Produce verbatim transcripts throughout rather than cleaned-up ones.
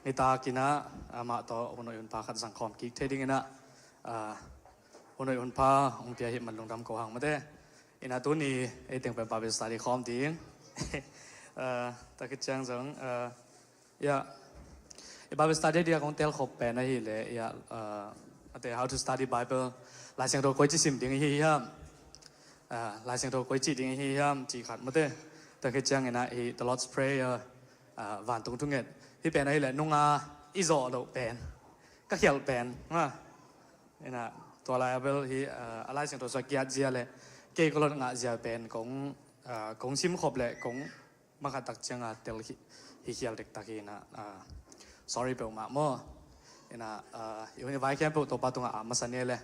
Nitak inah amah tawh hun hoih hun pha khat zangkhawm kik thei dinginah, ah, hun hoih hun pha hong pia hi man lungdam ko hang mate. Inah tuni ei teng pen Bible study khawm ding. Ah, tua khit ciang zong, ah, ya, i Bible study dia kong telkhop pen ahileh, ya, ah, mate, how to study Bible, Lai Siangtho koici sim ding hi hiam? Ah, Lai Siangtho koici ding hi hiam? Ci khat mate. Tua khit ciang inah hi The Lord's Prayer, ah, vantung thunget. Hi pen ahileh nunga i zawh loh pen, ka khialh pen ma. Inah tua lai a bel hi, ah, a Lai Siangtho sua kiat zia le kei ka lot ngah zia pen kong, ah, kong sim khop le kong makhat tak cianga tel hi, hi khial dektak hi inah, ah, sorry peuhmah maw. Inah, ah, i hun i vai khempeuh Topa tungah a masa ni le.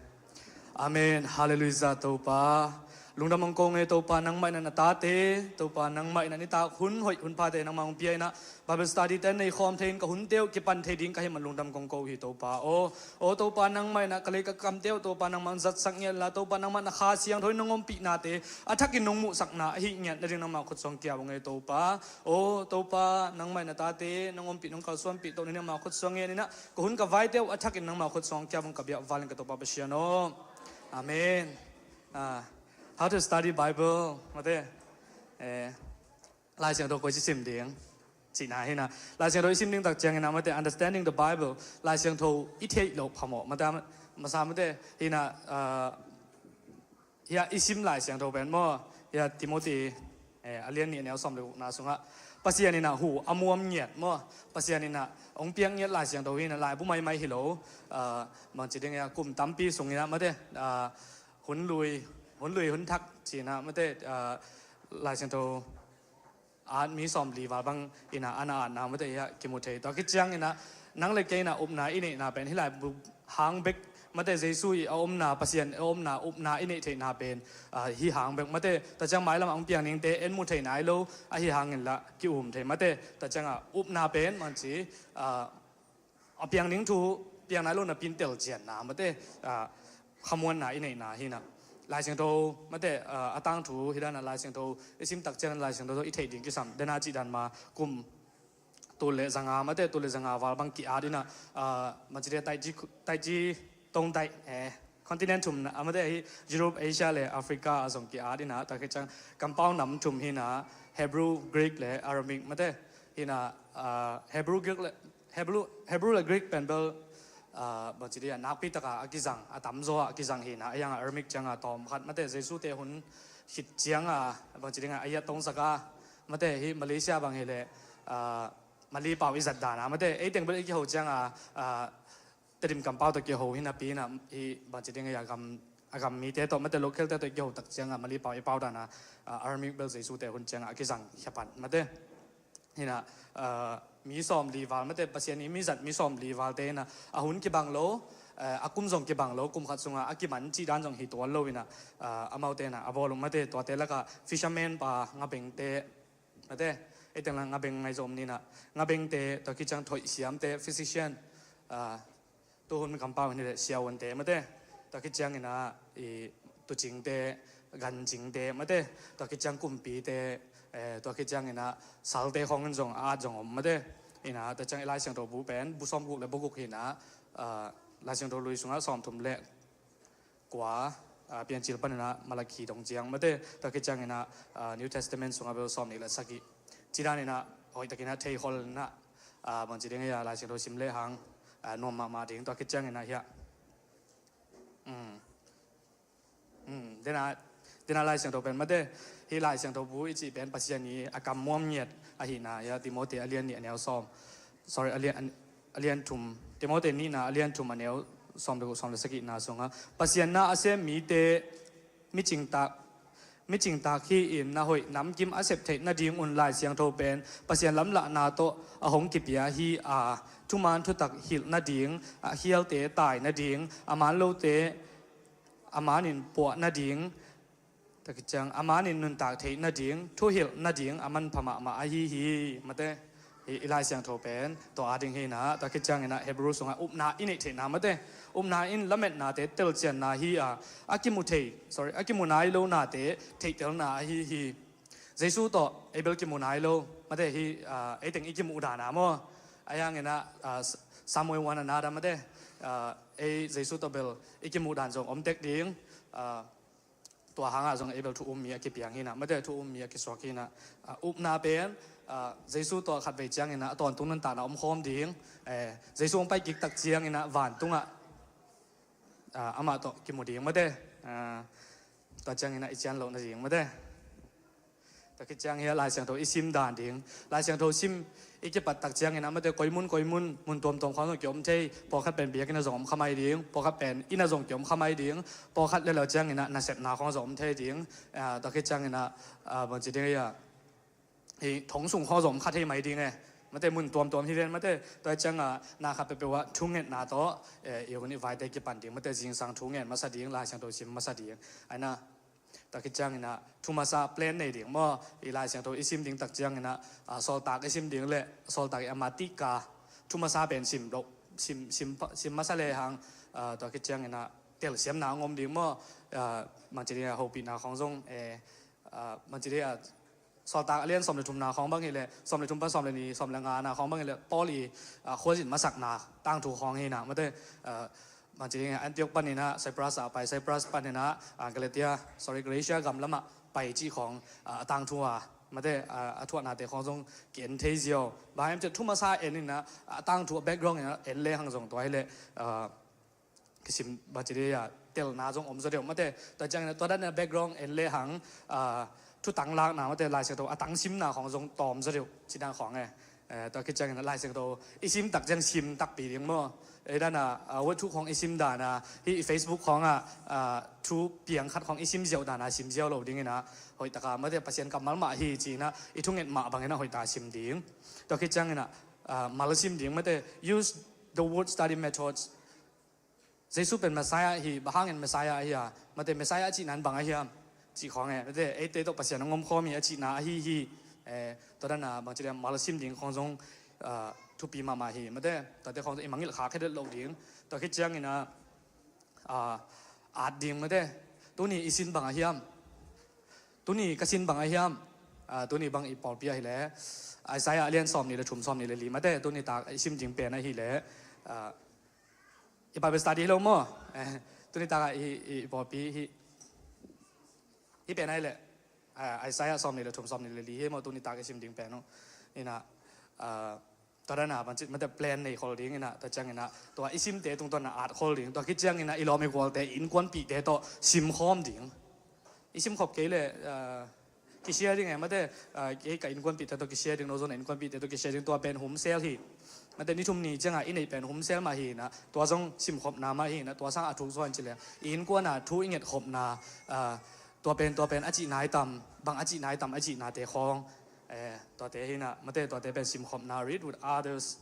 Amen. Halleluiah Topa. Lungdam hong ko nge Topa, nangmah inah na tate, Topa nangmah inah nitak hun hoih hun phate nangmah hong pia inah Bible study te nei khawm thei in ka hunte uh kipan thei ding ka hi man lungdam kong ko hi Topa. Aw, aw Topa nangmah inah ka lei ka kamte uh Topa nangmah hong zatsak ngiat la Topa nangmah na Kha Siangtho in nong ompihnate a thakin nong muhsakna ahi ngiat nading nangmah khut suang kiap ung e Topa. Aw Topa nangmah inah tate nong ompih nong kalsuanpih toh nading nangmah khut suang ngiat inah ka hun ka vaite uh a thakin nangmah khut suang kiap ung ka biak valin ka Topa Pasian aw. Amen. Ah, how to study Bible mate. Eh, Lai Siangtho koici sim ding cihna hi inah. Lai Siangtho i sim ding tak ciang inah mate, understanding the Bible, Lai Siangtho i theih loh phamawh mate, masa mate hi inah, ah, hi a i sim Lai Siangtho pen maw, hi a Timothy, eh, a lian nih a neu sawm le gukna sungah Pasian inah hu a muam ngiat maw, Pasian inah hong piak ngiat Lai Siangtho hi inah laibu maimai hi lo, ah, bangci ding hi a kum tampi sung inah mate, ah, hun lui, hun lui hun thak ci inah mate, ah, Lai Siangtho at mi sawmli val bang inah ana atna mate hi a kimu thei. Tua khit ciang inah nang le kei inah upna i neihna pen hi laibu hang bek mate, Jesu i a omna, Pasian a omna, upna i neih theihna pen, ah, hi hang bek mate. Tua ciang mailam ah hong piang dingte en mu thei nai lo ahi hangin lah ki-um thei mate. Tua ciangah upna pen bangci, ah, a piang ding thu piang nai lo napi in telcianna mate, ah, khamuanna i neihna hi inah. Lai Siangtho mate, ah, a tangthu hi dan a Lai Siangtho i sim tak ciang Lai Siangtho tawh i theih ding kisam. Dena cih dan ma kum tul le zanga mate, tul le zanga val bang ki-at inah, ah, bangci dia Taiji, Taiji tong daih, eh, continent thum na, ah, mate hi Europe, Asia le Africa a zong ki-at inah, tua khit ciang kampau nam thum hi inah Hebrew, Greek le Aramaic mate hi inah, ah, Hebrew, Greek le Hebrew, Hebrew le Greek pen bel, ah, bangci dia nakpi taka a kizang, a tamzaw a kizang hi inah, a hiangah Aramaic cianga tawm khat mate, Jesu te hun khit cianga bangci dinga a hiat tongsak a mate, hi Malaysia bang hileh, ah, Mali pau i zat dana mate, ei teng bel i kiho cianga, ah, Tedim kampau tawh kiho hi napi inah hi bangci ding hi a gam, a gam mite tawh mate, local te tawh i kiho tak cianga Mali pau i pau dana, ah, Aramaic bel Jesu te hun cianga a kizang khia pan mate. Hi inah, ah, mi sawmli val mate, Pasian i mi zat mi sawmli valte inah a hun kibang lo, eh, a kum zong kibang lo, kum khat sungah a kiman cih dan zong hi tuan lo inah, ah, amaute inah a bawl uh mate, tuate lakah fisherman pa, ngabengte mate, ei teng lah ngabeng ngai zom ni inah, ngabengte, tua khit ciang thoih siamte, physician, ah, tuhun kampau hi leh siavuante mate, tua khit ciang inah i tucingte, gancingte mate, tua khit ciang kumpite, eh, tua khit ciang inah salte khawng in zong a at zong om mate. Inah tua ciang i Lai Siangtho bu pen bu sawmguk le bu guk hi inah, ah, Lai Siangtho lui sungah sawmthum le kua, ah, Piancil pan inah Malakhi dong ciang mate, tua khit ciang inah, ah, New Testament sungah bel sawmnih le sagih. Ci dan inah hoih tak inah theikhol inah, ah, bangci ding hi a, Lai Siangtho sim lehang, ah, nuam mahmah ding, tua khit ciang inah hi a. Um, um, dena, dena Lai Siangtho pen mate, hi Lai Siangtho bu i cih pen Pasian i a kam muam ngiat ahihna hi a, Timothy a lian nih a neu sawm, sorry, a lian, a lian thum, Timothy nihna a lian thum a neu sawm le guk, sawm le sagihna sungah Pasian na a sem mite micingtak, micingtak hi-in na hoih namkim a sep theih nadingun Lai Siangtho pen Pasian lamlahna tawh a hong kipia hi a, thuman thutak hilh nading, a khialte tai nading, a man lote a manin puah nading, tua khit ciang a manin nuntak theih nading, thuhilh nading a manpha mahmah ahi hi mate. Hi i Lai Siangtho pen tua a ding hi inah, tua khit ciang inah Hebrew sungah upna i neih theihna mate, upna in lametnate telcianna hi a, a kimu thei, sorry, a kimu nai lo nate theihtelna ahi hi. Jesu tawh ei bel kimu nai lo mate, hi, ah, ei teng i kimuh dana maw, Ahi hangin ah, ah, Samuel one another mate, ah, ei Jesu tawh bel i kimuh dan zong om tek ding, ah, tua hangah zong ei bel thu um mi a kipiang hi in ah, mate thu um mi a kisuak hi in ah, ah, upna pen, ah, Jesu tawh khatvei ciangin ah, a tawntung nuntakna om khawm ding, eh, Jesu hong pai kik tak ciangin ah, vantungah, ah, amah tawh kimu ding mate, ah, tua ciangin ah i cian loh na ding mate. Tua khit ciang hi a Lai Siangtho i sim dan ding. Lai Siangtho sim i kipat tak ciangin ah mate koi mun, koi mun, mun tuamtuam khawng zong kiom thei, pawlkhat pen biakinn ah zong om kha mai ding, pawlkhat pen inn ah zong kiom kha mai ding, pawlkhat le lo ciangin ah nasepna khawng zong om thei ding. Ah, tua khit ciangin ah, ah, bangci ding hi a, hi thong sung khawng zong om kha thei mai ding e. Mate mun tuamtuam hi ven mate, tua ciang ah na khat peuhpeuh ah thungetna tawh, eh, i hun i vaite kipan ding, mate zingsang thungen masa ding, Lai Siangtho sim masa ding. Ahi na, tua khit ciangin ah, thu masa plan nei ding maw, i Lai Siangtho i sim ding tak ciangin ah, ah, Sawltak i sim ding le, Sawltak i a matika, thu masa pen sim lo, sim, sim, sim masa le hang, ah, tua khit ciangin ah, telsiamna hong om ding maw, ah, bangci ding a hopihna khawng zong, eh, ah, bangci ding a, Sawltak a lian sawm le thumna khawng bang hi le, sawm le thum pan sawm le nih, sawm le ngana khawng bang hi le, Paul i, ah, khuazin masakna, tangthu khawng hi in ah, mate, ah, bangci ding a, Antioch panin ah, Cyprus ah pai, Cyprus panin ah, ah, Galatia, sorry, Galatia gam lamah pai cih khawng, ah, a tangthu a, mate, ah, a thuahnate khawng zong ki-en thei ziau. Bang hiam cih leh thu masa en in ah, a tangthu a background in ah, en le hang zong tua hi le, ah, kisim bangci ding a, telna zong om zaw deuh mate. Tua ciangin ah, tua dan a background en le hang, ah, thutang lakna mate, Lai Siangtho a tang simna khawng zong tawm zaw deuh, ci dan khawng e. Eh, tua khit ciangin ah Lai Siangtho i sim tak ciang sim takpi ding maw. Ei dan a, ah, word thu khawng i sim dan a, hi i Facebook khawng ah, ah, thu piang khat khawng i sim ziau dan a, sim ziau lo ding in ah, hoih tak a mate Pasian kammal mah hi ci in ah, i thunget mah bangin ah hoih tak a sim ding. Tua khit ciangin ah, ah, mal sim ding mate, use the word study methods. Jesu pen Messiah hi, bang hangin Messiah ahi a, mate Messiah a cihna in bang ahi hiam, cih khawng e, mate eite tawh Pasian hong om khawm hi a cihna ahi hi, eh, tua dan a bangci ding a mal sim ding khawng zong, ah, thupi mahmah hi, mate, tuate khawng zong i mangngilh kha khe det loh ding, tua khit ciangin ah, ah, at ding mate, tuni i sin bang ahi hiam, tuni ka sin bang ahi hiam, ah, tuni bang i pawlpi ahi le, Isaiah a lian sawm nih le thum, sawm nih le li mate, tuni tak i sim ding pen ahi le, ah, i Bible study hi lo maw? Eh, tuni tak a i, i, i pawlpi hi, hi pen ahi le, ah, Isaiah sawm nih le thum, sawm nih le li hi maw, tuni tak i sim ding pen uh. In ah, ah, tua dan a bangci mate plan nei khol ding in ah, tua ciangin ah, tua i simte tungtawn ah at khol ding, tua khit ciangin ah, i lawm i gualte, i innkuanpihte tawh sim khawm ding. I sim khop kei le, ah, kisia ding e mate, ah, kei ka innkuanpihte tawh kisia ding, no zong na innkuanpihte tawh kisia ding, tua pen humsel hi. Mate ni thum ni ciang a i neih pen humsel mah hi in ah, tua zong sim khopna mah hi in ah, tua sang a thuk zaw in ci le, i innkuan a thu i nget khopna, ah, tua pen, tua pen a cihna hi tam, bang a cihna hi tam, a cihnate khawng, eh, tuate hi in ah, mate tuate pen sim khopna, read with others.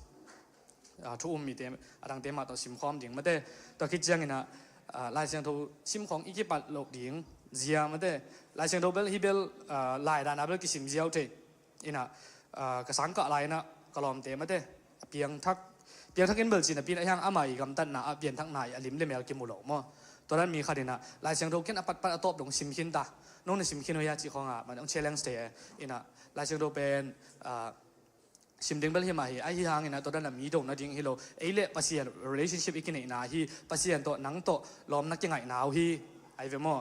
Ah, thu um mite, a dangte mah tawh sim khawm ding mate. Tua khit ciangin ah, ah, Lai Siangtho sim khawng i kipat loh ding zia mate. Lai Siangtho bel hi bel, ah, lai dan a bel kisim ziau thei. In ah, ah, ka sang kah lai in ah, ka lawmte mate, a piangthak, piangthak in bel cih napi in ah, ahi hang ama i gamtatna ah pianthakna i a lim le mel kimu lo maw. Tua dan mi khat in ah, Lai Siangtho ken a patpat a tawp dong sim khin ta, nong na sim khin uh hia cih khawng ah, mate hong challenge thei e. In ah, Lai Siangtho pen, ah, sim ding bel hi mah hi, ahi hangin ah tua dan a mi do nading hi lo. Ei le Pasian relationship i kineihna hi, Pasian tawh nang tawh lawmna kingaihna uh hi, ahi ve maw.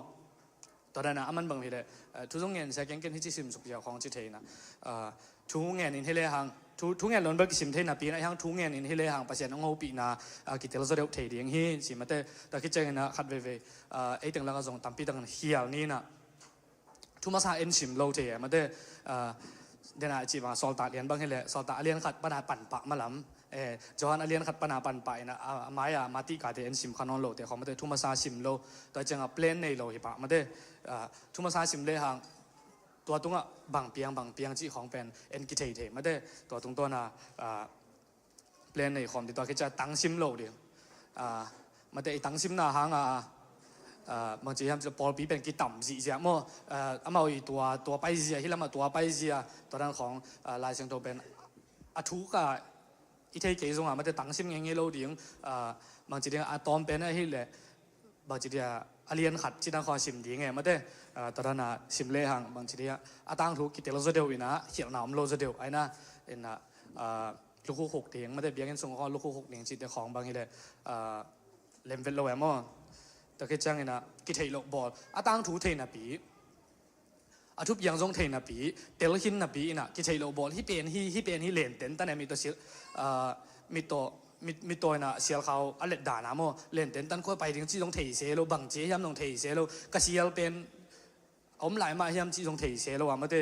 Tua dan a a man bang hi le, eh, thu zong ngen sia keng, ken hi ci sim suk ziau khawng ci thei in ah, ah, thu ngen in hi le hang, thu, thu ngen lo in bel kisim thei napi in ah, ahi hang thu ngen in hi le hang Pasian hong hopihna, ah, kitel zaw deuh thei ding hi, ci mate, tua khit ciangin ah khat veivei, ah, ei teng lakah zong tampi tak in khial ni in ah, thu masa en sim lo thei e mate, ah, den a i cih bang a Sawltak lian bang hi le, Sawltak a lian khat pan a pan pah malam, eh, Johan a lian khat pan a pan pah in ah, a, a mai a Mati kate en sim kha nawn lote khawng mate thu masa sim lo, tua ciang a plan nei lo hi pah mate, ah, thu masa sim le hang, tua tungah bang piang, bang piang cih khawng pen en kithei thei mate, tua tungtawn a, ah, plan nei khawm ding, tua khit ciang tang sim lo ding. Ah, mate i tang simna hang a, ah, bangci hiam cih leh pawlpi pen kitam zihziah maw. Ah, amau i tua, tua paizia, hi lamah tua paizia, tua dan khawng, ah, Lai Siangtho pen a thuk a i thei kei zong a, mate tang sim ngei ngei lo ding, ah, bangci ding a tawm pen ahi le, bangci ding a, a lian khat ci dan khawng sim ding e, mate, ah, tua dan a sim le hang, bangci ding a, a tangthu kitel zaw deuh in ah, khialhna om lo zaw deuh, ahi na, in ah, ah, lukhuk huk ding, mate, biakinn sung khawng lukhuk huk ding cihte khawng bang hileh, ah, lemvet lo em aw. Tua khit ciangin ah kitheih loh bawl, a tangthu thei napi, a thupiang zong thei napi, telkhin napi in ah kitheih loh bawl, hih pen hi, hih pen hi, lenten tan em, mi tawh sil, ah, mi tawh, mi, mi tawh in ah sialkhau a let dan a maw, lenten tan khua pai ding cih zong thei se lo, bang ci hiam zong thei se lo, ka sial pen om lai mah hiam cih zong thei se lo a, mate,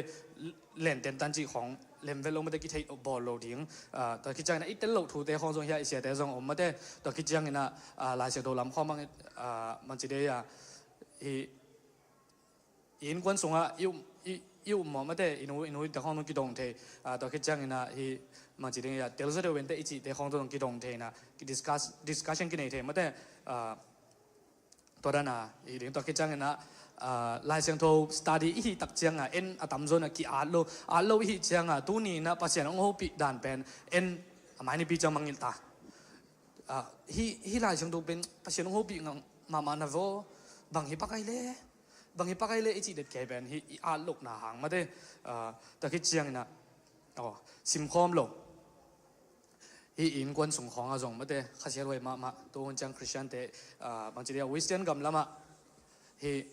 lenten tan cih khawng lemvet lo, mate, kitheih bawl lo ding. Ah, tua khit ciangin ah i tel loh thute khawng zong hiah i siate zong om, mate, tua khit ciangin ah, ah, Lai Siangtho lam khawng bang, ah, bangci dei a, i, i innkuan sungah i um, i, i um maw, mate, i nu, i nu te khawng zong kidong thei. Ah, tua khit ciangin ah hih bangci dei a, tel zaw deuh vente i cihte khawng zong kidong thei in ah, ki discuss, discussion kinei thei, mate, ah, tua dan a, i ding tua khit ciangin ah, ah, Lai Siangtho study i hih tak ciangin ah en a tamzaw in ah ki-at lo, at lo i hih ciangin ah tuni in ah Pasian hong hopih dan pen en a mai nipi ciang mangngilh ta. Ah, hih, hih Lai Siangtho pen Pasian hong hopih ngah mahmah na vaw, bang hi pak ai le, bang hi pak ai le i cih det kei pen hih i at lohna hang, mate, ah, tua khit ciangin ah, aw, simkhawm lo. Hih i innkuan sung khawngah zong, mate, khasiathuai mahmah, tu hun ciang Khristiante, ah, bangci dei a, Western gam lamah hih,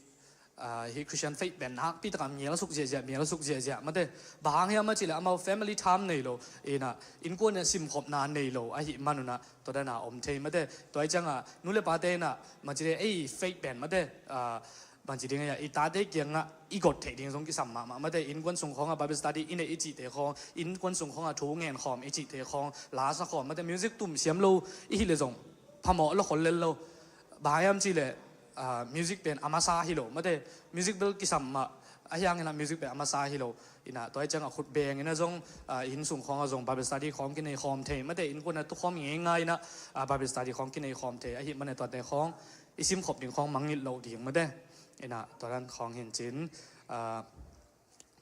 ah, hih Khristian faith pen nakpi takin mial a suk ziahziah, mial a suk ziahziah, mate, bang hang hiam a cih leh amau family time nei lo in ah, innkuan in ah simkhopna nei lo ahih man un ah, tua dan a om thei, mate, tua ahih ciangin ah nu le pate in ah, bangci dei a, ei faith pen, mate, ah, bangci ding a, i tate kiangah i got theih ding zong kisam mahmah, mate, innkuan sung khawngah Bible study i neih i cihte khawng, innkuan sung khawngah thu ngen khawm i cihte khawng, la sa khawm, mate, music tum siam lo i hih leh zong phamawh lo, khol lel lo. Bang hang hiam cih leh, ah, music pen a masa hi lo, mate, music bel kisam mah, ahi hangin ah music pen a masa hi lo. In ah tua ahih ciangin ah khut beng in ah zong, ah, inn sung khawngah zong Bible study khawng kinei khawm thei, mate, innkuan ah tu khawm ngeingai in ah, ah, Bible study khawng kinei khawm thei, ahih man ah tuate khawng i simkhop ding khawng mangngilh loh ding, mate. In ah tua dan khawng hi in cin, ah,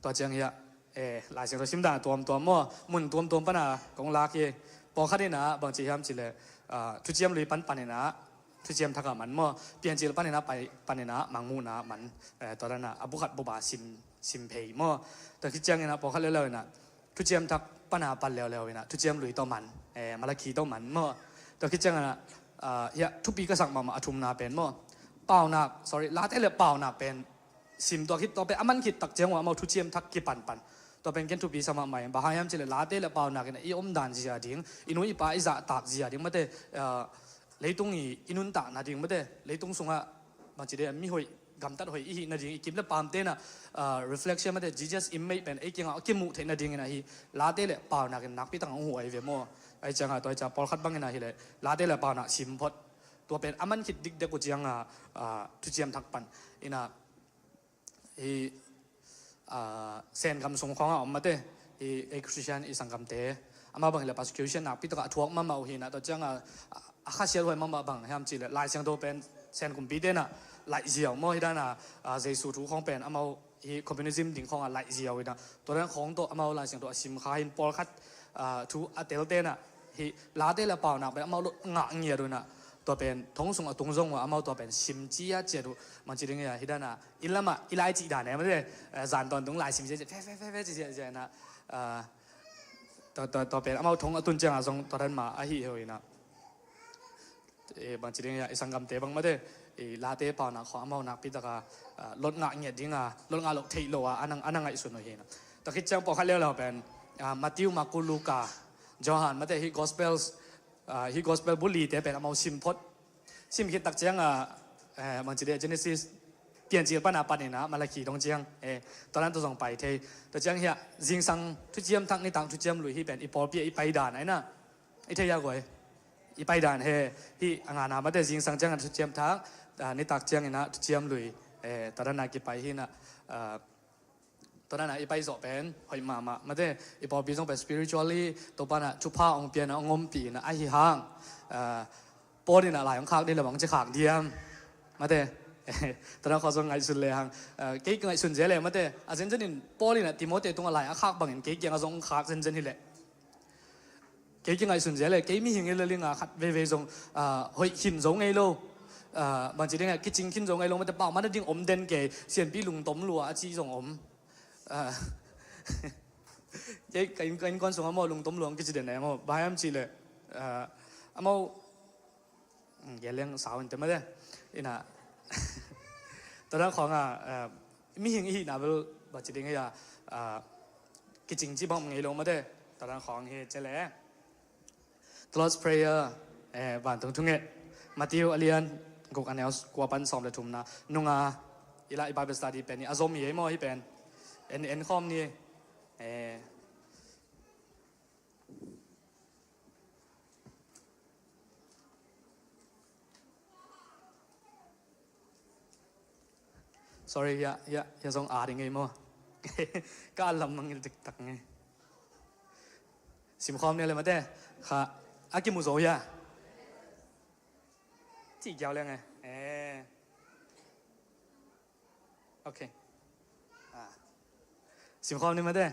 tua ciang hiah, eh, Lai Siangtho sim dan a tuamtuam maw, mun tuamtuam pan a kong lak hi. Pawlkhat in ah bangci hiam cih leh, ah, Thuciam Lui pan pan in ah, Thuciam Thak ah man maw, Piancil pan in ah pai, pan in ah Mangmuhna man, eh, tua dan a, a bu khat bup a sim, sim phei maw. Tua khit ciangin ah pawlkhat leuleu in ah Thuciam Thak pan a pan leuleu in ah Thuciam Lui tawh man, eh, Malakhi tawh man maw. Tua khit ciangin ah, ah, hiah thupi ka sak mahmah a thumna pen maw, paunak, sorry, Late le Paunak pen sim tuak khit, tua pen a man khit tak ciang uh amau Thuciam Thak kipanpan. Tua pen ken thupi sa mahmah ing. Bang hang hiam cih leh Late le Paunak in ah i om dan zia ding, i nu i pa i zahtak zia ding, mate, ah, leitung i, i nuntakna ding, mate, leitung sungah bangci dei a, mi hoih, gamtat hoih i hih nading, i kim le paamte in ah, ah, reflection, mate, Jesus image pen ei kiangah a kimuh theih nadingin ah hih Late le Paunak in nakpi takin hong huh ahi ve maw. Ahih ciangin ah tua ahih ciangin pawlkhat bangin ah hi leh Late le Paunak sim phot. Tua pen a man khit dikdek uh ciangin ah, ah, Thuciam Thak pan in ah, hih, ah, Sengam sung khawngah om, mate, hih, ei Khristian i sanggamte, amau bang hi leh persecution nakpi takin a thuak mahmah uh hi in ah, tua ciangin ah, a khasiathuai mahmah bang hiam cih leh Lai Siangtho pen Sen kumpite in ah laih ziau maw, hih dan a, ah, Jesu thu khawng pen amau hih communism ding khawngah laih ziau in ah, tua dan khawng tawh amau Lai Siangtho a sim kha hi in, pawlkhat, ah, thu a telte in ah hih Late le Paunak pen amau lot ngah ngiat uh in ah, tua pen thong sung a tung zong uh a, amau tua pen sim ciatciat uh, bangci ding a, hih dan a, inn lamah i lai cih dan e, mate, eh, zan tawntung lai sim ciatciat, fe, fe, fe, fe, ci ciatciat in ah, ah, tua, tua, tua pen amau thong a tun ciangin zong tua dan mah ahi hi uh in ah. Eh, bangci ding a, i sanggamte bang, mate, i Late Paunak khawng amau nakpi takin, ah, lot ngah ngiat ding a, lot ngah loh theih loh a, a na, a na ngaihsun uh hi in ah. Tua khit ciang pawlkhat leuleu pen, ah, Matthew, Marku, Luka, Johan, mate, hih Gospels, ah, hih Gospel bu lite pen amau sim phot. Sim khit tak ciangin, eh, bangci dei, Genesis, Piancil pan a pan in ah Malakhi dong ciang, eh, tua dan tawh zong pai thei. Tua ciang hiah zingsang Thuciam Thak, nitak Thuciam Lui, hih pen i pawlpi ah i pai dan ahi in ah. I thei a guai. I pai dan hi, hih a ngana, mate, zingsang ciangin Thuciam Thak, ah, nitak ciangin ah Thuciam Lui, eh, tua dan a kipai hi in ah, ah, tua dan a i pai zawh pen hoih mahmah, mate, i pawlpi zong pen spiritually Topa in ah thupha hong pia in ah, hong ompih in ah, ahi hang, ah, Paul in ah lai hong khak ding leh bang ci khak diam, mate, tua dan khawng zong ngaihsun le hang, ah, kei ka ngaihsun zel e, mate, a zenzen in Paul in ah Timothy tungah lai a khak bangin kei kiangah zong hong khak zenzen hi leh. Kei kingaihsun zel e, kei mihing hi lel ing a, khat veivei zong, ah, hoih khin zo ngei lo. Ah, bangci ding a, kicing khin zo ngei lo, mate, pau man a ding om den kei, sianpi lungtom lua a ci zong om. Ah, Kei ka inn, ka innkuan sungah maw lungtom luang kici den e maw. Bang hiam cihleh, ah, amau, mm, geleng sau in te mate. Ina, tua dan khawng a, ah, mihing i hihna bel bang ci ding hia, ah, kicing ci bang ngei lo mate. Tua dan khawng hi ci le. The Lord's Prayer, eh, vantung thunget. Matthew a lian guk a neu kua pan sawm le thumna. Nunga, i la i Bible study pen hi a zom hi ei maw hi pen. En, en khawm ni. Eh. Sorry, ya, ya, ya zong a ding ei maw. Ka a lam mangil diktak ngei. Simkhawm ni le mate. Kha, a kimu zo ya. Ci giau leng e. Eh. Ok. Ah. Simkhawm ni mate.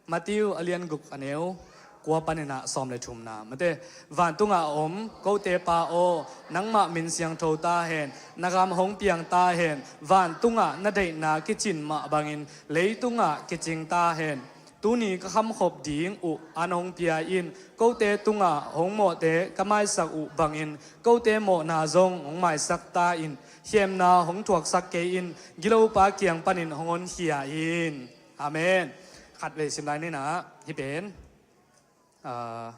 Matthew a lian guk a neu kua panin a sawm le thumna. Mate. Vantungah a om kote Pa aw, nangmah min siangtho ta hen, na gam hong piang ta hen, vantungah na deihna kicin mah bangin leitungah kicing ta hen. Tuni ka khamkhop ding uh an hong pia in, kote tungah hong mawhte ka maisak uh bangin kote mawhna zong hong maisak ta in, khemna hong thuaksak kei in, gilopa kiang panin hong honkhia in. Amen. Khat vei sim lai ni na, hih pen, ah,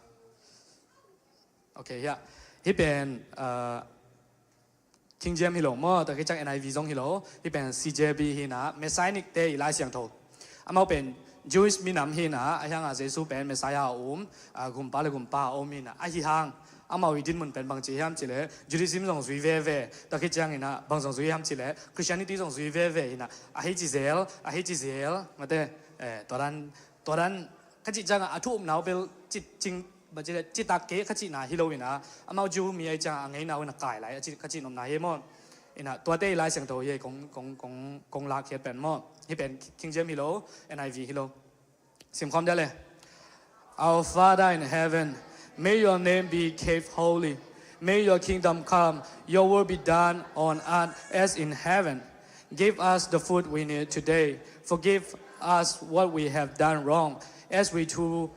ok, ya. Hih pen, ah, King James hi lo maw, tua khit ciang N I V zong hi lo, hih pen C J B hi na, Messianic te i Lai Siangtho. Amau pen Jewish minam hi na, a hiang a Jesu pen Messiah a um, a, gumpa le gumpa a om hi na, a hi hang, amau i dinmun pen bang ci hiam ci le, Judaism zong zui veve, tua khit ciang hi na, bang zong zui hiam ci le, Christianity zong zui veve hi na, a hi ci zel, a hi ci zel, mate, eh, tua dan, tua dan, ka cih ciang a, a thu upna uh bel, ci, cing, Bang ci le, citak kei ka cihna hi lo ina, amau Jew mi ahi ciang a ngeina uh ina kai lai, a ci, ka cih nopna hi maw. Ina, tuate i Lai Siangtho hi kong, kong, kong, kong lak khiat pen maw. Hi pen King James hi lo, N I V hi lo. Sim khawm dia le. Our Father in heaven, may your name be kept holy. May your kingdom come, your will be done on earth as in heaven. Give us the food we need today. Forgive us what we have done wrong, as we too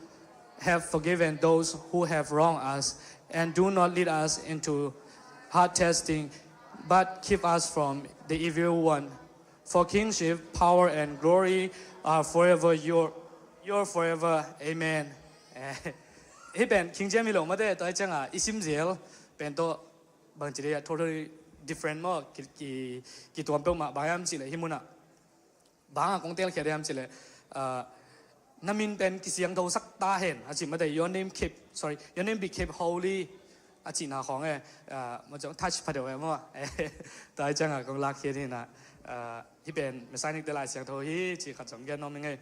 have forgiven those who have wronged us, and do not lead us into hard testing, but keep us from the evil one. For kingship, power, and glory are forever your, your forever. Amen. Hih pen King James hi lo mate, tua hi cianga i sim zel pen tawh bang ci dia totally different maw, ki, ki, kituam peuhmah bang hiam cih leh hih munah. Bang a kong telkhia diam cih leh, ah, na min pen kisiangthosak ta hen, a cih mate, your name keep, sorry, your name be kept holy, a cihna khawng e, ah, ma cong touch pha deuh e maw. Tua hi cianga kong lakkhia hi na, ah, hih pen Messianic te Lai Siangtho hi, cih khat zong gen nuam ing ei.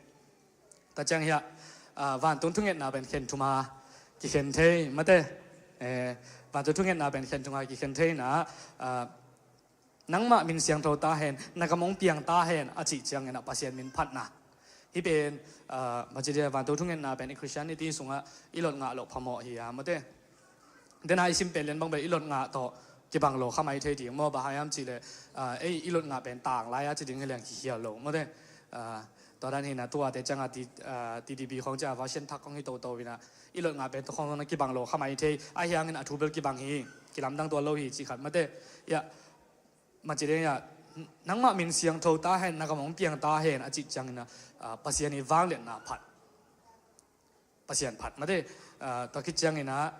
Tua ciang hiah, ah, vantung thungetna pen khen thuma kikhen thei, mate, eh, vantung thungetna pen khen thuma kikhen thei na, ah, Nangmah min siangtho ta hen, na gam hong piang ta hen, a cih ciangin a Pasian min phatna. Hih pen, ah, bang ci dia vantung thungetna pen i Christianity sungah i lot ngah loh phamawh hi a, mate. Dena i sim pen lian bang bel i lot ngah tawh kibang lo kha mai thei ding maw, bang hang hiam cih leh, ah, ei i lot ngah pen tang lai a ci ding hi leng kikhial lo, mate. Ah, tua dan hi na tua te cianga ti, ah, T D B khawng cia version thak khawng hi toto hi na, i lot ngah pen tua khawng na kibang lo kha mai thei, a hiangin a thu bel kibang hi, kilamdang tua lo hi, cih khat, mate. Ia, Bang ci ding ia, nangmah min siangtho ta hen, na gam hong piang ta hen, a cih ciangin a, ah, Pasian i vangliatna phat. Pasian phat, mate, ah, tua khit ciangin a,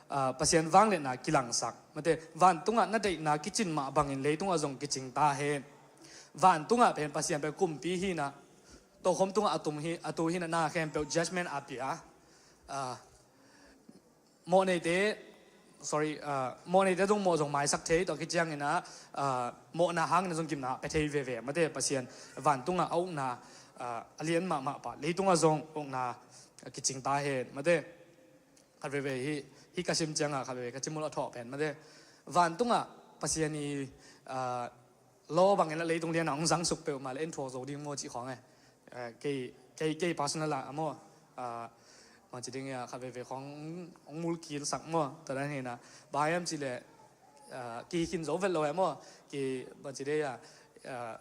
ah, Pasian vangliatna kilangsak, mate, vantungah na deihna kicin mah bangin leitungah zong kicing ta hen. Vantungah pen Pasian pen kumpi hi na, tokhom tungah a tum hi, a tu hi na, na khempeuh judgment a pia. Ah, Mawhneite, sorry, ah, mawhneite zong mawh zong maisak thei, tua khit ciangin a, ah, mawhna hangin a zong gimna pia thei veve, mate, Pasian vantungah a ukna, ah, a lian mahmah pah, leitungah zong ukna, ah, kicing ta hen, mate. Khat veve hi, hi ka sim ciangah, khat veve ka cimul a thawh pen, mate. Vantungah Pasian i, ah, law bangin a leitung lianah hong zangsuk peuhmah le en thuak zo ding maw cih khawng e. Eh, kei, kei, kei personal ah a maw, ah, bang ci ding ia, khat veve khawng hong, hong mulkilsak maw, tua dan hi na. Bang hiam cih leh, ah, kikhin zo vet lo e maw, ki, bang ci ding ia, ah,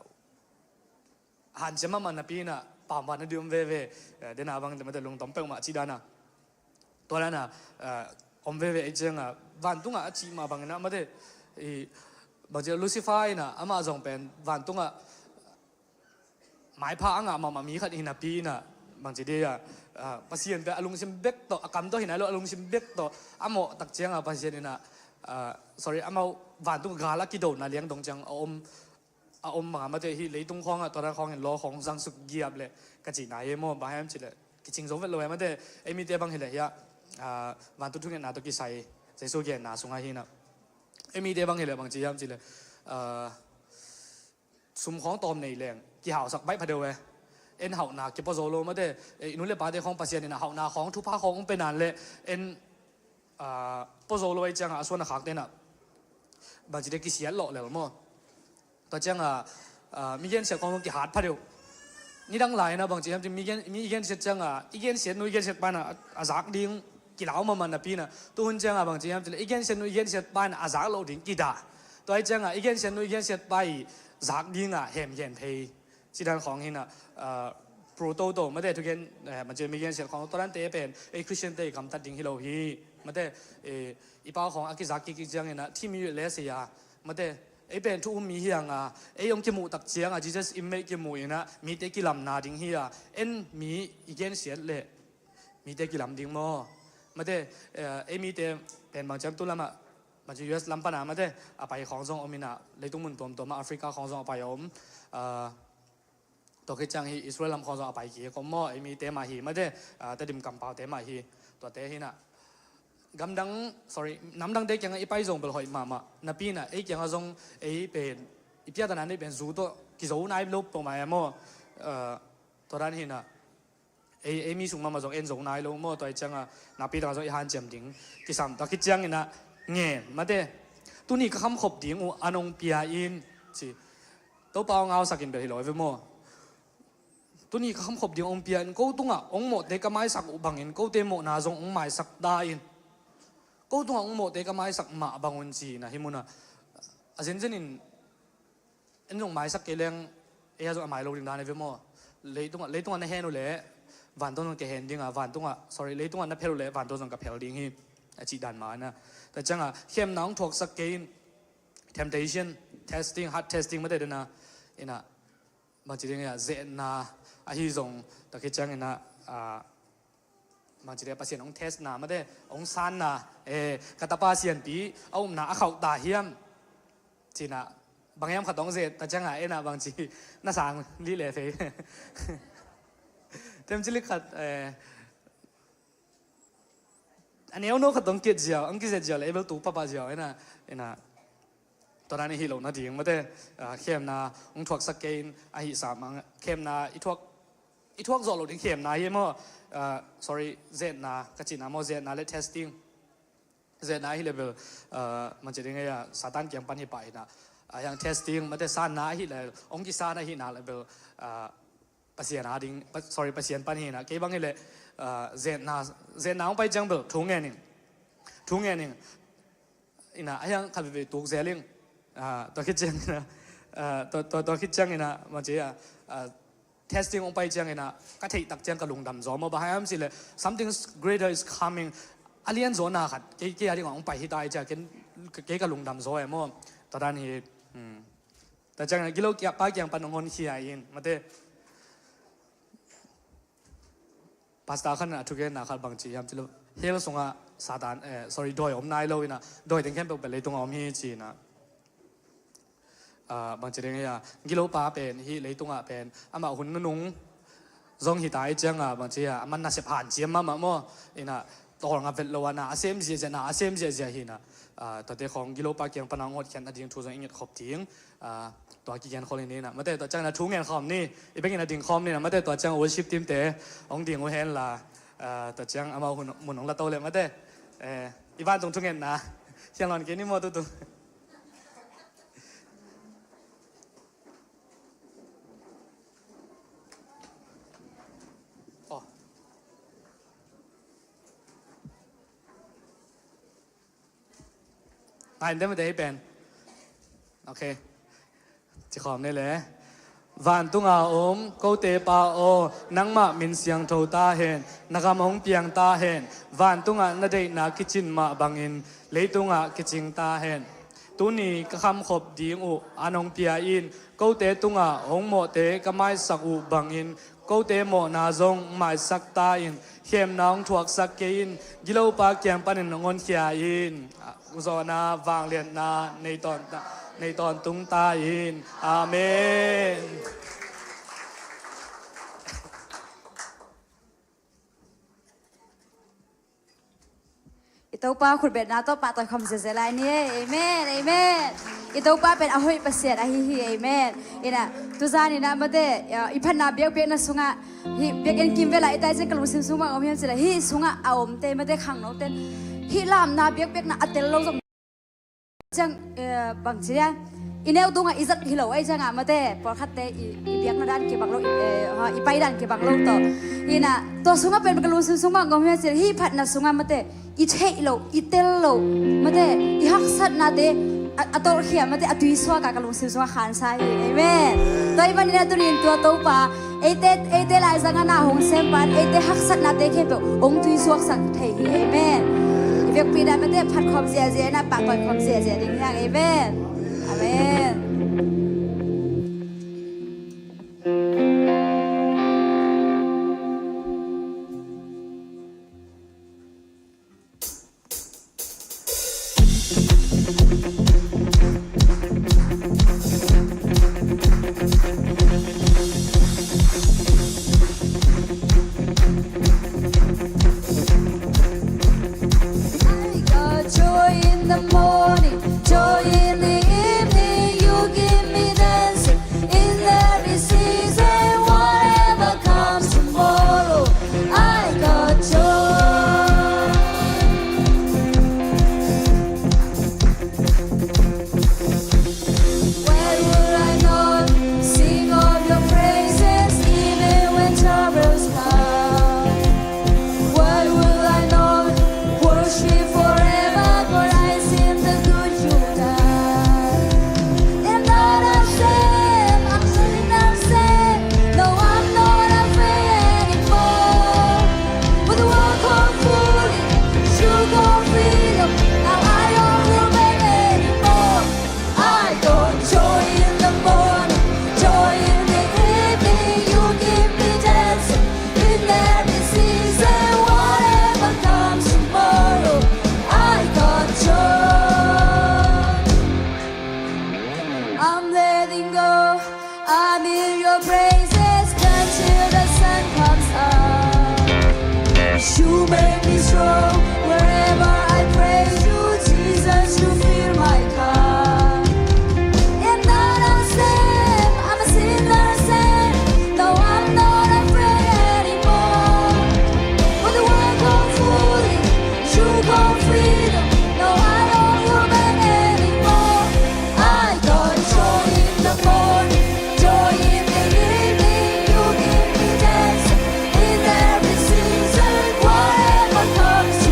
hanciam mahmah napi in a, pamvana dih om veve. Eh, dena bang mate lungtom peuhmah cih dana. Tua dana, eh, om veve ei cianga vantungah a cih mah bangina mate, i, bangci Lucifer ina amah zong pen vantungah maipha a ngah mahmah mi khat hi napi ina bangci dia, ah, Pasian pia a lungsim bek tawh, a kam tawh hi nai lo a lungsim bek tawh a mawh tak cianga Pasian ina, ah, sorry, amau vantung gal a kidona liang dong ciang a om, a om mah mate hi leitung khawngah tua dan khawngin law khawng zangsuk giap le ka cihna hi maw, bang hiam cileh kicing zo vet lo e mate, ei mite bang hileh hiah, ah, vantung thungetna tawh kisai Jesu genna sungah hi ina. Ei mite bang hileh bangci hiam cileh, ah, sum khawng tawm nei leng kihausak baih pha deuh e. En hauhna kipua zo lo mate, eh, i nu le pate khawng Pasian ina hauhna khawng thupha khawng hong pe nan le en, ah, pua zo lo ei cianga a suan a khakte ina bangci te kisiat lawh lel maw. Tua cianga, ah, mi gensiat khawng kihat pha deuh. Nidang lai ina bangci hiam ci mi gen, mi i gensiat cianga i gensiat nu i gensiat pa ina a, a zak ding kilau mahmah napi ina, tuhun cianga bangci hiam cileh i gensiat nu i gensiat pa ina a zak loh ding kidah. Tua hi cianga i gensiat nu i gensiat pa i zak dinga hemgen thei cih dan khawng hi ina, ah, pro toto mate thugen, eh, mate mi gensiat khawng tua dante pen ei Christian te i gamtat ding hi lo hi. Mate, eh, i pau khawng a kizak kik ciang ina thimi le sia mate, ei pen thu um mi hi anga ei hong kimuh tak cianga Jesus image kimuh ina mite kilamna ding hi a, en mi i gensiat le mite kilam ding maw. Mate, eh, ei mite pen bang ciang tu lamah, bang ci U S lam pana mate, a pai khawng zong om ina, leitung mun tuamtuam ah Africa khawng zong a pai a om. Ah, tua khit ciang hi Israel lam khawng zong a pai kik om maw, ei mite mah hi mate, ah, Tedim kampaute mah hi, tuate hi ina. Gamdang, sorry, namdangte kiangah i pai zong bel hoih mahmah napi ina, ei kiangah zong ei pen i piatana nei pen zu tawh kizo nai lo peuhmah e maw. Ah, tua dan hi ina. Ei, ei mi sung mahmah zong en zo nai lo maw, tua hi cianga nakpi taka zong i hanciam ding kisam. Tua khit ciang ina ngen mate, tuni ka khamkhop ding uh a nong pia in ci. Topa hong ngausak in bel hi lo ve maw. Tuni ka khamkhop ding hong pia in, ko tungah hong mawhte ka maisak uh bangin kote mawhna zong hong maisak ta in. Ko tungah hong mawhte ka maisak mah bangun ci ina hi muna a zenzen in en zong maisak kei leng, ei a zong a mai lo ding dan e ve maw. Leitungah, leitungah na hen uh le vantungah zong ka hen dinga, vantungah, sorry, leitungah na phel uh le vantungah zong ka phel ding hi, a cih dan mah ina. Tua cianga khemna hong thuaksak kei in, temptation, testing, hard testing mate dena ina, bangci ding ia, zetna ahi zong, tua khit ciang ina, ah, bangci ding Pasian hong testna mate, hong sanna, eh, ka tapa sianpi a upna a khauh ta hiam? Ci ina, bang hiam khat hong zet ta cianga ena bangci na sang lih le thei. Tem cilik khat, eh, a neu no khat hong kit ziau, hong kizet ziau le ei bel tu papa ziau ena, ena. Tua dan i hi lo nading mate, ah, khemna hong thuaksak kei in ahi sam ang, khemna i thuak, i thuak zawh lo ding khemna hi maw, ah, sorry, zetna ka cihna maw, zetna le testing. Zetna ahi le bel, ah, man ci ding ei a, Satan kiang pan hi pah ina, ah, hiang testing mate, sanna ahi le hong kisan ahihna le bel, ah, Pasian a ding, pa-, sorry, Pasian pan hi ina, kei bang hi le, ah, zetna, zetna hong pai ciang bel thu ngen ing, thu ngen ing. Ina, a hiang khat veve tuk zel ing. Ah, tua khit ciang ina, ah, tua, tua, tua khit ciang ina, man ci a, ah, testing hong pai ciang ina, ka theih tak ciang ka lungdam zaw maw, bang hiam cih le, something greater is coming. A lian zawna khat kei, kei a dingah hong pai hi ta i ciah, ken, kei ka lungdam zaw e maw. Tua dan hi, hmm. Tua ciang ina, gilo kia, pa kiang pan hong honkhia in mate. Pastor khat in a thugenna khat bang ci hiam cih le, hell sungah Satan, eh, sorry, dawi om nai lo ina, dawi teng khempeuh pen leitungah om hi ci ina. Ah, bang ci ding ia, gilopa pen hih leitungah pen amah hun nunung zong hi ta i cianga, bang ci ia, amah nasep hanciam mahmah maw, ina, tawlnga vet lo a na a sem ziahziah, na a sem ziahziah hi ina. Ah, tuate khawng gilopa kiang pana hong hotkhiat nading thu zong i nget khop ding. Ah, tua kigen khol hi ni ina. Mate, tua ciang ina thu ngen khawm ni. I bek ina ding khawm ni ina. Mate, tua ciang worship team te hong ding uh hen la. Ah, tua ciang amau hun mun hong la to le mate. Eh, i vantung thungetna. Hiang lon kei ni maw tutung. Oh. Ngai, dem dei pen. Ok. Ci khawm ni le. Vantunga om kote Pa aw, nangmah min siangtho ta hen, na gam hong piang ta hen, vantungah na deihna kicin mah bangin leitungah kicing ta hen. Tuni ka khamkhop ding uh an hong pia in, kote tungah hong mawhte ka maisak uh bangin kote mawhna zong maisak ta in, khemna hong thuaksak kei in, gilopa kiang panin hong honkhia in. Zawhna vangliatna nei tawn ta, nei tawntung ta in. Amen. I Topa khutbetna tawh pahtawi khawm ziazia lai ni. Amen, amen. I Topa pen a hoih Pasian ahi hi. Amen. Ina, tuzan ina mate, i phatna biakpiakna sungah, hih biakinn kim vela i tai ciang ka lungsim sung bang om hiam cih leh, hih sungah a omte mate khangnote, hih lamna biakpiakna a tel lo zong ciang, eh, bang ci dia, i neu tungah i zat hi lo ahih ciangah mate, pawlkhatte i, i biakna dan kibang lo, i, eh, ha, i pai dan kibang lo tawh. Ina, tua sungah pen ka lungsim sung bang om hiam cih leh, hih phatna sungah mate, i theih loh, i tel loh, mate, i haksatnate a, a tolhkhia mate, a tuisuak a ka lungsim sungah khansa hi. Amen. Tua ahih manin a tunin tua Topa, eite, eite laizangah na hong sempan, eite haksatnate khempeuh hong tuisuaksak thei hi. Amen. I vekpi dan mate phat khawm ziazia, na pahtawi khawm ziazia ding hi hang. Amen. Amen. I got joy in the morning, joy in the evening. You give me dancing in every season. Whatever comes tomorrow, I got joy. Where would I not sing of your praises, even when troubles come? Where would I not worship forever, but I sing the good you done. And not ashamed, I'm not ashamed. No, I'm not afraid anymore. With the world called foolish, you call freedom. Now I don't look back anymore. I got joy in the morning, joy in the evening. You give me dancing in every season. Whatever comes tomorrow, I got joy. I'm letting go. I'm in your praises until the sun comes up. You make me strong wherever I praise you, Jesus, you fill my cup. And not a sin, I'm a sinner, sin. No, I'm not afraid anymore. When the world goes foolish, you go freedom. No, I don't look back anymore. I got joy in the morning, joy in the evening. You give me dancing in every season. Whatever comes to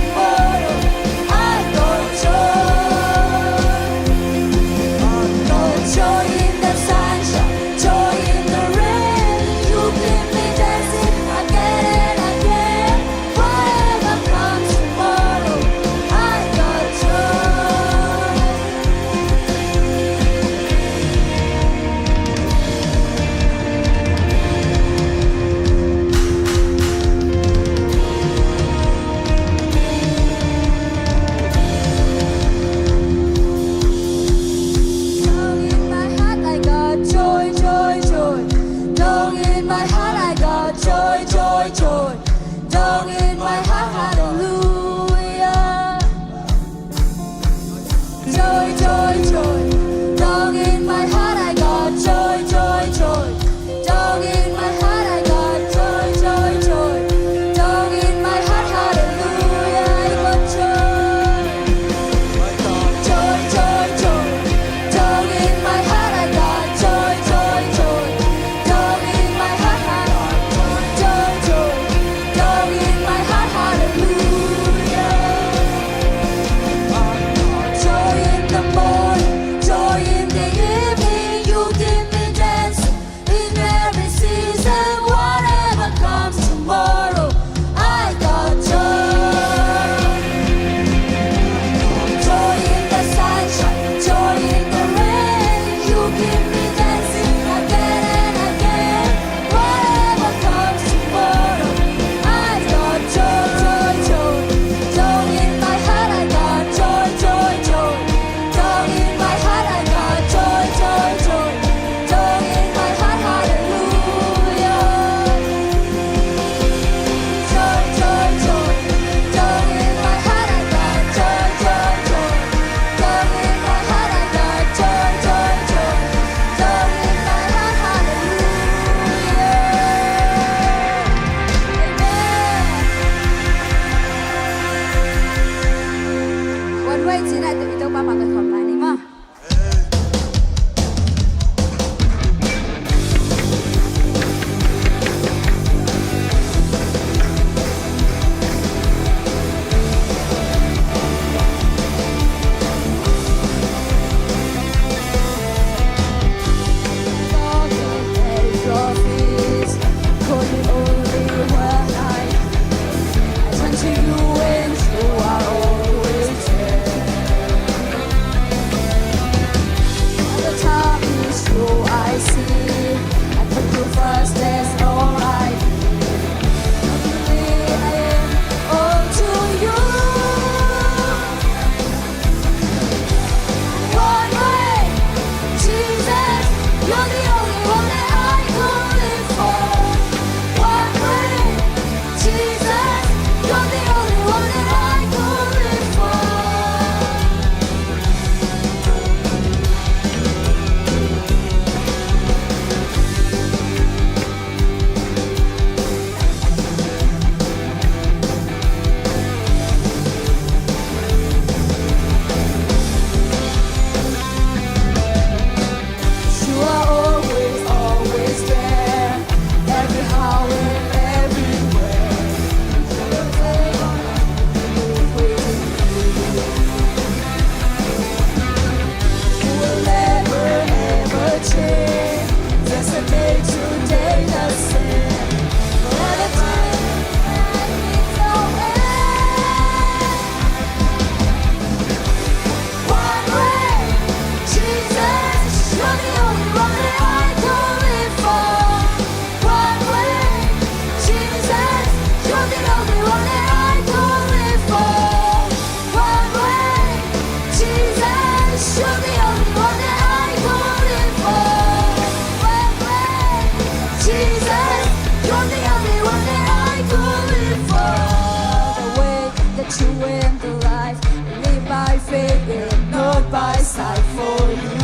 By side for you.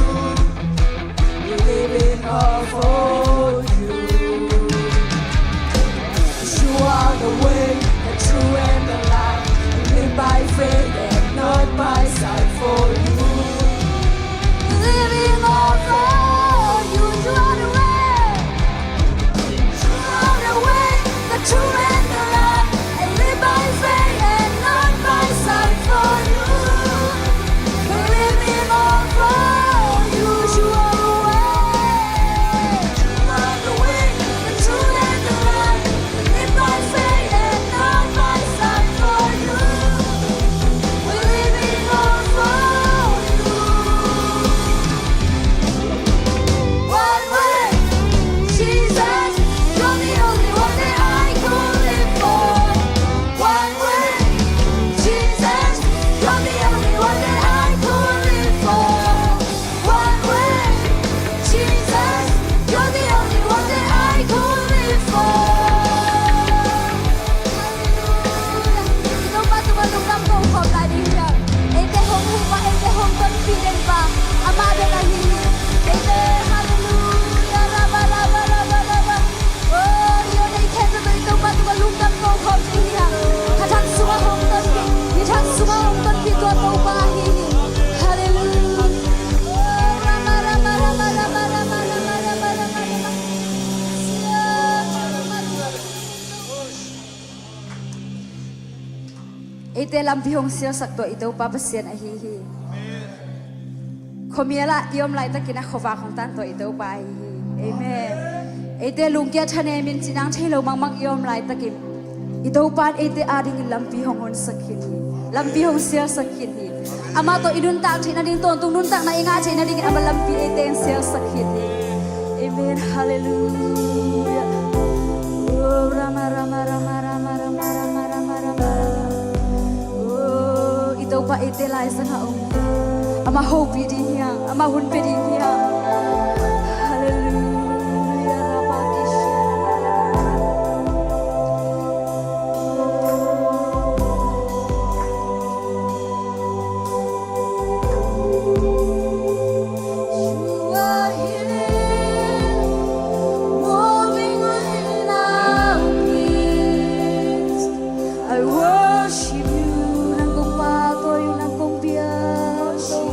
We live in all for you. You are the way, the truth, and the life. We live by faith and not by sight for you. We live in all for you. You are the way. You are the way, the truth, and the life. And live by faith and not by sight for you. We live in all for you. You are the way. You are the way, the truth, and the life. We live by faith and not by sight for you. We live in all for you. One way, Jesus, you're the only one that I could live for. One way, Jesus, you're the only one that I could live for. One way, Jesus, you're the only one that I could live for. Hallelujah. I Topa tungah lungdam ko khawm lai ding hiam? Eite hong huh pa, eite hong tonpih den pa, amah bek ahi hi. Eite, hallelujah, raba, raba, raba, raba. Oh, i aw nei khempeuh tawh i Topa tungah lungdam ko khawm ding hiam? Kha thak sungah hong tonpih, ni thak sungah hong tonpih tua Topa ahi hi. Hallelujah. Oh, rama, rama, rama. Eite lampi hong sialsak tawh i Topa Pasian ahi hi. Khuamial ah i om laitakin a khuavak hong tan tawh i Topa ahi hi. Amen. Eite lungkia thanemin cinang thei lo makmak i om laitakin i Topa in eite adingin lampi hong honsak khin hi. Lampi hong sialsak khin hi. Amah tawh i nuntak theih nading, tawntung nuntakna i ngah theih nadingin amah lampi eite in sialsak khin hi. Amen. Hallelujah. Oh, rama, rama, rama. Oh, i Topa eite laizangah om hi. Amah hopih ding hiam, amah hun pia ding hiam? Hallelujah. You are here, moving in our midst. I worship you. Nang kong pahtawi uh, nang kong biak uh.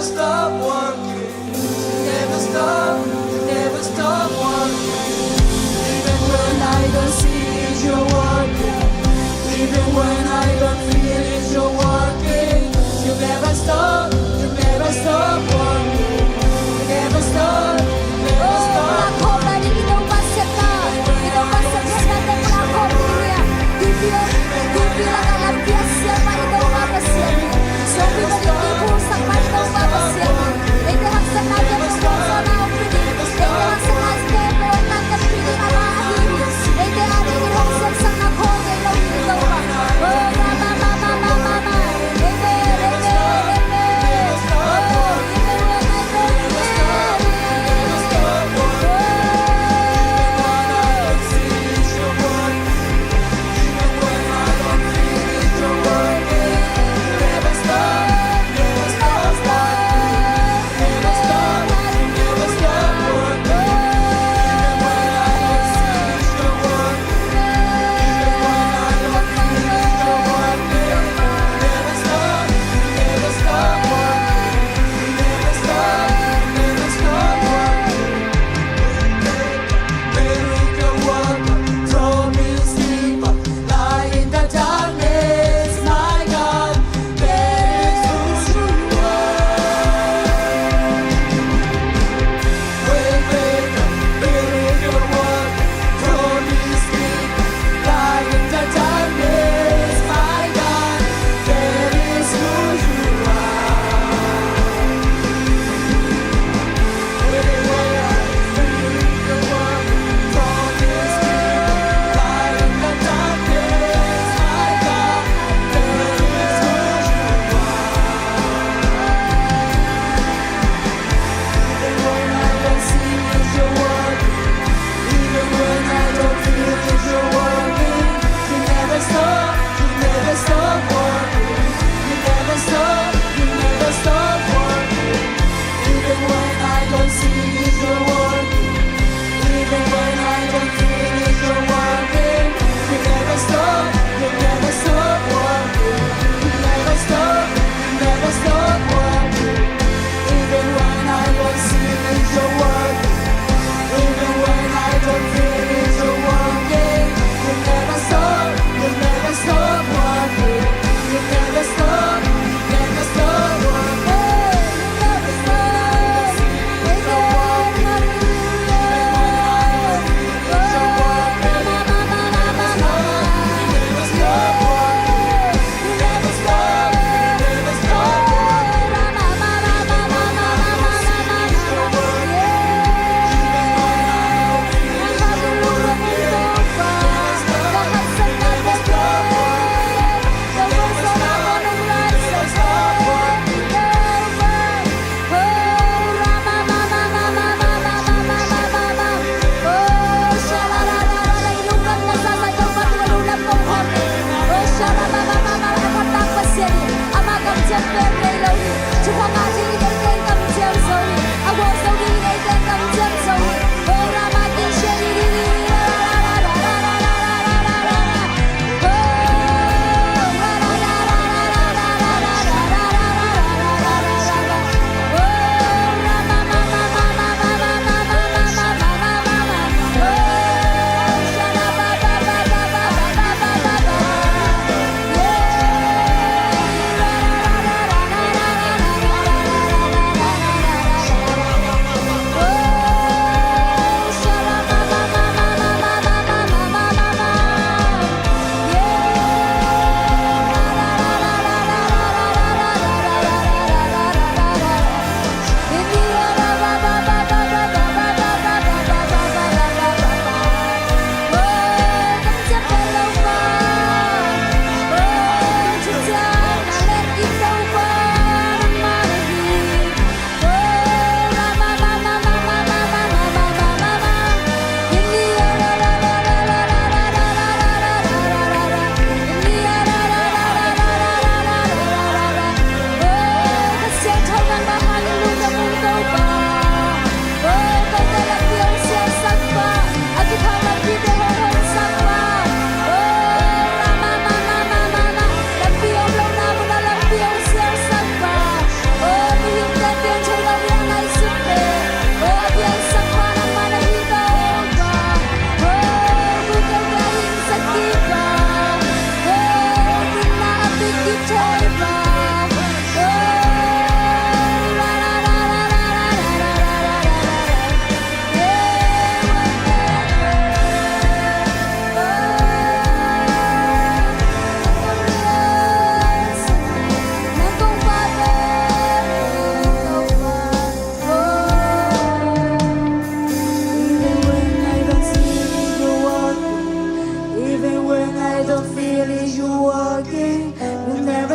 Stop working. You never stop, you never stop working. Even when I don't see it, you're working. Even when I don't feel it, you're working. You never stop, you never stop working. You never stop, you never stop. Oh, Jehovah, kita ubah siapa, kita ubah siapa, kita ubah siapa.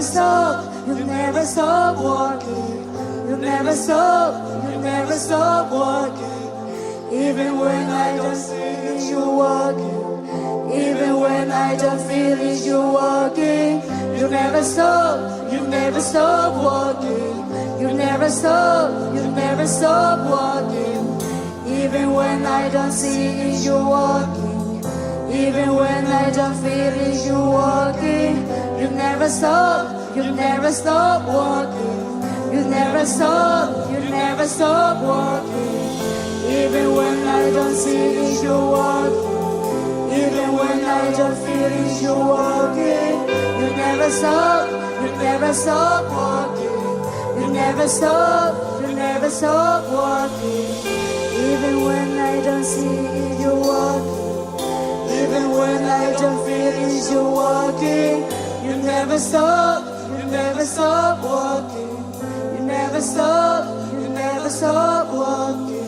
stop, you never stop working. You never stop, you never stop working. Even when I don't see you working, even when I don't feel it, you working. You never stop, you never stop working. You never stop, you never stop working. Even when I don't see it, you working. Even when I don't feel it, you working. You never stop, you never stop working. You never stop, you never stop working. Even when I don't see it, you working. Even when I don't feel it, you working. You never stop, you never stop working. You never stop, you never stop working. Even when I don't see it, you working. Even when I don't feel it, you working. You never stop, you never stop working. You never stop, you never stop working.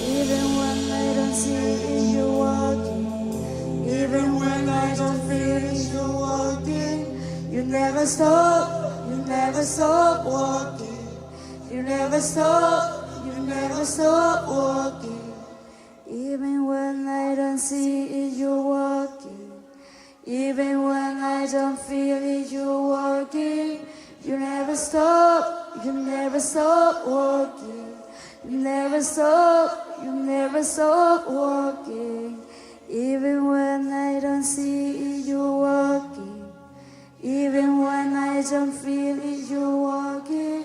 Even when I don't see it, you working. Even when I don't feel it, you working. You never stop, you never stop working. You never stop, you never stop working. Even when I don't see it, you working. Even when I don't feel it, you working. You never stop, you never stop working. You never stop, you never stop working. Even when I don't see it, you working. Even when I don't feel it, you working.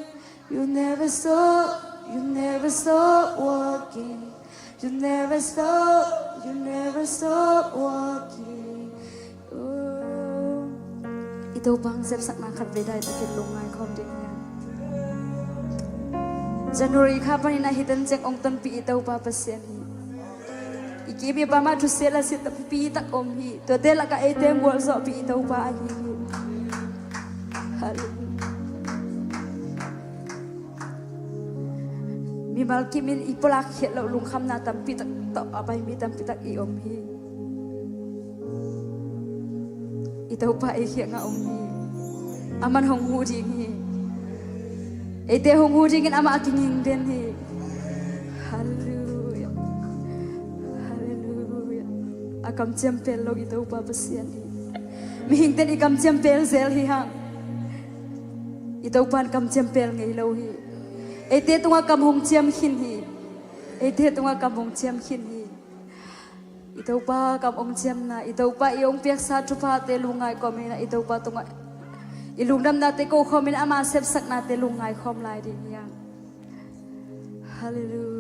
You never stop, you never stop working. You never stop, you never stop working. Oh. I Topa hong sepsakna khat vei daitakin lungngai khawm ding hi hang. January kha panin a hi teng ciang hong tonpih i Topa Pasian hi. I kim i pam ah thusel a si tampi tak om hi. Tuate lakah eite hong gualzawhpih i Topa ahi hi. Hallelujah. Mimal kim in i pulak khiat loh lungkhamna tampi tak tawh a pai mi tampi tak i om hi. I Topa ei kiangah om hi. Aman hong huh ding hi. Eite hong huh dingin amah a kinging den hi. Hallelujah. Hallelujah. A kamciam pel lo i Topa Pasian hi. Mihingte'n i kamciam pel zel hi hang. I Topa'n kamciam pel ngei lo hi. Eite tungah kam hong ciam khin hi. Eite tungah kam hong ciam khin hi. I Topa kam hong ciamna, i Topa i hong piaksa thuphate lungngai kawm hi na, i Topa tungah i lungdamnate ko khawm in ama sepsaknate lungngai khawm lai ding hi hang. Hallelujah.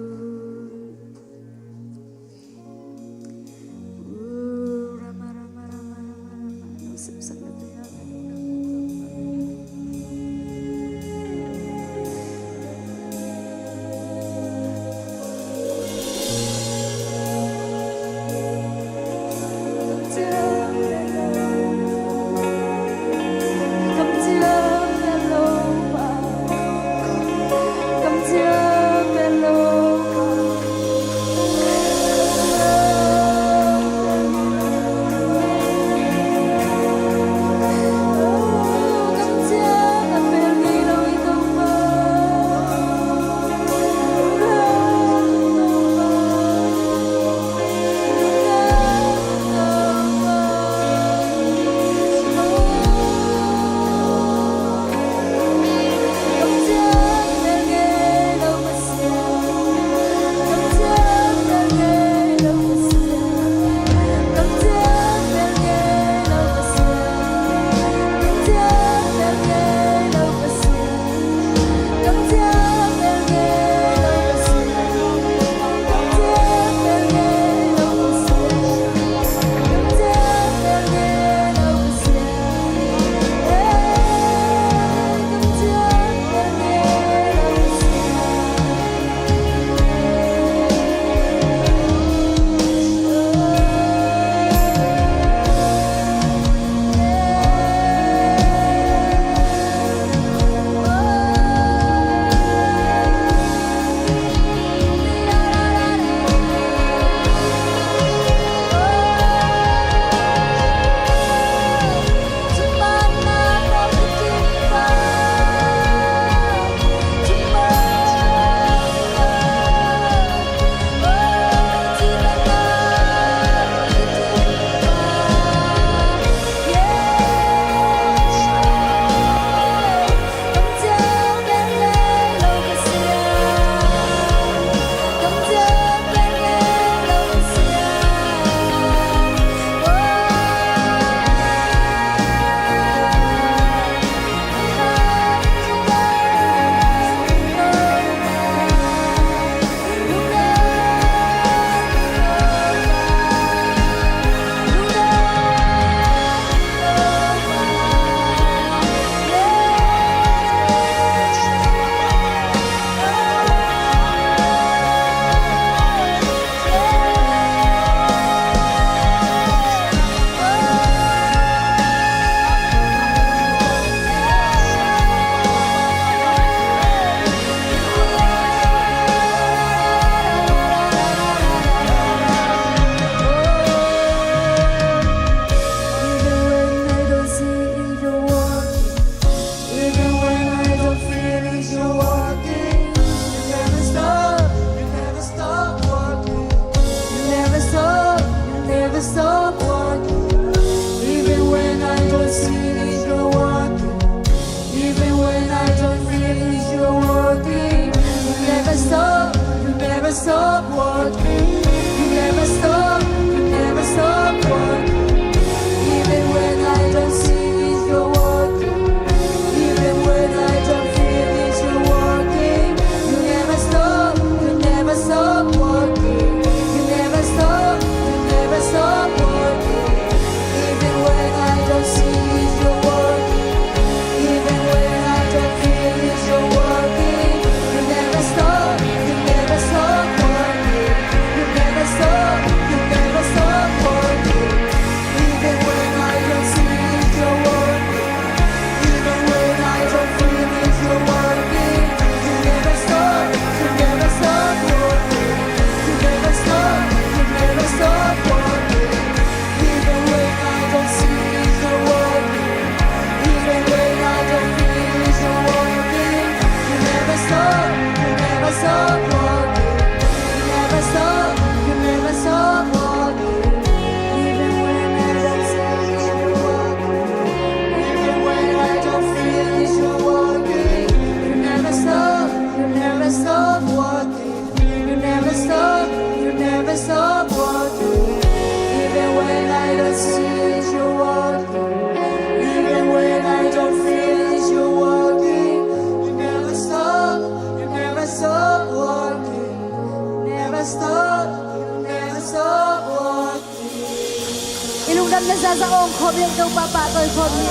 Topa pahtawi khawm ni.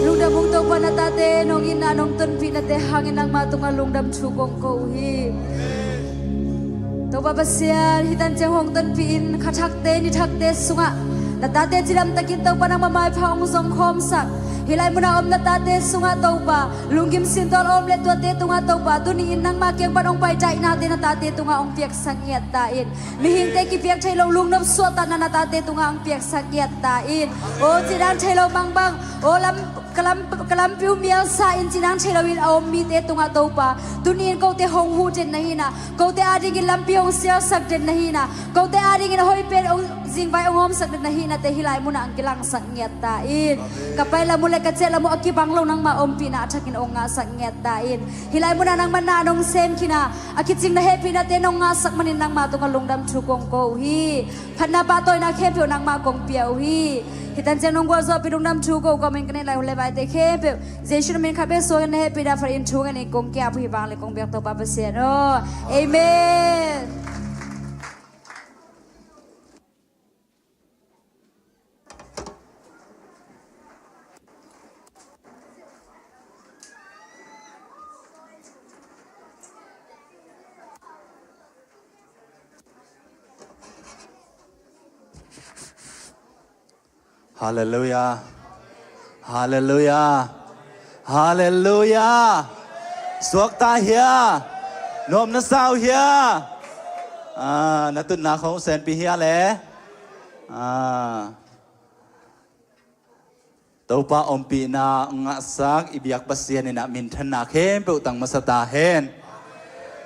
Lungdam ung Topa, na tate nong itna nong tonpihnate hangin nangma tungah lungdam thu kong ko uh hi. Topa Pasian, hih tanciang hong tonpihin kha thakte ni thakte sungah na tate cidamtakin Topa nangma maipha hong zongkhawmsak, hih lai munah om na tate sungah Topa lunggim sintual a om le tuate tungah Topa tuni-in nangma kiang pan hong paita ihnate na tate tungah hong piaksak ngiat ta in. Mihingte kipiak thei lo lungnop suahtakna na tate tungah hong piaksak ngiat ta in. O cidam thei lo bangbang, o lam ka lam, ka lampi uh mialsa in cidam thei loin a om mite tungah Topa tuni-in kote hong huh den na hihna, kote adingin lampi hong sialsak den na hihna, kote adingin a hoih pen hong zingvai hong hawmsak den na hihnate hih lai munah hong kilangsak ngiat ta in. Ka pai lam uh le ka ciah lam uh a kibang lo nangma ompihna a thakin hong ngahsak ngiat ta in. Hih lai munah nangma na nong sem khin a, a kicing na hehpihnate nong ngahsak manin nangma tungah lungdam thu kong ko uh hi. Phatna pahtawina khempeuh nangmah kong pia uh hi. Hih tanciang nong gualzawhpih lungdam thu ko uh kawmin ka neih lai hun le vaite khempeuh Jesu na min khat bek suangin na hehpihna phatin thu ngenin kong kiap uh hi. Vanglian kong biak Topa Pasian aw. Amen. Halleluiah. Halleluiah. Halleluiah. Suakta hia? Nuam na sa uh hia? Ah, na tutna khong senpi hia le? Ah. Topa ompihna ngahsak i biak Pasian inah minthanna khempeuh tang masa ta hen.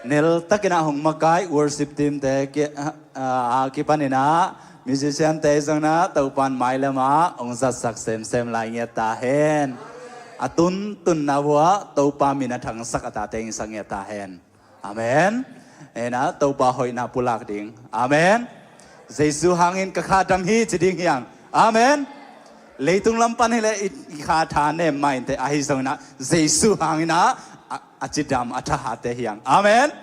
Neltakinah hong makai worship team te ki, ah, ah, kipaninah musician te zonginah Topan mailamah hong zatsak semsem lai ngiat ta hen. A tuntunna vuah Topa min a thangsak a tate hong sak ngiat ta hen. Amen. Ena Topa hoihna pulak ding. Amen. Jesu hangin ka kha dam hi ci ding hiang. Amen. Leitung lam pan hileh i, i kha tha nem mah inteh, ahi zonginah Jesu hanginah a, a cidam a thahate hiang. Amen.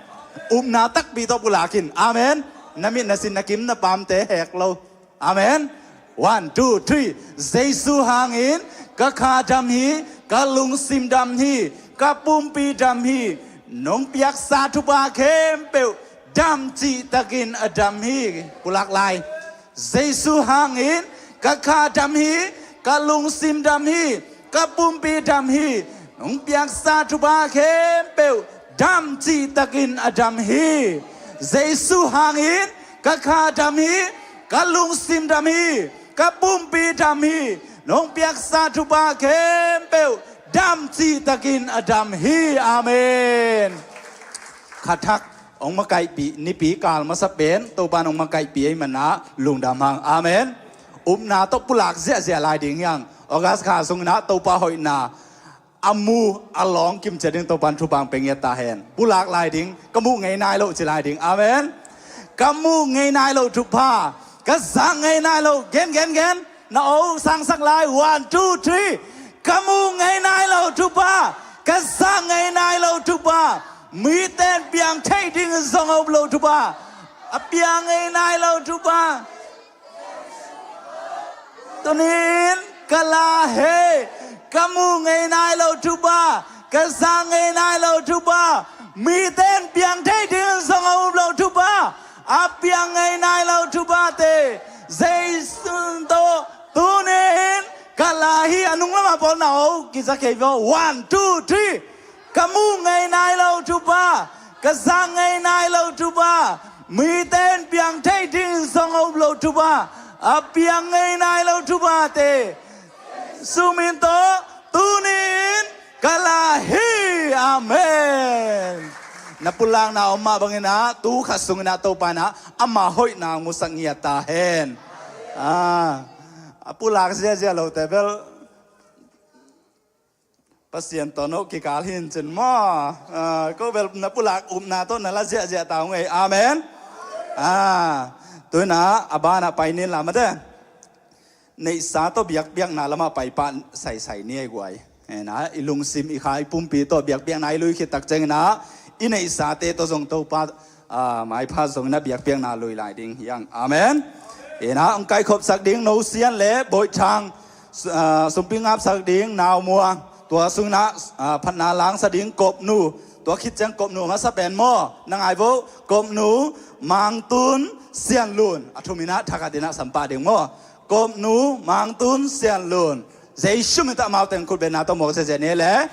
Upna takpi tawh pulakin. Amen. Na mit na sin na kim na pamte hek lo. Amen. One, two, three. Jesu hangin ka kha dam hi, ka lungsim dam hi, ka pumpi dam hi. Nong piaksa thupha khempeuh dam cihtakin a dam hi. Pulak lai. Jesu hangin ka kha dam hi, ka lungsim dam hi, ka pumpi dam hi. Nong piaksa thupha khempeuh dam cihtakin a dam hi. Jesu hangin ka kha dam hi, ka lungsim dam hi, ka pumpi dam hi. Nong piaksa thupha khempeuh dam cihtakin a dam hi. Amen. Kha thak hong makaihpih, nipi kal masa pen Topa nong makaihpih ahih manah lungdam hang. Amen. Upna tawh pulak ziahziah lai ding hiang. August kha sunginah Topa hoihna a mu a lawng kimcia ding Topan thupha hong pia ngiat ta hen. Pulak lai ding, ka muh ngei nai loh ci lai ding. Amen. Ka muh ngei nai loh thupha, ka zak ngei nai loh. Gen, gen, gen. Na o sangsak lai. One, two, three. Ka muh ngei nai loh thupha, ka zak ngei nai loh thupha, mite in piang theih ding zong a up loh thupha, a piang ngei nai loh thupha. Tunin ka la hi. Ka muh ngei nai loh thupha, ka zak ngei nai loh thupha, mite in piang theih ding zong a up loh thupha, a piang ngei nai loh thuphate Jesu tawh tunin ka la hi. A nung lamah pawl na o kiza kei vo. One, two, three. Ka muh ngei nai loh thupha, ka zak ngei nai loh thupha, mite in piang theih ding zong a up loh thupha, a piang ngei nai loh thuphate Jesu min tawh tunin ka la hi. Amen. Na pulakna om mah banginah tu khat sunginah Topa inah ama hoihna musak ngiat ta hen. Ah, a pulak ziahziah lote bel Pasian tawh no kikal hi in cin maw. Ah, ko bel na pulak upna tawh na la ziahziah ta ung ei. Amen. Ah, tu-in ah a banah pai ni in la mate. Neihsa tawh biakpiakna lamah pai pah saisai ni ei guai. Hi-in ah i lungsim i kha i pumpi tawh biakpiakna i lui khit tak ciangin ah i neihsate tawh zong Topa, ah, maipha zongin ah biakpiakna lui lai ding hi hang. Amen. Hi-in ah hong kaikhopsak ding No Sian le Boih Thang, su-, ah, sumpi ngapsak ding Nau Muang. Tua sungin ah, ah, phatna langsa ding Kop Nu. Tua khit ciang Kop Nu masa pen maw. Na ngai vo, Kop Nu Mang Tun Sian Lun. A thum in ah thakhat in ah sam pah ding maw. Kop Nu Mang Tun Sian Lun. Jesu min tawh amau teng khut bengna tawh mawk ziahziah ni le.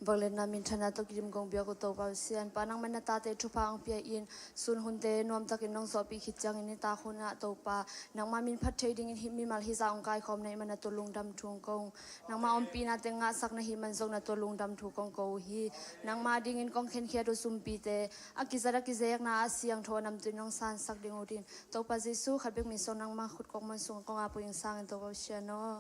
Vangliatna minthanna tawh kidim kong biak uh Topa Pasian, Pa, nangmah in na tate thupha hong pia in, sun hunte nuamtakin nong zawhpih khit ciangin nitak hunah Topa, nangmah min phat thei dingin hih mimal hizah hong kaikhawm na hih man na tua lungdam thu hong ko ung. Nangmah ompihna teng ngahsak na hih man zong na tua lungdam thu kong ko uh hi. Nangmah dingin kong khenkhiat uh sumpite a kizat a kizekna ah siangtho a namtui nong sansak ding uh din, Topa Jesu khat bek min suang nangmah khut kawkmuan sungah kong ap uh ing sangin Topa Pasian aw.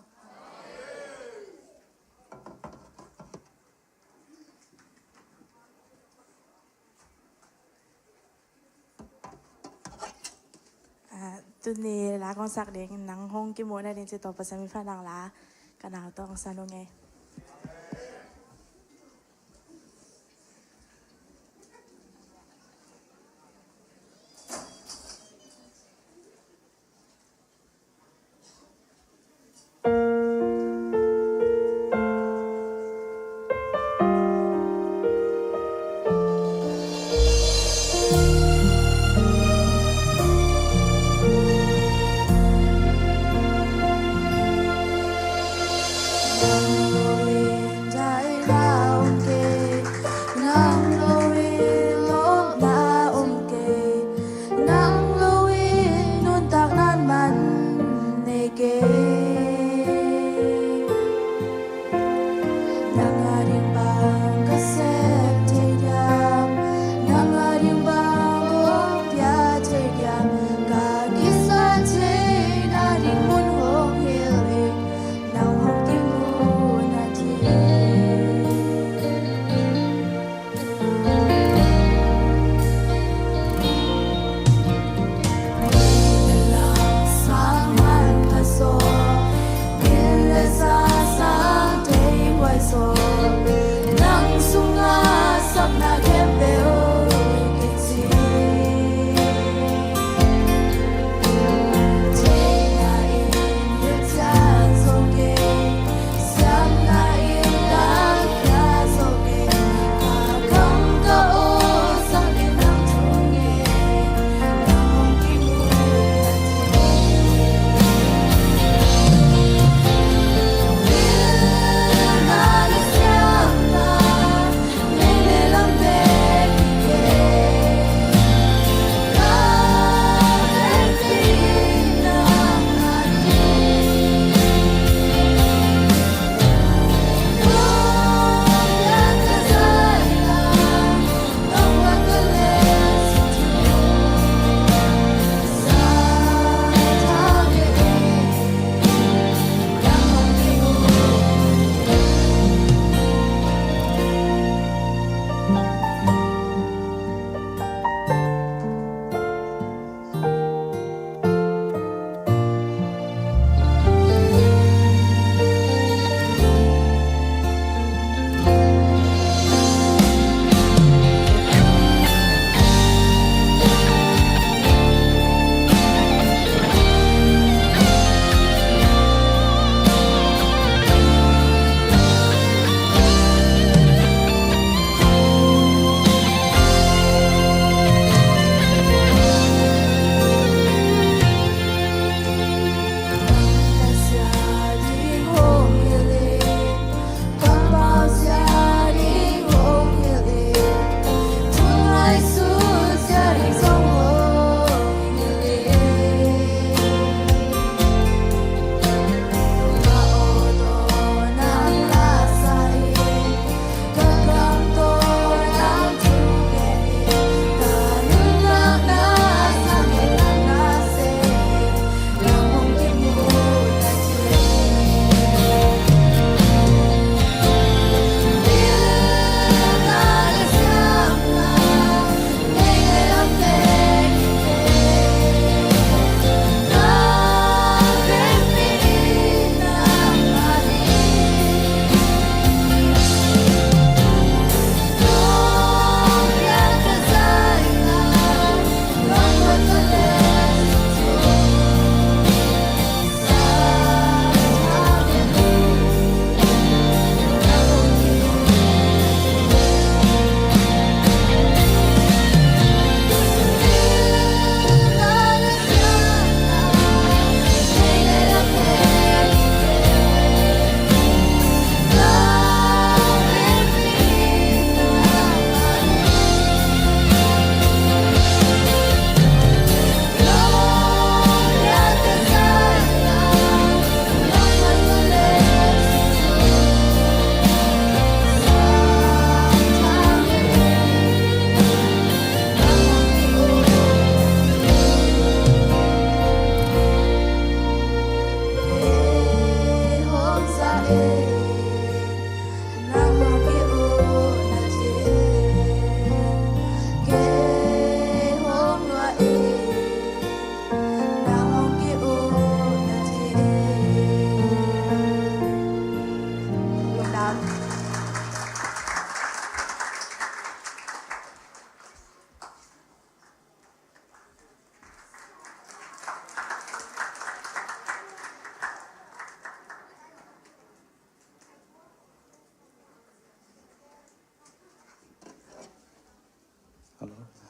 Ah, tuni la kong sak ding, nang hong kimuhna ding ci Topa Pasian min phat nang la ka nau tawh hong san ung ei.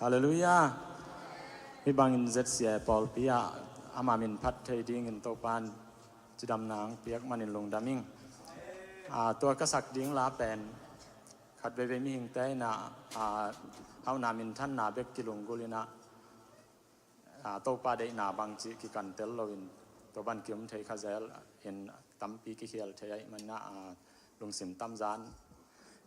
Halleluiah. Hih bangin Z C I pawlpi ah ama min phat thei dingin Topa'n cidamna hong piak manin lungdam ing. Ah, tua ka sak ding la pen khat veivei mihingte in ah, ah, hauhna minthanna bek kilunggulh in ah, ah, Topa deihna bangci kikantel loin tua bang kiom thei kha zel in tampi kikhial thei ahih manin ah, ah, lungsim tamzan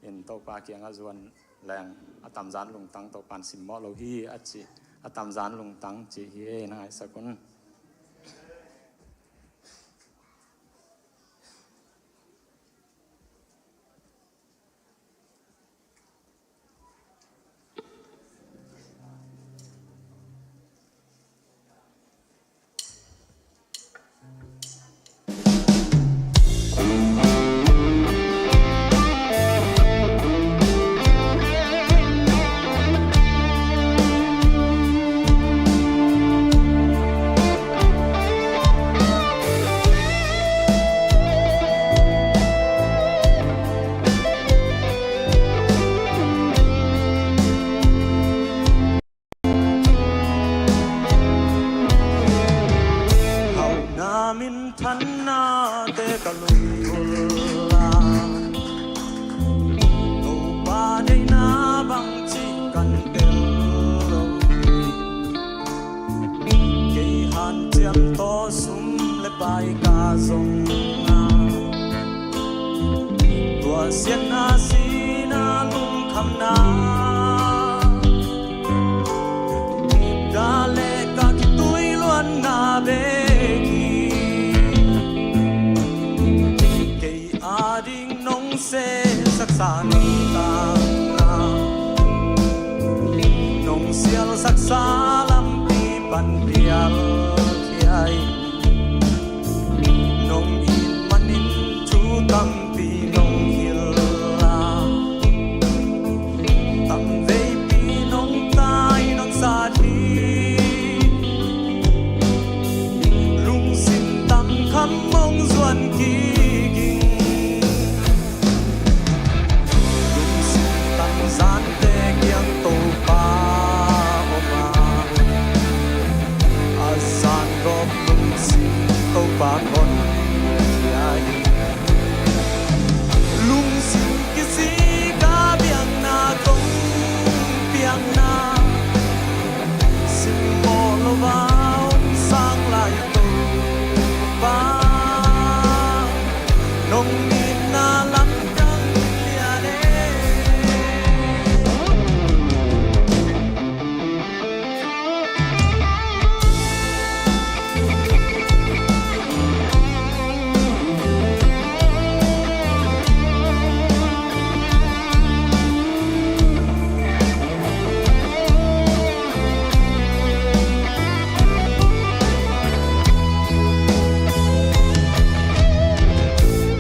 in Topa kiangah zuan leng a tamzan lungtang Topa'n simmawh lo hi a cih, a tamzan lungtang cih hi, na ngaihsak un. Hauhna minthanna te ka lungkul a, Topa deihna bangci kan tel lo hi. Kei hanciam tawh sum le pai ka zong a, tua siatna sihna lungkhamna, dale ka kituiluanna bek hi. Kei ading nong sehsaksa nuntakna, nong sialsaksa lampi pan pialkhia in, nong it manin thu tampi nong hilh a, tamveipi nong tai nong sat hi. Lungsim tangkham hong zuan kik ing. Lungsim tangzante kiang Topa om a, a zan gawp lungsim Topa honkhia hi. Lungsim kisik a biakna kong piakna, simmawh lo a hong sang lai Topa, nong itna lamdang lian e.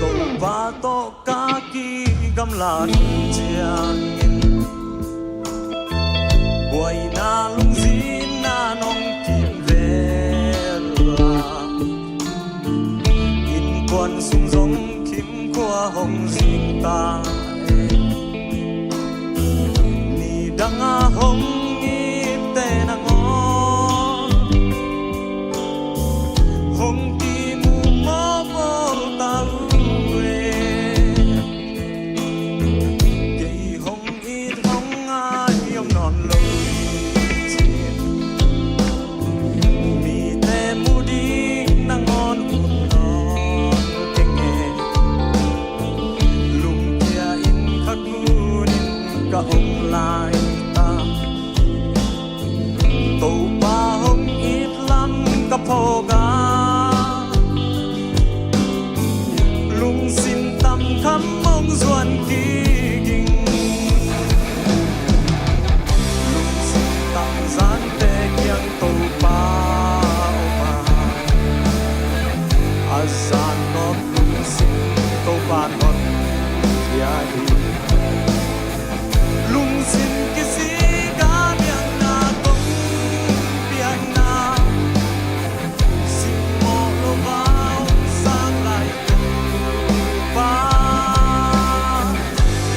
Topa tawh ka kigamlat ciangin, buaina lungzinna nong kimvel a, innkuan sung zong khimkhua hong zing ta e. Nidang a hong itte nangawn hong kimu mawhbawl ta uh e. Kei hong it hong ngai om nawn lo hi cin, mite mu ding nangawn ut nawn keng e. Lungkia in khat hunin ka om lai ta, Topa hong it lam ka phawk a, lungsim tangkham hong zuan kik ing. Lungsim tangzante kiang Topa om a, a zan gawp lungsim Topa honkhia hi. Lungsim kisik a biakna kong piakna, simmawh lo a hong sang lai Topa,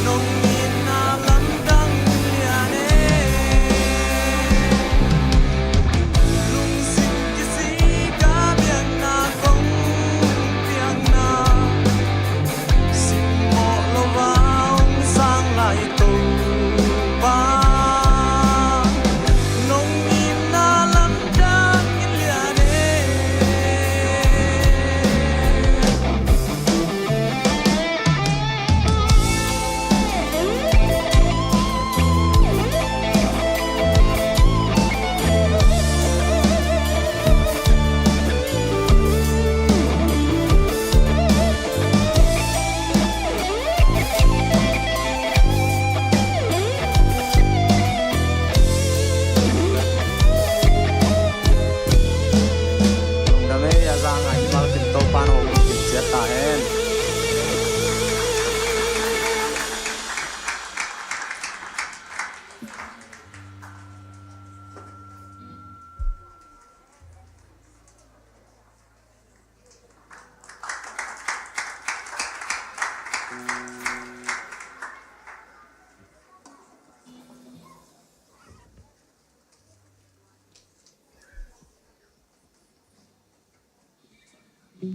nong itna lamdang lian e. Phatna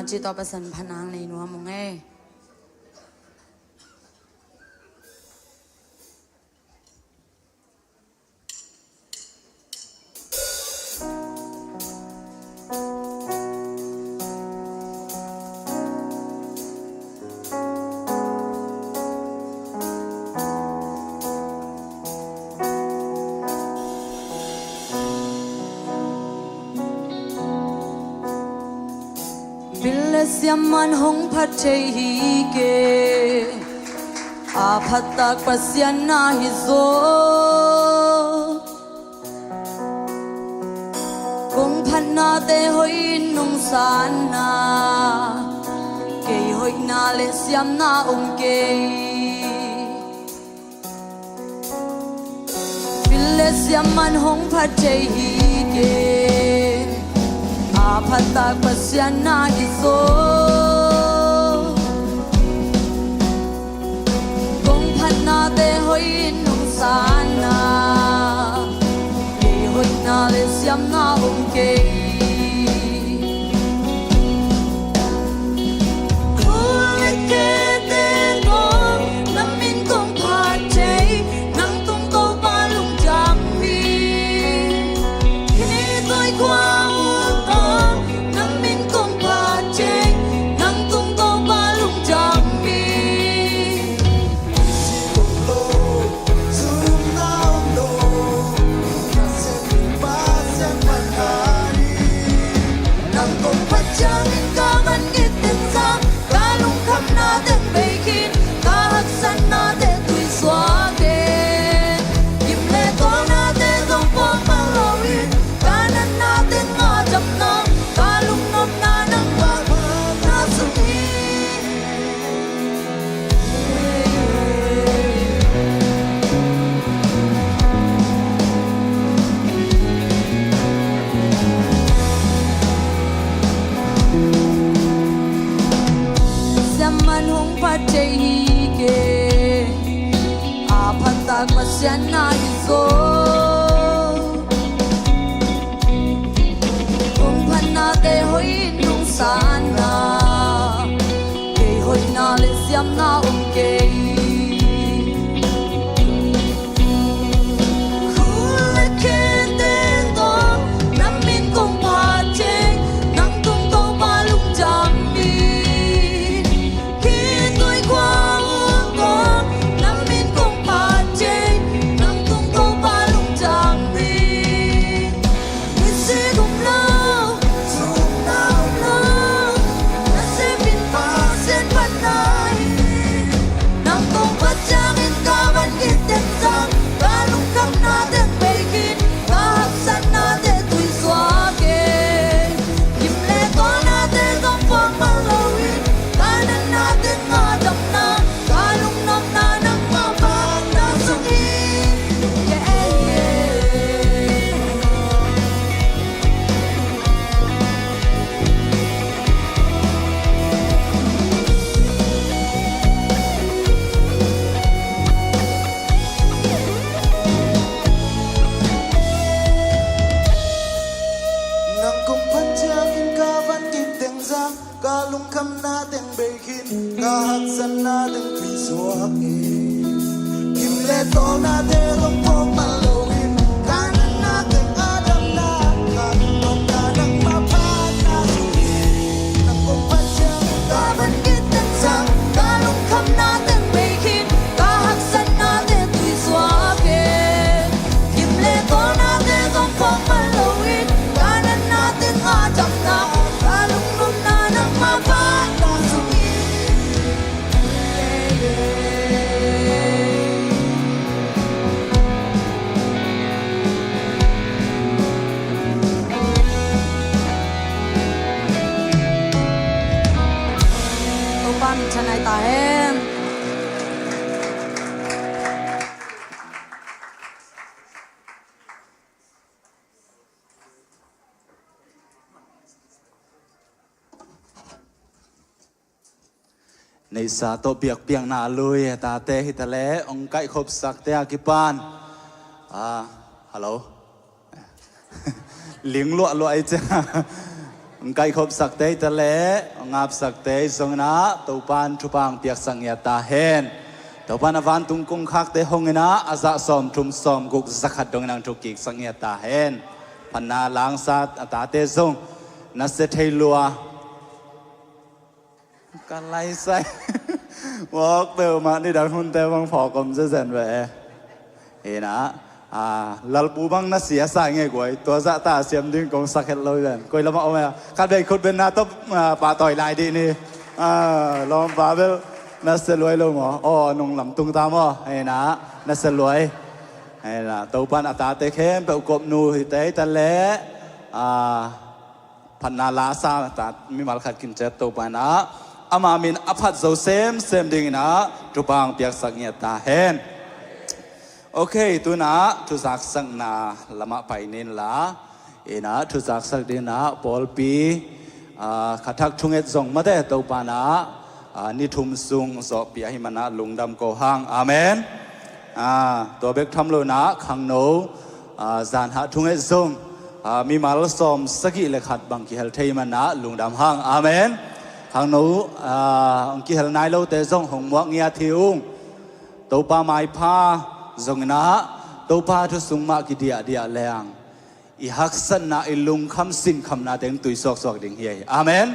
ci tawh Pasian phatna hong nei nuam ung ei. Pil le siamman hong phat thei hi kei, a phattak Pasian na hi zaw. Kong phatnate hoih in nong sanna, kei hoihna le siamna om kei. Pil le siamman hong phat thei hi kei, a phattak Pasian na hi zaw. Kong phatnate hoih in nong sanna, kei hoihna le siamna om kei. Khua le khete tawh na min kong phat thei, nang tung Topa lungdam hi. Khitui khua uh tawh na min kong phat thei, nang tung Topa lungdam hi. Siamman hong phat thei hi kei, a phattak Pasian na hi zaw. Kong phatnate hoih in nong sanna, kei hoihna le siamna om kei. Khua le khete tawh na min kong phat thei, nang tung Topa lungdam hi. Khitui khua uh tawh na min kong phat thei, nang tung Topa lungdam hi. Nang kong phat ciangin ka van kit teng zang, ka lungkhamna teng bei khin, ka haksatnate tui suak e. Gim le tawlnate zong puak man loin, ka natna teng a damna, ka lungnopna nangmah bang na sung hi. Nang kong phat ciangin ka van kit teng zang, ka lungkhamna teng bei khin, ka haksatna teng tui suak e. Gim le tawlnate zong puak man loin, ka natna teng a damna, ka lungnopna nangmah bang na sung hi. Nang kong phat ciangin ka van kit teng zang, ka lungkhamna teng bei khin, ka haksatnate tui suak e. Gim le tawlnate zong puak man loin, ka natna teng a damna, ka lungnopna nangmah bang na sung hi. Topa min thang nai ta hen. Neihsa tawh biakpiakna a lui a tate hi ta leh hong kaihkhopsakte a kipan, ah, hello, ling luahluah i ciang hong kaihkhopsakte hi ta leh hong apsakte hi zongin ah Topan thupha hong piaksak ngiat ta hen. Topan a vantung kongkhakte hong in ah a zah sawmthum sawmguk zakhat dongin hong thukkiksak ngiat ta hen. Phatna la hong sa a tate zong nasia thei lua. Ka laisai mawk peuhmah, nidang hunte bang phawk om zezen ve. Hi in ah, ah, lalpu bang nasia sa ngei guai, tua zahta siam ding kong sak het lo hi ven. Koi lamah om e, khatvei khutbenna tawh, ah, pahtawi lai dih ni. Ah, lawmpa bel nasia luai lo maw? Aw, nung lam tung ta maw? Hi in ah, nasia luai. Hi in ah, Topan a tate khempeuh kopnu hi ta leh, ah, phatna la sa ta mimal khat kim ciat Topa in ah ama min a phat zo semsem dingin ah thupha hong piaksak ngiat ta hen. Ok, tu in ah thuzaksakna lamah pai ni in la, hi in ah thuzaksak dingin ah pawlpi, ah, kha thak thunget zong mate Topa in ah, ah, ni thum sung zawhpih ahih manin ah lungdam ko hang. Amen. Ah, tua bek tham lo in ah khangno, ah, zanhah thunget zong, ah, mimal sawmsagih le khat bang kihel thei manin ah lungdam hang. Amen. Khangno, ah, hong kihel nai lote zong hong muak ngiat hi ung. Topa maipha zongin ah Topa thu sung mah kidiahdiah leng i haksatna, i lungkham sinkhamna teng tui suaksuak ding hi. Amen.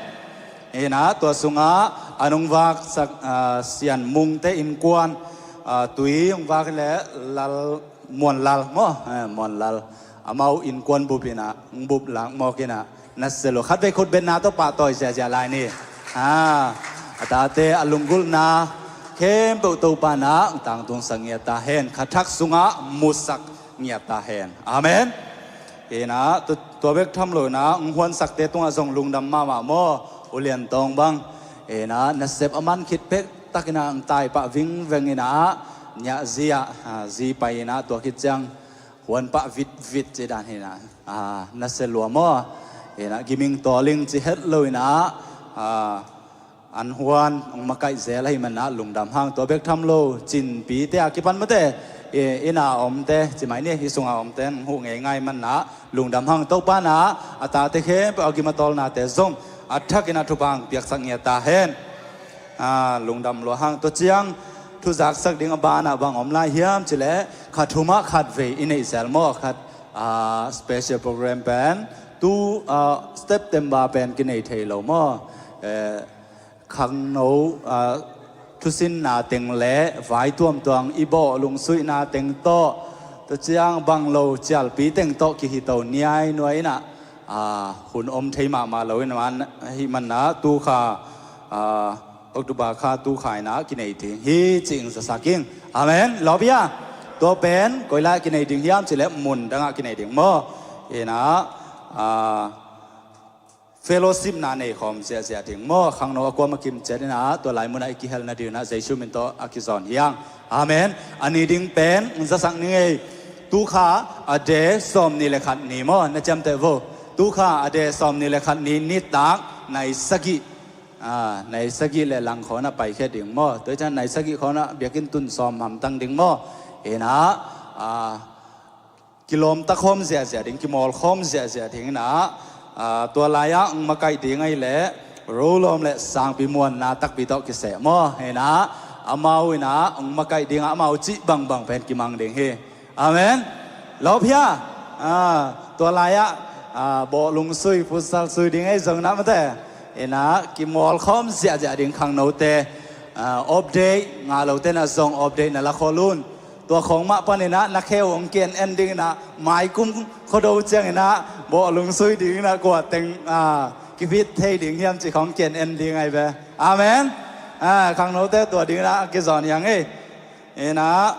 Hi in ah tua sungah a nung vaksak, ah, Sian Mungte innkuan, ah, tui hong vak le Lal, Muan Lal maw? Eh, Muan Lal. Amau innkuan bup in ah, hong bup lak mawk in ah, nasia lua. Khatvei khutbenna tawh pahtawi ziahziah lai ni. Ah, a tate a lunggulhna khempeuh Topa in ah hong tangtungsak ngiat ta hen. Kha thak sungah musak ngiat ta hen. Amen. Hi in ah, tu, tua bek tham lo in ah hong huansakte tungah zong lungdam mahmah maw? U Lian Tawng bang, hi in ah, nasep a man khit pek takin ah hong taipah vingveng in ah, niah zi ah, ah, zi pai in ah, tua khit ciang huan pah vitvit ci dan hi in ah, ah, nasia lua maw? Hi in ah, giming tawling ci het lo in ah, ah, an huan hong makaih zel ahih manin ah lungdam hang. Tua bek tham lo, Cinpite a kipan mate, i, inn a omte, ci mai ni, hih sungah omte hong huh ngeingai manin ah lungdam hang. Topa in ah a tate khempeuh a gim a tawlnate zong a thakin ah thupha hong piaksak ngiat ta hen. Ah, lungdam lua hang. Tua ciang thuzaksak ding a banah bang om lai hiam cih leh, kha thumah khatvei i neih zel maw? Khat, ah, special program pen tu, ah, September pen kinei thei lo maw? Eh, khangno, ah, thusinna teng le vai tuamtuam i bawh lungsuihna teng tawh, tua ciang bang lo cialpi teng tawh kihito niainuai in ah, ah, hun om thei mahmah lo in man, ahih manin ah tu kha, ah, October kha tu kha in ah kinei ding hi ci-in zasak ing. Amen. Lawp hia? Tua pen koi lai ah kinei ding hiam cih leh mun dangah kinei ding maw? Hi in ah, ah, fellowship na nei khawm ziahziah ding maw? Khangno a kuamah kim ciat in ah tua lai munah i kihel nadingin ah Jesu min tawh a kizawn hi hang. Amen. A ni ding pen hong zasak ning ei. Tu kha a de sawmnih le khat ni maw? Na ciamteh vo. Tu kha a de sawmnih le khat ni, nitak nai sagih, ah, nai sagih le lang khawng ah paikhia ding maw? Tua ciang nai sagih khawng ah biakinn tun sawm hamtang ding maw? Hi in ah, ah, kilawmta khawm ziahziah ding, kimawl khawm ziahziah ding in ah, ah, tua lai-ah hong makaih ding ahih leh Rolawm le Sangpi Muanna takpi tawh kiseh maw? Hi in ah, amau in ah hong makaih ding ah, amau cih bangbang pen kimang ding hi. Amen. Lawp hia? Ah, tua lai-ah, ah, bawh lungsui, futsal sui ding ei zong in ah mate. Hi in ah, kimawl khawm ziahziah ding khangnote. Ah, off day ngah lote in ah zong off day na la khol un. Tua khawng mah panin ah na khe uh hong ki-en en ding in ah, maikum Khuado ciangin ah bawh lungsui ding in ah kua teng, ah, kipit thei ding hiam cih khawng ki-en en ding ahi ve. Amen. Ah, khangnote tua ding in ah a kizawn hi hang ei. Hi in ah,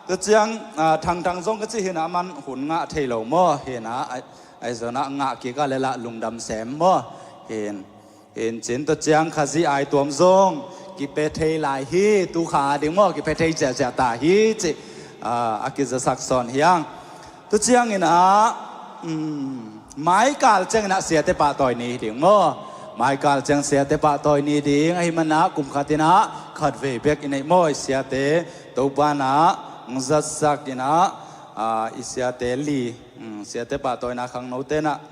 tua ciang, ah, thangthang zong ka cih hi in ah, a man hun ngah thei lo maw? Hi in ah, ai, ai zong ah ngah kik a leh lah lungdam sem maw? Hi in. Hi in cin, tua ciang Khazih ai tuam zong kipia thei lai hi, tu kha ding maw, kipia thei ziahziah ta hi cih, ah, a kizasak sawn hi hang. Tua ciangin ah, um, maikal ciangin ah siate pahtawi ni hi ding maw? Maikal ciang siate pahtawi ni ding ahih manin ah kum khat in ah khatvei bek i neih maw, i siate Topa in ah hong zatsak in ah, ah, i siate li, um, siate pahtawina khangnote in ah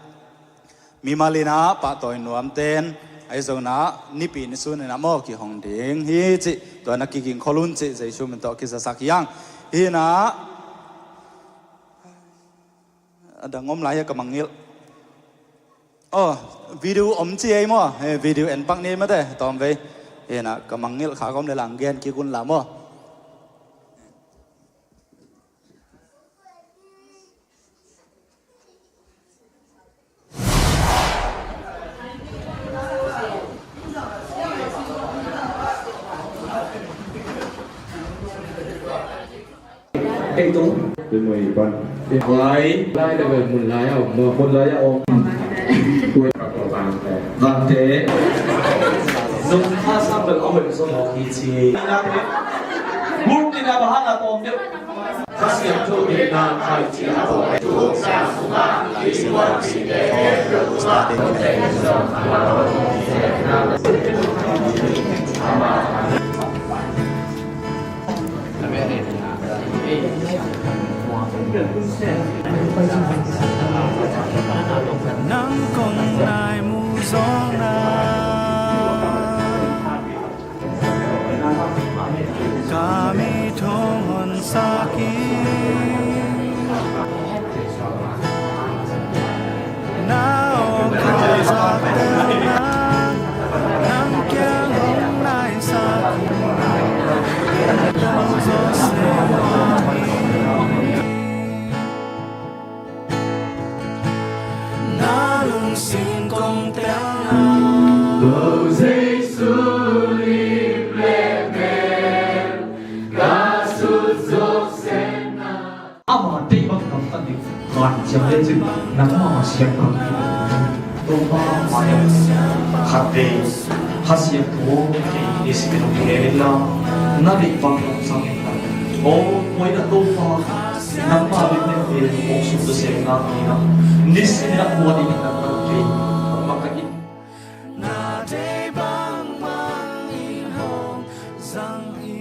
mimal in ah pahtawi nuamte in ahi zongin ah Nipi ni sun in ah maw kihong ding hi cih tua na kiging khol un cih Jesu min tawh kizatsak hi hang. Hi in ah a dang om lai hi a ka mangngilh. Oh, video om ci ei maw? Eh, video en pak ni mate, tawm vei. Hi in ah ka mangngilh kha ka om le lang gen kik un la maw? Ei tung. Tui mui pan. Lai. Lai da bai mun lai a om maw. Mun lai a om. Tui. Vante. Zong kha sam bel a hoih zong awk hi ci. Mun tina bahan a tawm deuh. Kha siam thu deuh na khai ci a tawm. Nang kong nai mu zong na, ka mi thong hon sa ki. Ama deih bang gamtat ding hanciam lecin nangmah a siam khat ding. Topa mai-ah khatvei Kha Siangtho kei ni simin hong kihel inla, na deih bang hong sam inla. O, muina Topa, nangmah min ne kei hong sum ta siang na kei na. Nisimin a kua ding nangmah kei hong bang ka in. Na deih bangbang in hong zang hi.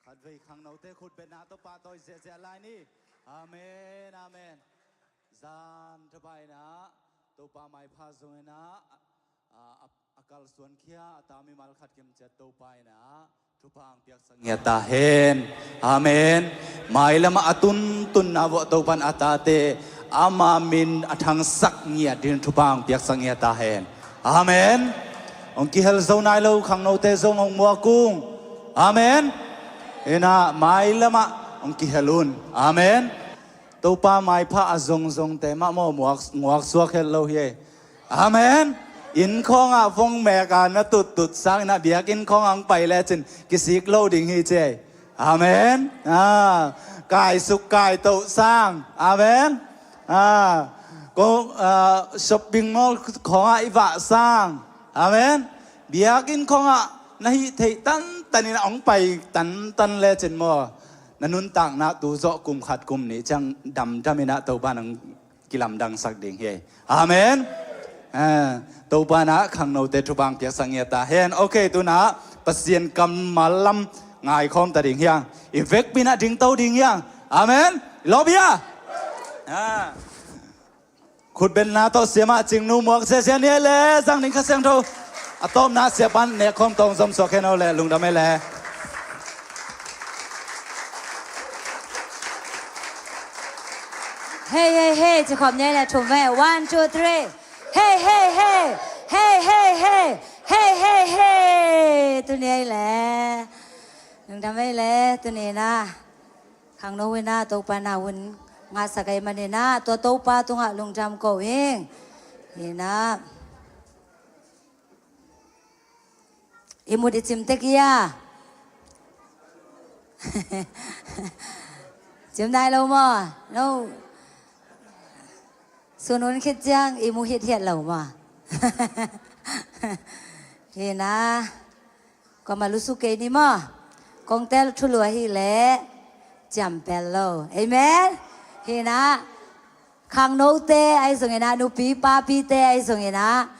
Khatvei khangnote khut betna tawh pahtawi ziahziah lai ni. Amen, amen. Zan thapai na Topa maipha zong ina, a, a, a kalsuan khia a ta mimal khat kim ciat Topa ina thupha ang piaksak ngiat ta hen. Amen. Mailam a tuntunna vawh Topan a tate ama min a thangsak ngiat din thupha ang piaksak ngiat ta hen. Amen. Hong kihel zo nai lo khangnote zong hong muak ung. Amen. Ina mailam ah hong kihel un. Amen. Topa maipha a zongzongte mah maw muak, muak suak het lo hi ei. Amen. Inn khawngah vong meka na tuttut sang ina biakinn khawngah hong pai lecin kisik lo ding hi ci ei. Amen. Ah, kaisuk kaitoh sang. Amen. Ah, ko, ah, shopping mall khawngah i vah sang. Amen. Biakinn khawngah na hih theih tantan ina hong pai tantan lecin maw na nuntakna tu zawh kum khat kum nih ciang damdam ina Topa nang kilamdangsak ding hi. Amen. Ah, Topa na khangnote thupha ang piaksak ngiat ta hen. Ok, tuna Pasian kammal lam Ngaikhawm ta ding hiang. I vekpi-in ah dingto ding hiang. Amen. Lobia. Ah. Khutbenna tawh siamah cingnu muak siasia ni ei le, zang ding Kha Siangtho. A tawpna siapa in nekkhawm tawng zomsuak hen aw le, lungdam ei le. Hei, hei, hei, ci khawm ni ei le, thum ve. One, two, three. Hei, hei, hei. Hei, hei, hei. Hei, hei, hei. Tuni ei le. Lungdam ei le, tuni-in ah. Khangno in ah Topa na hun ngahsak ahih manin ah, tua Topa tungah lungdam ko ing. Hi-in ah. I mut i cim tek hia? Cim nai lo maw? No. Sun hun khit ciang i mu hithiat lo maw? Hi-in ah. Kuamah lusuk kei ni maw? Kong tel thulu ahih leh ciam pel lo. Amen. Hi-in ah, khangnote ahi zongin ah, nupi papite ahi zongin ah,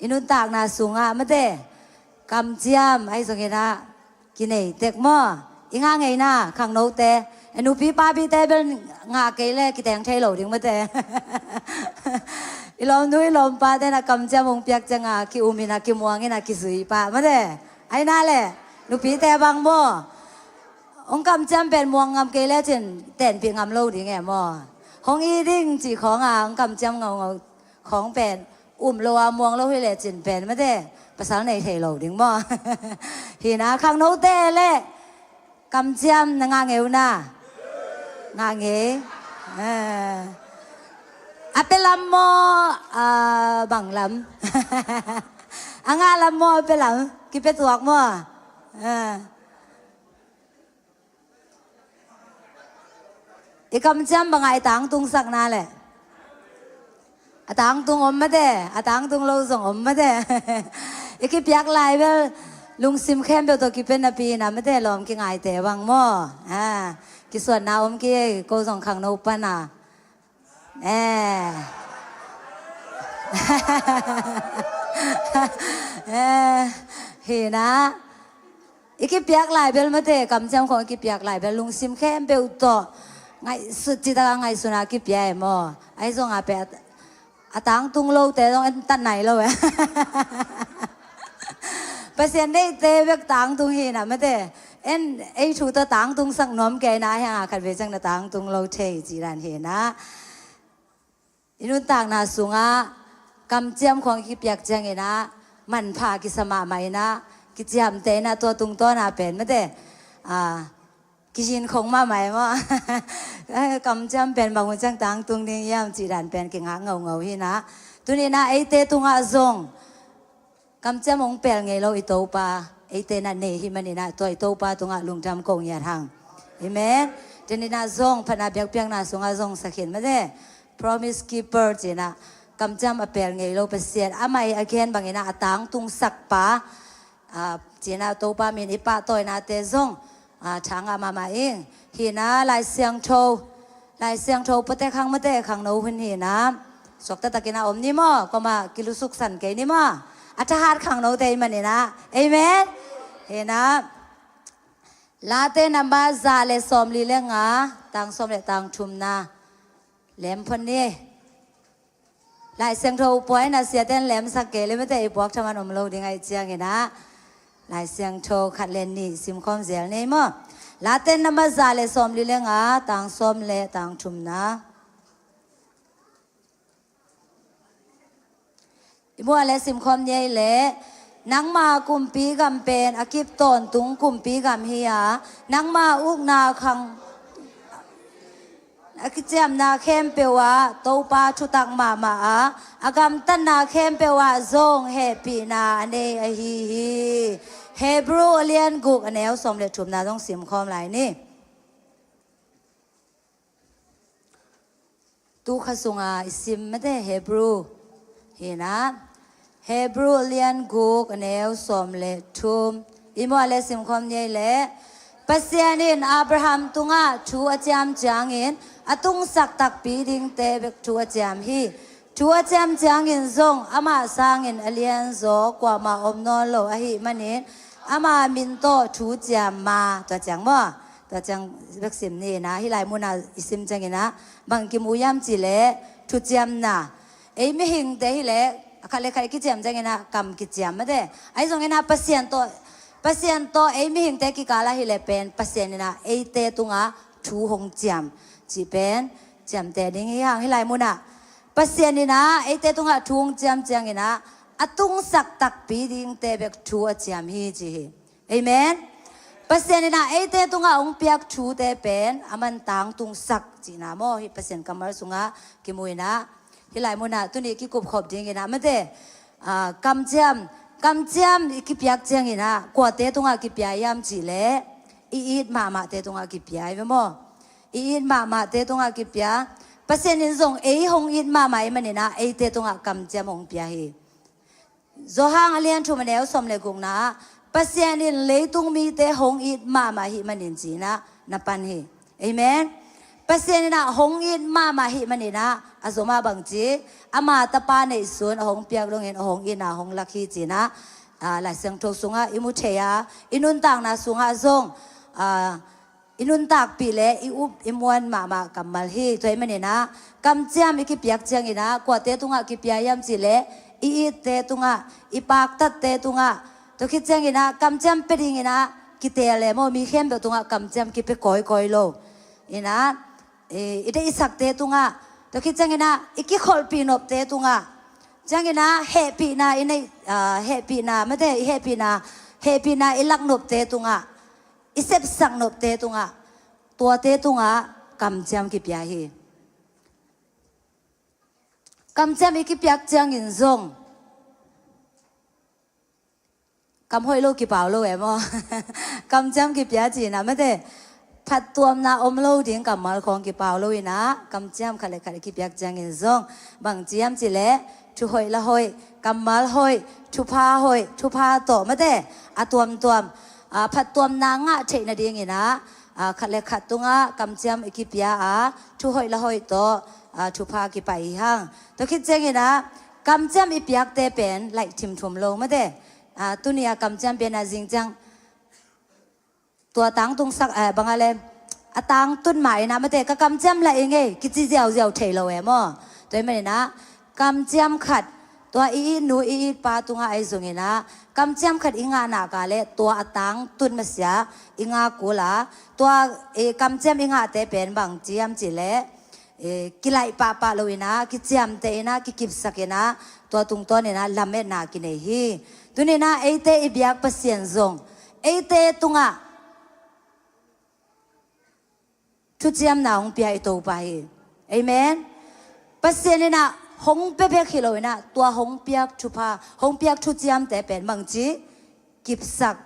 i nuntakna sungah mate, kamciam ahi zongin ah, kinei tek maw? I ngah ngei na, khangnote. E, nupi papite bel ngah kei le kiteng thei lo ding mate. I lawmnu i lawmpate na kamciam hong piak ciangah ki-um in ah, kimuang in ah, kizui pah mate. Ahi na le, nupite bang maw? Hong kamciam pen muang ngam kei le cin tenpih ngam lo ding e maw? Hong it ding cih khawngah hong kamciam ngaungau khawng pen um lo a muang lo hi le cin pen mate, pasal nei thei lo ding maw? Hi-in ah, khangnote le kamciam na ngah ngei uh na? Ngah ngei. Eh. A pia lam maw, a bang lam? A ngah lam maw, a pia lam? Kipia tuak maw? Eh. I kamciam bangah i tangtungsak na le? A tangtung om mate, a tangtung lo zong om mate. I kipiak lai bel lungsim khempeuh tawh kipia napi-in ah mate, lawm kingaite bang maw? Ah, kisuanna om kei, ko zong khangno pan ah. Eh. Eh, hi-in ah. I kipiak lai bel mate, kamciam khawng i kipiak lai bel lungsim khempeuh tawh ngaihsut, cih takah ngaihsun a kipia e maw? Ahi zongah pen a tangtung lote zong en tat nai lo e. Pasian deihte bek tangtung hi-in ah mate. En ei thu tawh tangtungsak nuam kei na, ahi hangah khatvei ciang na tangtung lo thei cih dan hi-in ah. I nuntakna sungah kamciam khawng i kipiak ciangin ah manpha kisa mahmah in ah, kiciamteh in ah, tua tungtawn ah pen mate, ah, kihin khong mahmah e maw? Kamciam pen bang hun ciang tangtung ding hiam cih dan pen kingak ngaungau hi-in ah. Tuni-in ah eite tungah zong kamciam hong pel ngei lo i Topa eite na nei hi manin ah, tua i Topa tungah lungdam ko ngiat hang. Amen. Tuni-in ah zong phatna biakpiakna sungah zong sakhin mate, promise keeper ci-in ah, kamciam a pel ngei lo Pasian, amah i a gen bangin ah a tangtungsak pa, ah, ci-in ah Topa min i pahtawinate zong, ah, thangah mahmah ing. Hi-in ah Lai Siangtho, Lai Siangtho pua tek hang mate, khangno hun hi-in ah. Suakta takin ah om ni maw, kuamah kilusuk san kei ni maw? A thahat khangnote ahih manin ah. Amen. Hi-in ah. Late number za le sawmli le nga, tang sawm le tang thumna. Lem phot ni. Lai Siangtho pua in ah siate in lemsak kei le mate, i puak thaman om lo ding ahih ciangin ah. Lai Siangtho khat le nih simkhawm zel ni maw? Late number za le sawmli le nga, tang sawm le tang thumna. I muh a le simkhawm ni ei le, nangma kumpi gam pen a kip tawntung kumpi gam hi a, nangma ukna khang a kiciamna khempeuh ah Topa thutak mahmah a, a gamtatna khempeuh ah zong hehpihna a nei ahi hi. Hebrew a lian guk a neu sawm le thumna zong simkhawm lai ni. Tu kha sunga i sim mate Hebrew hi-in ah. Hebrew a lian guk a neu sawm le thum. I muh a le simkhawm ni ei le. Pasian in Abraham tungah thu a ciam ciangin a tungsak takpi dingte bek thu a ciam hi. Thu a ciam ciangin zong amah sangin a lianzaw kuamah om nawn lo ahih manin Ama min tawh thu ciam ma, tua ciang maw? Tua ciang bek sim ni inah, hih lai munah i sim cianginah bang kimu hiam cihleh, thuciamna. Ei mihingte hileh a khat le khat i kiciam cianginah kam kiciam mate. Ahi zonginah Pasian tawh, Pasian tawh ei mihingte kikalah hileh pen Pasian inah eite tungah thu hong ciam cih pen ciamteh ding hi hang. Hih lai munah Pasian inah eite tungah thu hong ciam cianginah a tungsak takpi dingte bek thu a ciam hi ci hi. Amen. Pasian inah eite tungah hong piak thute pen a man tangtungsak cihna maw, hih Pasian kammal sungah kimu inah. Hih lai munah tuni kikupkhop dinginah mate, ah, kamciam, kamciam i kipiak cianginah kuate tungah kipia hiam cihleh, i it mahmahte tungah kipia hi ve maw? I it mahmahte tungah kipia. Pasian in zong ei hong it mahmah i maninah eite tungah kamciam hong pia hi. Johan a lian thum a neu sawm le gukna ah Pasian in leitung mite hong it mahmah hih manin cinah na pan hi. Amen. Pasian inah hong it mahmah hih maninah a zomah bangci, ama tapa neihsun a hong piak dongin a hong itna hong lak hi cinah, ah, Lai Siangtho sungah i mu thei a, i nuntakna sungah zong, ah, i nuntakpih le i up i muan mahmah kammal hi. Tua hih maninah kamciam i kipiak cianginah kuate tungah kipia hiam cihleh, i itte tungah, i paktatte tungah. Tua khit cianginah kamciam pia dinginah kitel le maw, mi khempeuh tungah kamciam kipia kawikawi lo. Inah, i, i deihsakte tungah. Tua khit cianginah i kikholhpih nopte tungah. Cianginah hehpihna i neih, ah, hehpihna mate, i hehpihna, hehpihna i lak nopte tungah, i sepsak nopte tungah, tuate tungah kamciam kipia hi. Kamciam i kipiak ciangin zong kam hoih lo kipau lo e maw? Kamciam kipia cinah mate, phattuamna om lo ding kammal khawng kipau lo inah kamciam khat le khat i kipiak ciangin zong bangci hiam cihleh, thu hoih la hoih, kammal hoih, thupha hoih, thupha tawh mate, a tuamtuam, ah, phattuamna ngah theih nadinginah, ah, khat le khat tungah kamciam i kipia a, thu hoih la hoih tawh, ah, thupha kipai hi hang. Tua khit cianginah kamciam i piakte pen laih thimthum lo mate. Ah, tuni a kamciam piakna zing ciang tua tangtungsak, eh, bang a le, a tangtun mah inah mate, ka kamciam lah i ngei kici ziauziau thei lo e maw? Tua hih maninah kamciam khat, tua i it nu i it pa tungah ahi zonginah kamciam khat i ngah nak a le tua a tangtun masiah i ngak kul a, tua, eh, kamciam i ngahte pen bangci hiam cihleh, eh, kilaih pahpah lo inah, kiciamteh inah, kikipsak inah, tua tungtawn inah lametna kinei hi. Tuninah eite i biak Pasian zong eite tungah thuciamna hong pia i Topa hi. Amen. Pasian inah hong pia bek hi lo inah tua hong piak thupha, hong piak thuciamte pen bangci, kipsak.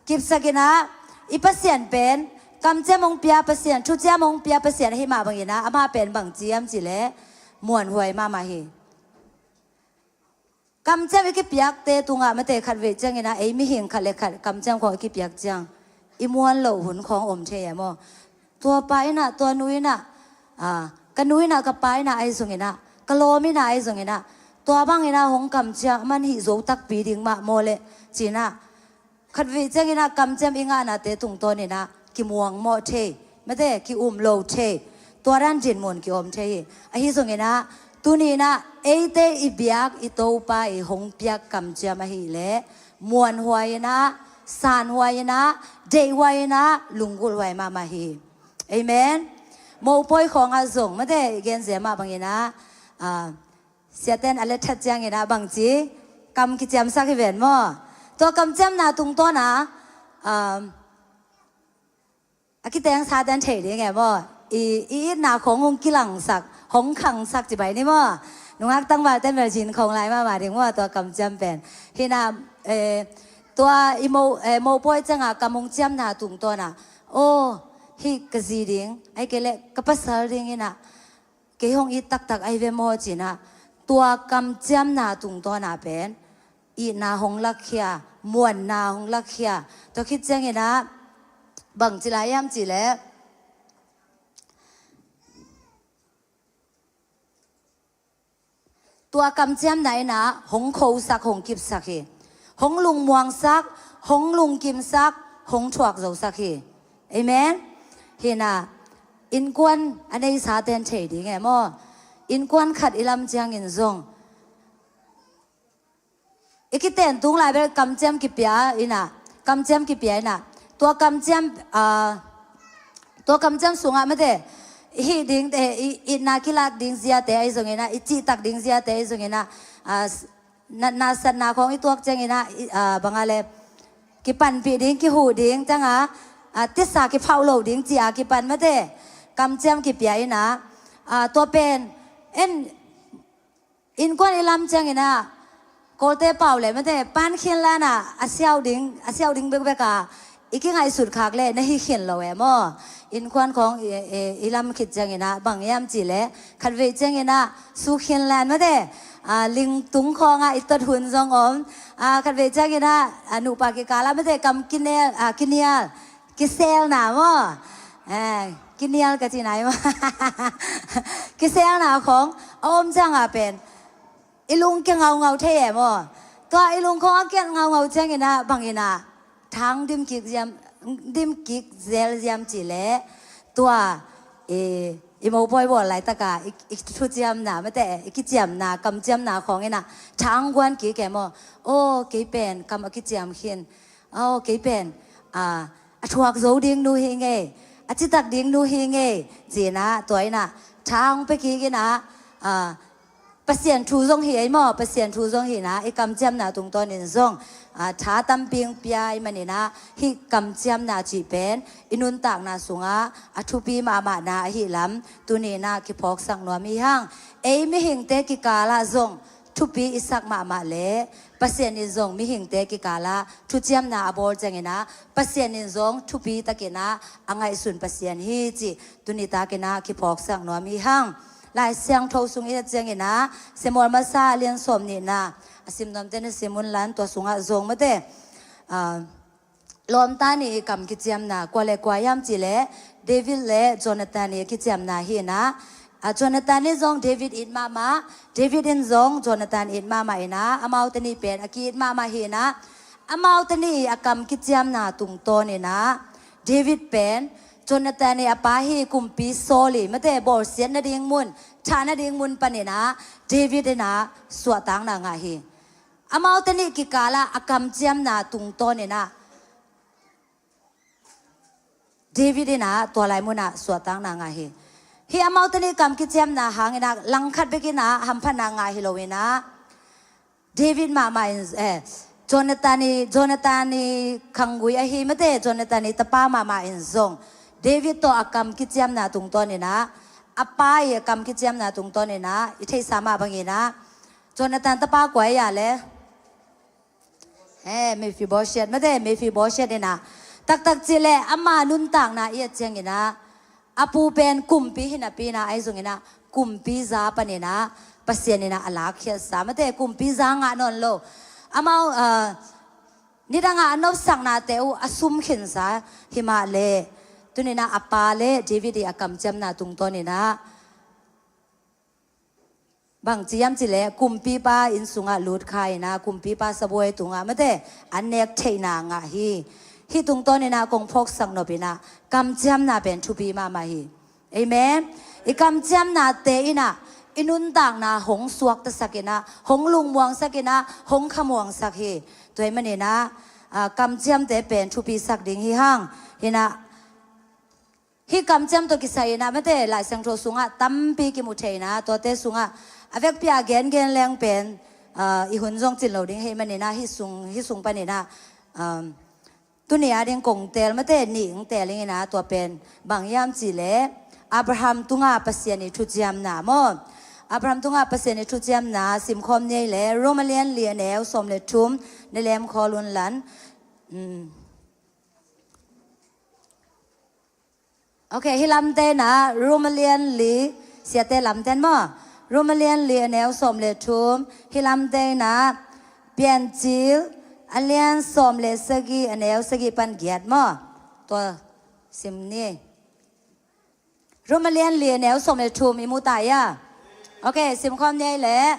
Kipsak inah i Pasian pen, kamciam hong pia Pasian, thuciam hong pia Pasian ahi mah banginah amah pen bangci hiam cihleh, muanhuai mahmah hi. Kamciam i kipiakte tungah mate, khatvei cianginah ei mihing khat le khat kamciam khawng i kipiak ciang i muan loh hun khawng om thei e maw? Tua pa inah, tua nu inah, ah, ka nu inah, ka pa inah ahi zonginah, ka lawm inah ahi zonginah, tua banginah hong kamciam a man hih zo takpi ding mah maw leh cinah, khatvei cianginah kamciam i ngahnate tungtawninah kimuangmawh thei, mate, ki-um lo thei, tua dan dinmun ki-om thei hi. Ahi zonginah tuninah eite i biak i Topa i hong piak kamciam ahileh muanhuai inah, sanhuai inah, deihhuai inah, lunggulhhuai mahmah hi. Amen. Mopawi khawngah zong mate, i genzia mah banginah, ah, siaten a letthat cianginah bangci, kam kiciamsak hi ven maw? Tua kamciamna tungtawnah, um, a kiteng satan thei ding e maw? I, i itna khawng hong kilangsak, hong khangsak ci bai ni maw? Nungak tangvalte melzin khawng lai mahmah ding maw, tua kamciam pen. Hinah, eh, tua i mo, eh, mopawi ciangah kam hong ciamna tungtawnah, aw, hih ka zi ding, ahih kei leh ka pasal dinginah kei hong it taktak ahi ve maw cinah, tua kamciamna tungtawnah pen itna hong lakkhia, muanna hong lakkhia. Tua khit cianginah bangci lai hiam cihleh, tua kamciamna inah hong khosak, hong kipsak hi. Hong lungmuangsak, hong lungkimsak, hong thuak zosak hi. Amen. Hi-in ah innkuan a neisa ten thei ding e maw? Innkuan khat i lam ciangin zong i kiten tung lai bel kamciam kipia in ah, kamciam kipia in ah, tua kamciam, ah, tua kamciam sungah mate, i hih ding, eh, i, i itna kilak ding ziate ahi zongin ah, i cihtak ding ziate ahi zongin ah, ah, s-, natna satna khawng i tuak ciangin ah, i, ah, bang a le, kipanpih ding, kihuh ding, ciang a, ah, tisa kiphauh lo ding ci-a kipan mate, kamciam kipia in ah, ah, tua pen, en, innkuan i lam ciangin ah, Kawlte pau le mate, pan khin lan ah, a siau ding, a siau ding bekbek a, i kingaihsut khak le, na hi khin lo e maw? Innkuan khawng i, i, i lam khit ciangin ah, bang hiam cih le, khatvei ciangin ah, su khin lan mate, ah, lingtung khawng ah, i tot hun zong om, ah, khatvei ciangin ah, ah, nupa kikal ah mate, kam kinial, ah, kinial, kiselna maw? Eh, kinial ka ci nai maw? Kiselna khawng a om ciang a pen i lung kia ngaungau thei e maw? Tua i lung khawng a kiat ngaungau ciangin ah bangin ah thang dim kik ziam, dim kik zel ziam cih leh tua i, i mopawi bawl laitak a i, i thuciamna mate, i kiciamna, kamciamna khawng in ah thang guan kik e maw? Aw, kei pen kam a kiciam khin. Aw, kei pen, ah, a thuak zo ding nu hi ngei, a citak ding nu hi ngei, ci-in ah, tua in ah, thang pia kik in ah, ah, Pasian thu zong hi ei maw, Pasian thu zong hi in ah, i kamciamna tungtawnin zong, ah, tha tampi pia i hih manin ah, hih kamciamna cih pen, i nuntakna sungah, a thupi mahmahna ahih lam, tuni in ah, kiphawksak nuam hi hang, ei mihingte kikal ah zong, thupi i sak mahmah leh, Pasian in zong mihingte kikal ah thuciamna a bawl ciangin ah, Pasian in zong thupi takin ah a ngaihsun Pasian hi cih tuni takin ah kiphawksak nuam hi hang. Lai Siangtho sung i et ciangin ah, Samuel Masa a lian sawm nihna, a sim nuamte na sim un la, tua sungah zong mate, ah, lawmta nih i kam kiciamna, kua le kua hiam cih leh, David le Jonathan nih a kiciamna hi in ah, a Jonathan nih zong David it mahmah, David in zong Jonathan it mahmah in ah, amaute nih pen a ki-it mahmah hi in ah, amaute nih a kam kiciamna tungtawn in ah, David pen Jonathan nih a pa hi kumpi Saul i mate bawlsiat nading mun, thah nading mun panin ah, David in ah suahtakna ngah hi. Amaute nih kikal ah a kamciamna tungtawn in ah, David in ah tua lai mun ah suahtakna ngah hi. Hih amaute nih kam kiciamna hangin ah langkhat bek in ah hamphatna ngah hi lo in ah, David mahmah in, eh, Jonathan i, Jonathan i khanggui ahi mate, Jonathan i tapa mahmah in zong David tawh a kam kiciamna tungtawn in ah, a pa i a kam kiciamna tungtawn in ah, i theihsa mah bangin ah, Jonathan tapa kua hi a le? Eh, Mephibosheth, mate, Mephibosheth in ah. Taktak cih leh ama nuntakna i et ciangin ah, a pu pen kumpi hi napi in ah, ahi zongin ah, kumpi za panin ah, Pasian in ah a lakkhiatsa, mate, kumpi za ngah nawn lo. Amau, ah, nidang a a nopsaknate uh a sum khinsa hi mah leh, tuni in ah a pa le David i a kamciamna tungtawn in ah, bang ci hiam cih leh, kumpipa inn sungah lut kha in ah, kumpipa sabuai tungah mate, an nek theihna ngah hi. Hih tungtawn in ah kong phawksak nop in ah, kamciamna pen thupi mahmah hi. Amen. I kamciamnate in ah, i nuntakna hong suaktasak in ah, hong lungmuangsak in ah, hong khamuangsak hi. Tua ahih manin ah, ah, kamciamte pen thupisak ding hi hang. Hi in ah, hih kamciam tawh kisai in ah mate, Lai Siangtho sungah tampi kimu thei in ah, tuate sungah a vekpi a gengen leng pen, ah, i hun zong cin lo ding hi manin ah, hih sung, hih sung panin ah, um, tuni a ding kong teel mate, nih hong teel ing in ah, tua pen bang hiam cih leh, Abraham tungah Pasian i thuciamna maw? Abraham tungah Pasian i thuciamna simkhawm ni ei leh, Rom a lian li a neu sawm le thum, na lemkhawl un la. Um. Ok, hih lamte in ah, Rom a lian li, siate lamte in maw? Rom a lian li a neu sawm le thum, hih lamte in ah, Piancil a lian sawm le sagih a neu sagih pan giat maw? Tua sim ni. Rom a lian li a neu sawm le thum i mu ta hia? Ok, simkhawm ni ei leh.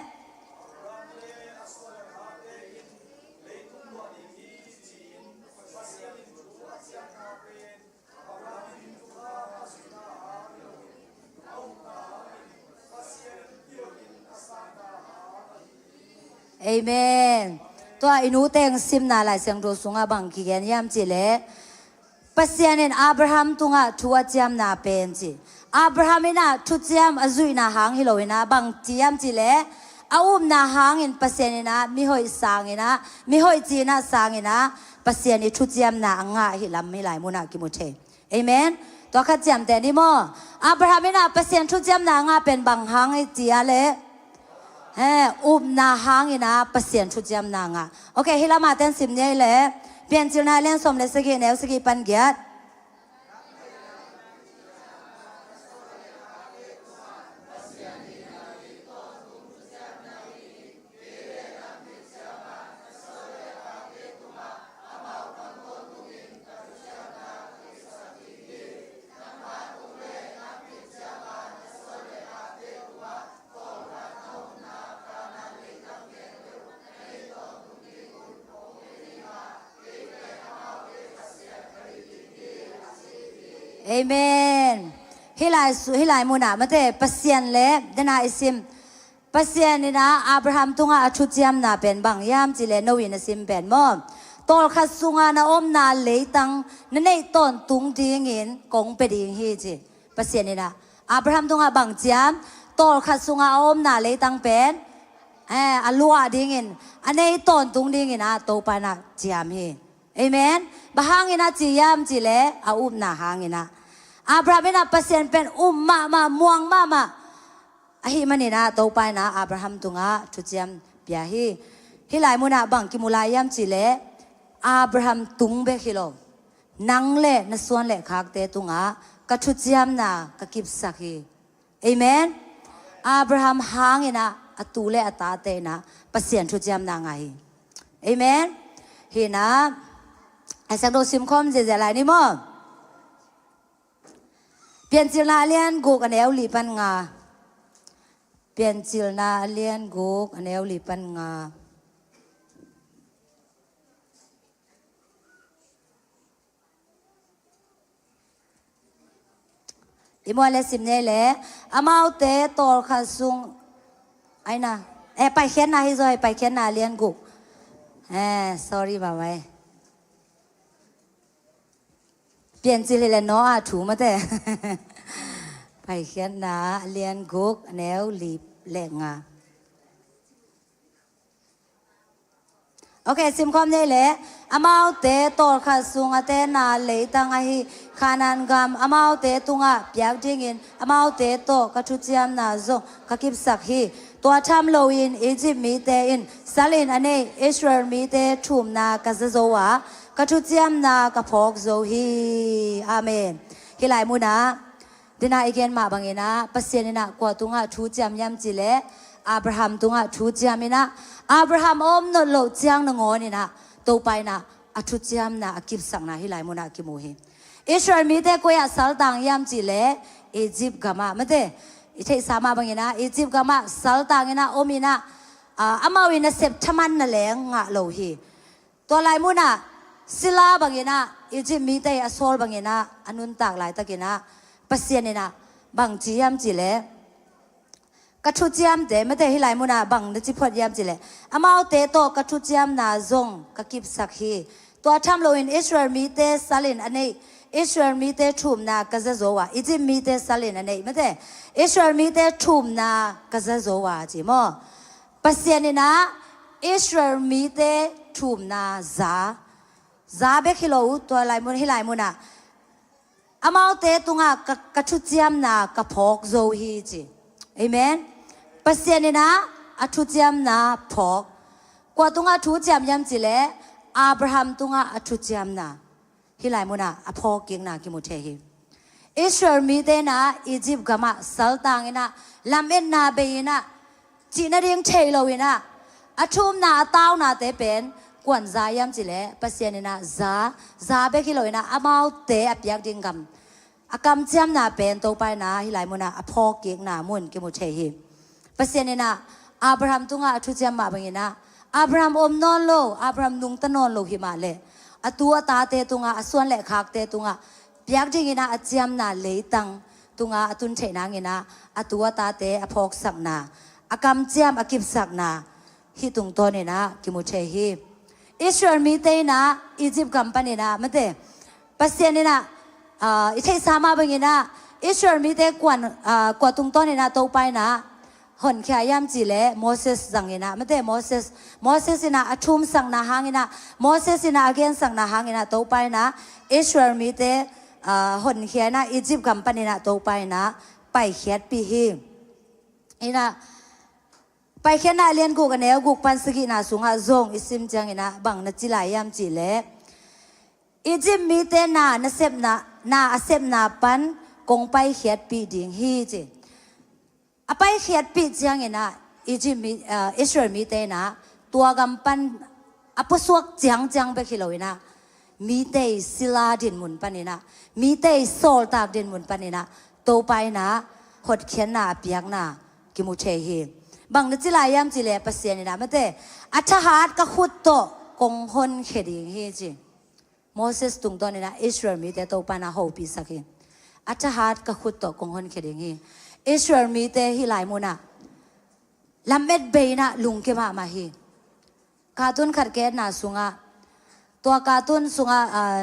Amen. Tua i nu teng simna Lai Siangtho sungah bang kigen hiam cih leh, Pasian in Abraham tungah thu a ciamna pen ci. Abraham in ah thuciam a zuihna hang hi lo in ah bang ci hiam cih leh, a upna hangin Pasian in ah mihoih sang in ah, mihoih ci in ah sang in ah, Pasian i thuciamna a ngah hi lam hih lai munah kimu thei. Amen. Tua khat ciamteh ni maw. Abraham in ah Pasian thuciamna a ngah pen bang hang i ci a leh, he, upna hang in ah Pasian thuciamna a ngah. Ok, hih lamah ten sim ni ei leh, Piancilna a lian sawm le sagih, a neu sagih pan giat. Amen. Hih lai su-, hih lai munah mate, Pasian le, dena i sim. Pasian in ah Abraham tungah a thuciamna pen bang hiam cih leh, no in a sim pen maw. Tawlkhat sungah na omna leitang na neih tawntung dingin kong pia ding hi ci. Pasian in ah Abraham tungah bang ciam, tawlkhat sungah a omna leitang pen, eh, a luah dingin, a nei tawntung dingin ah Topa in ah ciam hi. Amen. Bang hangin ah ci hiam cih leh, a upna hangin ah. Abraham in ah Pasian pen um mahmah, muang mahmah ahih manin ah Topa in ah Abraham tungah thuciam pia hi. Hih lai munah bang kimu lai hiam cih leh, Abraham tung bek hi lo, nang le na suan le khakte tungah ka thuciamna ka kipsak hi. Amen. Abraham hang in ah a tu le a tate in ah Pasian thuciamna ngah hi. Amen. Hi in ah, a sak do simkhawm ziahziah lai ni maw. Piancilna a lian guk, a neu li pan nga. Piancilna a lian guk, a neu li pan nga. I muan le sim nei le, amaute tawlkhat sung, aina, eh, Paikhiatna hi zaw, Paikhiatna a lian guk. Eh, sorry, bawai. Piancil hi le Noah thu mate. Paikhiatna a lian guk, a neu li le nga. Ok, simkhawm nei le. Amaute tawlkhat sung a tenna leitang ahi Kanaan gam amaute tungah piak dingin amaute tawh ka thuciamna zong ka kipsak hi. Tua tham loin Egypt mite in sal in a nei Israel mite thumna ka za zo a, ka thuciamna ka phawk zo hi. Amen. Hih lai munah, dena i gen mah bangin ah, Pasian in ah kua tungah thu ciam hiam cih leh, Abraham tungah thu ciam in ah, Abraham a om nawn loh ciang nangawn in ah, Topa in ah a thuciamna a kipsakna hih lai munah kimu hi. Israel mite koi ah saltang hiam cih leh, Egypt gamah mate. I theihsa mah bangin ah, Egypt gamah saltang in ah om in ah, ah, amau in nasep thaman na leng ngah lo hi. Tua lai munah, sila bangin ah, Egypt mite a sawl bangin ah, a nuntak laitakin ah, Pasian in ah, bang ci hiam cih leh, ka thuciamte, mate hih lai munah, bang na ci phot hiam cih leh, amaute tawh ka thuciamna zong ka kipsak hi. Tua tham loin Israel mite sal in a nei, Israel mite thumna ka za zo a, Egypt mite sal in a nei, mate, Israel mite thumna ka za zo a, ci maw. Pasian in ah Israel mite thumna za, za bek hi lo, tua lai mun, hih lai munah, amaute tungah ka, ka thuciamna ka phawk zo hi ci. Amen. Pasian in ah a thuciamna phawk. Kua tungah thu ciam hiam cih leh, Abraham tungah a thuciamna. Hih lai munah a phawk kikna kimu thei hi. Israel mite in ah Egypt gamah saltang in ah, lametna bei in ah, cihna ding thei lo in ah, a thumna a taunate pen kuan za hiam cih leh, Pasian in ah za, za bek hi lo in ah, amaute a piak ding gam, a kamciamna pen Topa in ah hih lai munah a phawk kikna mun kimu thei hi. Pasian in ah Abraham tungah a thuciam mah bangin ah, Abraham om nawn lo, Abraham nungta nawn lo hi mah leh, a tu a tate tungah, a suan le khakte tungah piak dingin ah a ciamna leitang tungah a tun theih nangin ah, a tu a tate a phawksakna, a kamciam a kipsakna, hih tungtawn inah kimu thei hi. Israel mite inah Egypt gam pan inah mate, Pasian inah, ah, i theihsa mah bang inah Israel mite kua, ah, kua tungtawn inah Topa inah honkhia hiam cih leh Moses zang inah mate, Moses, Moses inah a thumsakna hang inah, Moses inah a gensakna hang inah Topa inah Israel mite, ah, honkhia inah Egypt gam pan inah Topa inah paikhiatpih hi. Inah Paikhiatna a lian guk a neu guk pan sagihna sungah zong i sim ciang inah bang na ci lai hiam cih leh, Egypt mite na, na sepna, na a sepna pan kong paikhiatpih ding hi ci. A paikhiatpih ciang inah Egypt mi, ah, Israel mite inah tua gam pan a pusuak ciangciang bek hi lo inah mite i sila dinmun pan inah, mite i sawltak dinmun pan inah Topa inah hotkhiatna a piakna kimu thei hi. Bang na ci lai hiam cih leh Pasian inah mate, a thahat ka khut tawh kong honkhia ding hi ci. Moses tungtawn inah Israel mite Topa inah hopihsak hi. A thahat ka khut tawh kong honkhia ding hi. Israel mite hih lai munah lamet bei inah lungke mahmah hi. Cartoon khat ka etna sungah, tua cartoon sungah, ah,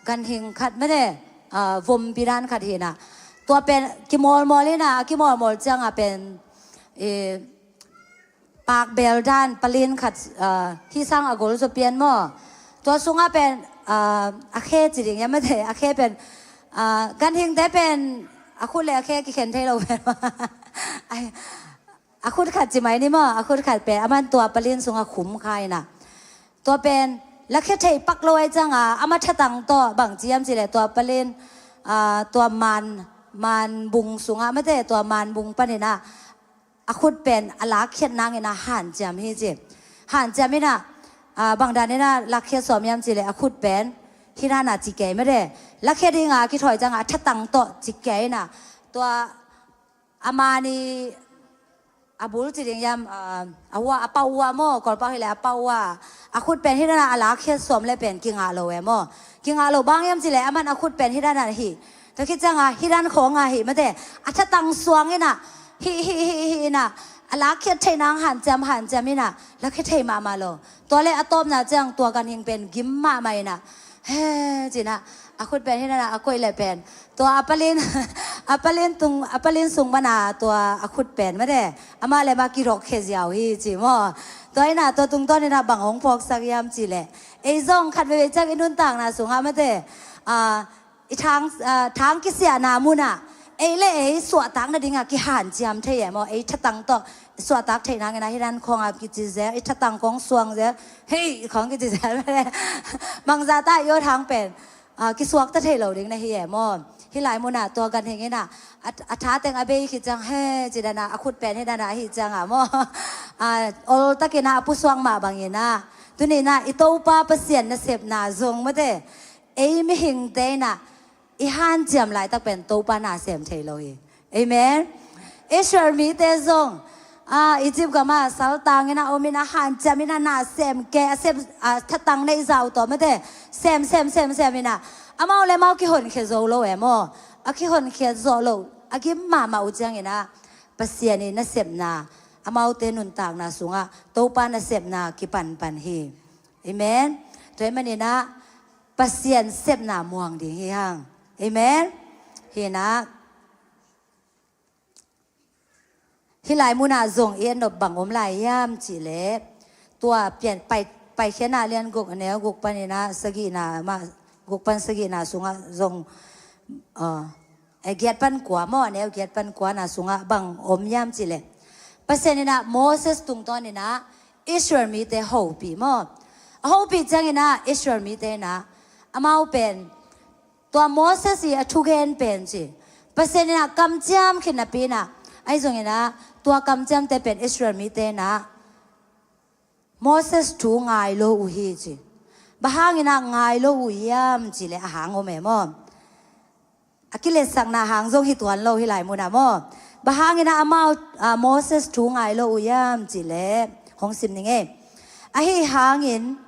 ganhing khat mate, ah, vompi dan khat hi inah, tua pen kimawlmawl inah, a kimawlmawl ciangah pen, eh, pakbel dan palin khat, ah, hih sang a gol zaw pian maw. Tua sungah pen, ah, a khe ci ding hiam mate, a khe pen, ah, ganhingte pen a khut le a khe kikhen thei lo pen maw. Ai, a khut khat ci mai ni maw, a khut khat pen aman tua palin sungah khum kha inah, tua pen lakhia thei pak lo ahih ciangah ama thatang tawh bang ci hiam cih leh tua palin, ah, tua man, manbung sungah mate, tua manbung pan inah a khut pen a lakkhiat nang inah hanciam hi ci. Hanciam inah, ah, bang dan inah lakkhiat sawm hiam cih leh a khut pen hih dan a ci kei mate, lakhia dingah a kithawi ciangah a thatang tawh ci kei inah tua a man i, a bul ci ding hiam, ah, a hua, a pau hua maw, Kawlpau hileh a pau hua. A khut pen hih dan a lakkhiat sawm le pen kingah lo e maw. Kingah lo bang hiam cih leh aman a khut pen hih dan a hi. Tua khit ciangah hih dan khawngah hi mate, a thatang suang inah hih, hih, hih, hih inah a lakkhiat theih nang hanciam, hanciam inah lakhia thei mahmah lo. Tua le a tawpna ciang tua ganhing pen gim mahmah inah, he, ci inah a khut pen hih dan a koih le pen tua a palin, a palin tung, a palin sung mana tua a khut pen mate, amah le amah kidokkhia ziau hi ci maw. Tua inah tua tungtawn inah bang hong phawksak hiam cih leh, ei zong khat veivei ciang i nuntakna sungah mate, ah, i thang, ah, thang kisiahna munah ei le ei suahtak nadingah kihanciam thei e maw. Ei thatang tawh suahtak theih nang inah hih dan khawngah kici zel, i thatang khawng suang zel, hei khawng kici zel mate. Bangzah ta i aw thang pen, ah, kisuakta thei lo ding na hi e maw. Hih lai munah tua ganhing inah a, a thateng a bei khit ciang, he, ci dan a, a khut pen hih dan a ahih ciangah maw, ah, oltak inah a pusuak mah bang inah tuni inah i Topa Pasian nasepna zong mate, ei mihingte inah i hanciam laitak pen Topa na sem thei lo hi. Amen. Israel mite zong, ah, Egypt gamah saltang inah om inah hanciam inah na sem kei, a sem, ah, thatang neih zau tawh mate, sem, sem, sem, sem inah amau le amau kihonkhia zo lo e maw. A kihonkhia zo lo, a gim mahmah uh ciang inah Pasian i nasepna, amaute nuntakna sungah Topa nasepna kipanpan hi. Amen. Tua ahih man inah Pasian sepna muang ding hi hang. Amen. Hi inah hih lai munah zong i etnop bang om lai hiam cih leh, tua Pian, Pai, Paikhiatna a lian guk a neu guk pan inah sagihna mah, guk pan sagihna sungah zong, ah, eh, giat pan kua maw, a neu giat pan kuana sungah bang om hiam cih leh, Pasian inah Moses tungtawn inah Israel mite hopih maw. A hopih ciang inah Israel mite inah amau pen tua Moses i a thugen pen ci, Pasian inah kamciam khit napi inah, ahi zong inah tua kamciamte pen Israel mite inah Moses thu ngai lo uh hi ci. Bang hang inah ngai lo uh hiam cih leh a hang om e maw. A kiletsakna hang zong hi tuan lo hih lai munah maw. Bang hang inah amau, ah, Moses thu ngai lo uh hiam cih leh hong sim ning e. Ahi hangin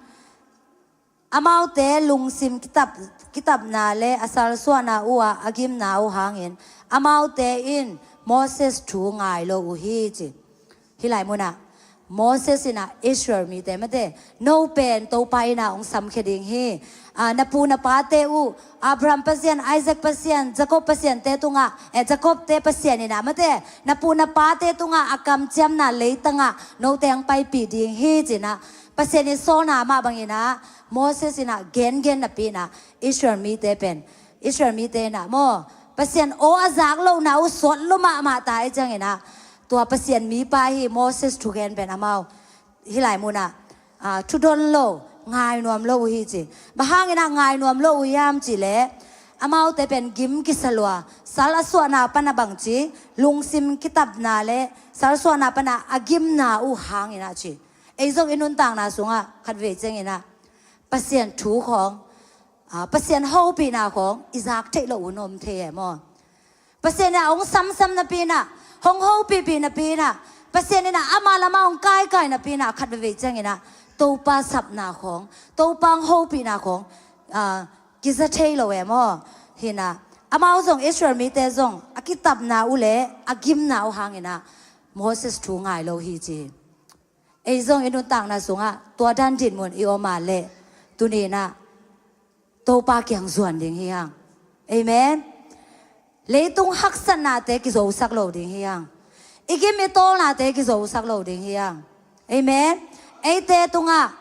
amaute lungsim kitap, kitapna le a salsuahna uh ah a gimna uh hangin amaute in Moses thu ngai lo uh hi ci. Hih lai munah Moses in ah Israel mite mate, no pen Topa in ah hong samkhia ding hi. Ah, na pu na pate uh, Abraham Pasian, Isaac Pasian, Jacob Pasiante tungah, eh, Jacob te Pasian in ah mate, na pu na pate tungah a kamciamna leitangah note hong paipih ding hi ci-in ah Pasian in sawlna mah bangin ah Moses in ah gengen napi in ah Israel mite pen, Israel mite in ah maw, Pasian aw a zak lohna uh sawt lua mahmah ta ahih ciangin ah, tua Pasian mipa hi Moses thugen pen amau hih lai munah, ah, thudon lo, ngainuam lo uh hi ci. Bang hangin ah ngainuam lo uh hiam cih leh, amaute pen gim kisa lua, sal a suahna pan a bangci, lungsim kitapna le sal suahna pan a a gimna uh hangin ah ci. Ei zong i nuntakna sungah khatvei ciangin ah Pasian thu khawng, ah, Pasian hopihna khawng i zak theih loh uh na om thei e maw? Pasian in ah hong samsam napi in ah, hong hopihpih napi in ah, Pasian in ah ama lamah hong kaikai napi in ah khat veivei ciangin ah Topa sapna khawng, Topa hong hopihna khawng, ah, kiza thei lo e maw? Hi in ah amau zong, Israel mite zong a kitapna uh le a gimna uh hangin ah Moses thu ngai lo hi ci. Ei zong i nuntakna sungah tua dan dinmun i om a leh, tuni in ah Topa kiang zuan ding hi hang. Amen. Leitung haksatnate kizosak lo ding hi hang. I gim i tawlnate kizosak lo ding hi hang. Amen. Eite tungah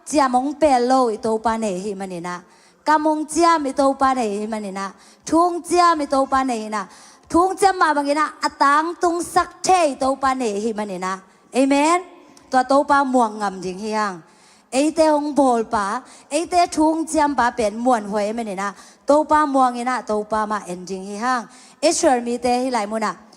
ciam hong pel lo i Topa nei ahih manin ah, kam hong ciam i Topa nei ahih manin ah, thu hong ciam i Topa nei in ah, thu hong ciam mah bangin ah a tangtungsak thei i Topa nei ahih manin ah. Amen. Tua Topa muang ngam ding hi hang. Eite hong bawlpa, eite thu hong ciampa pen muanhuai ahih manin ah Topa muang in ah Topa mah en ding hi hang. Israel mite hih lai munah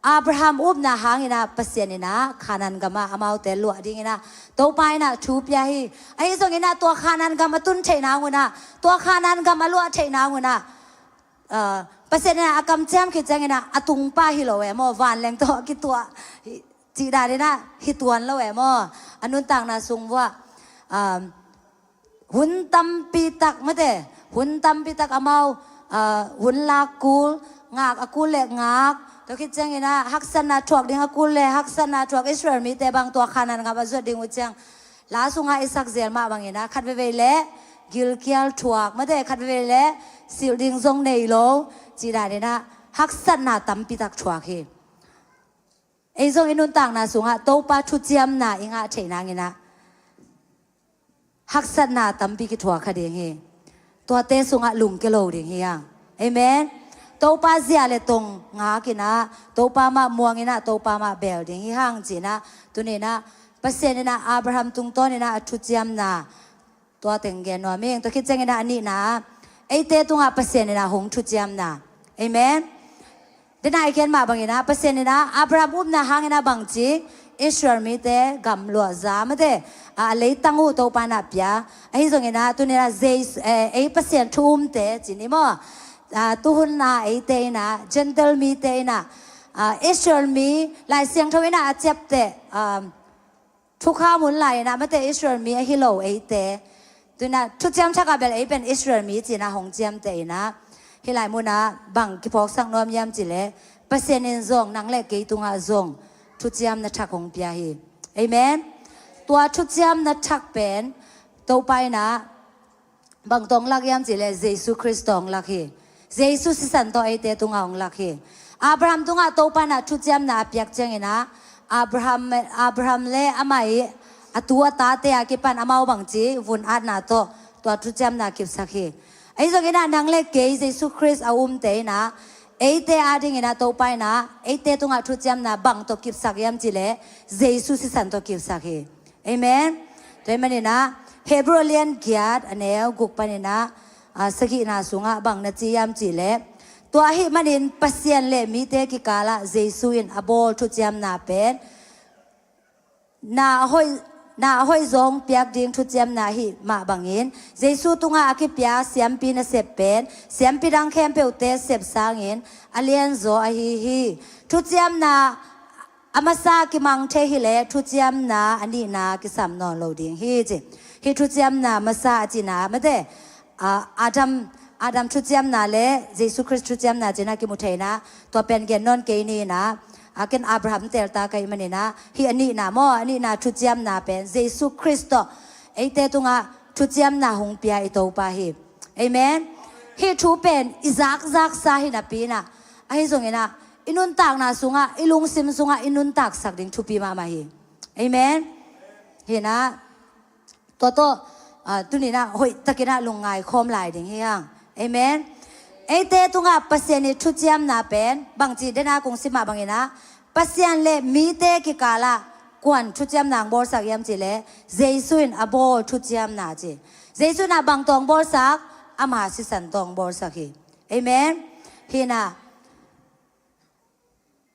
Abraham upna hangin ah Pasian in ah Kanaan gamah amaute luah dingin ah Topa in ah thu pia hi. Ahi zongin ah tua Kanaan gam a tun theihna hang un ah, tua Kanaan gam a luah theihna hang un ah, ah, Pasian in ah a kamciam khit ciangin ah a tungpa hi lo e maw, vanleng tawh a kituah hi, cih dan in ah hi tuan lo e maw? A nuntakna sung vuah, um, hun tampi tak mate, hun tampi tak amau, ah, hun lak kul, ngak a kul le ngak, tua khit ciangin ah haksatna thuak ding a kul le haksatna thuak, Israel mite bang tua Kanaan gam a zuat ding uh ciang, la sungah i sak zel mah bangin ah khat veivei le gilkial thuak mate, khat veivei le silh ding zong nei lo, cih dan in ah haksatna tampi tak thuak hi. Ei zong i nuntakna sungah Topa thuciamna i ngah theih nangin ah haksatna tampi kithuak kha ding hi. Tuate sungah lungke lo ding hi hang. Amen. Topa zia le tong ngak in ah, Topa mah muang in ah, Topa mah bel ding hi hang ci-in ah, tuni in ah Pasian in ah Abraham tungtawn in ah a thuciamna, tua teng gen nuam ing. Tua khit ciangin ah a nihna, eite tungah Pasian in ah hong thuciamna. Amen. Dena i gen mah bangin ah Pasian in ah Abraham upna hangin ah bangci Israel mite gamluah za mate, ah, a leitang uh Topa in ah pia. Ahi zongin ah tuni in ah Jesu, eh, ei Pasian thu umte ci ni maw? Ah, tuhun ah eite in ah Gentile mite in ah, ah, Israel mi Lai Siangtho in ah a ciapteh, ah, thukham hun lai in ah mate, Israel mi ahi lo eite, tu in ah thuciam thak ah bel ei pen Israel mi ci-in ah hong ciamteh in ah, hih lai munah bang kiphawksak nuam hiam cih leh, Pasian in zong nang le kei tungah zong thuciamna thak hong pia hi. Amen. Tua thuciamna thak pen Topa in ah bang tawh hong lak hiam cih leh Jesu Khrist tawh hong lak hi. Jesu sisan tawh eite tungah hong lak hi. Abraham tungah Topa in ah thuciamna a piak ciangin ah, Abraham, Abraham le amah i a tu a tate a kipan amau bangci vun atna tawh tua thuciamna kipsak hi. Ahi zongin ah nang le kei Jesu Khrist a umte in ah, eite adingin ah Topa in ah eite tungah thuciamna bang tawh kipsak hiam cih leh Jesu sisan tawh kipsak hi. Amen. Tua ahih manin ah Hebrew a lian giat a neu guk panin ah, ah, sagihna sungah bang na ci hiam cih leh, tua ahih manin Pasian le mite kikalah Jesu in a bawl thuciamna pen na a hoih, na a hoih zaw hong piak ding thuciamna ahih mah bangin, Jesu tungah a kipia siampi nasep pen siampi dang khempeuhte sep sangin a lianzaw ahi hi. Thuciamna a masa kimang thei hi leh thuciamna a nihna kisam nawn lo ding hi ci. Hih thuciamna masa a cihna mate, ah, Adam, Adam thuciamna le Jesu Khrist thuciamna ci-in ah kimu thei in ah, tua pen gen nawn kei ni in ah, a ken Abraham telta ka hih maninah hih a nihna maw, a nihna thuciamna pen Jesu Khrist tawh eite tungah thuciamna hong pia i Topa hi. Amen. Hih thu pen i zakzaksa hi napi inah, ahi zonginah i nuntakna sungah, i lungsim sungah i nuntaksak ding thupi mahmah hi. Amen. Hinah tua tawh, ah, tuninah hoihtakinah lungngai khawm lai ding hi hang. Amen. Eite tungah Pasian i thuciamna pen bangci dena kong sim mah banginah Pasian le mite kikalah kuan thuciamna ang bawlsak hiam cihleh Jesu in a bawl thuciamna ci. Jesu inah bang tawh ang bawlsak, ama sisan tawh ang bawlsak hi. Amen. Hinah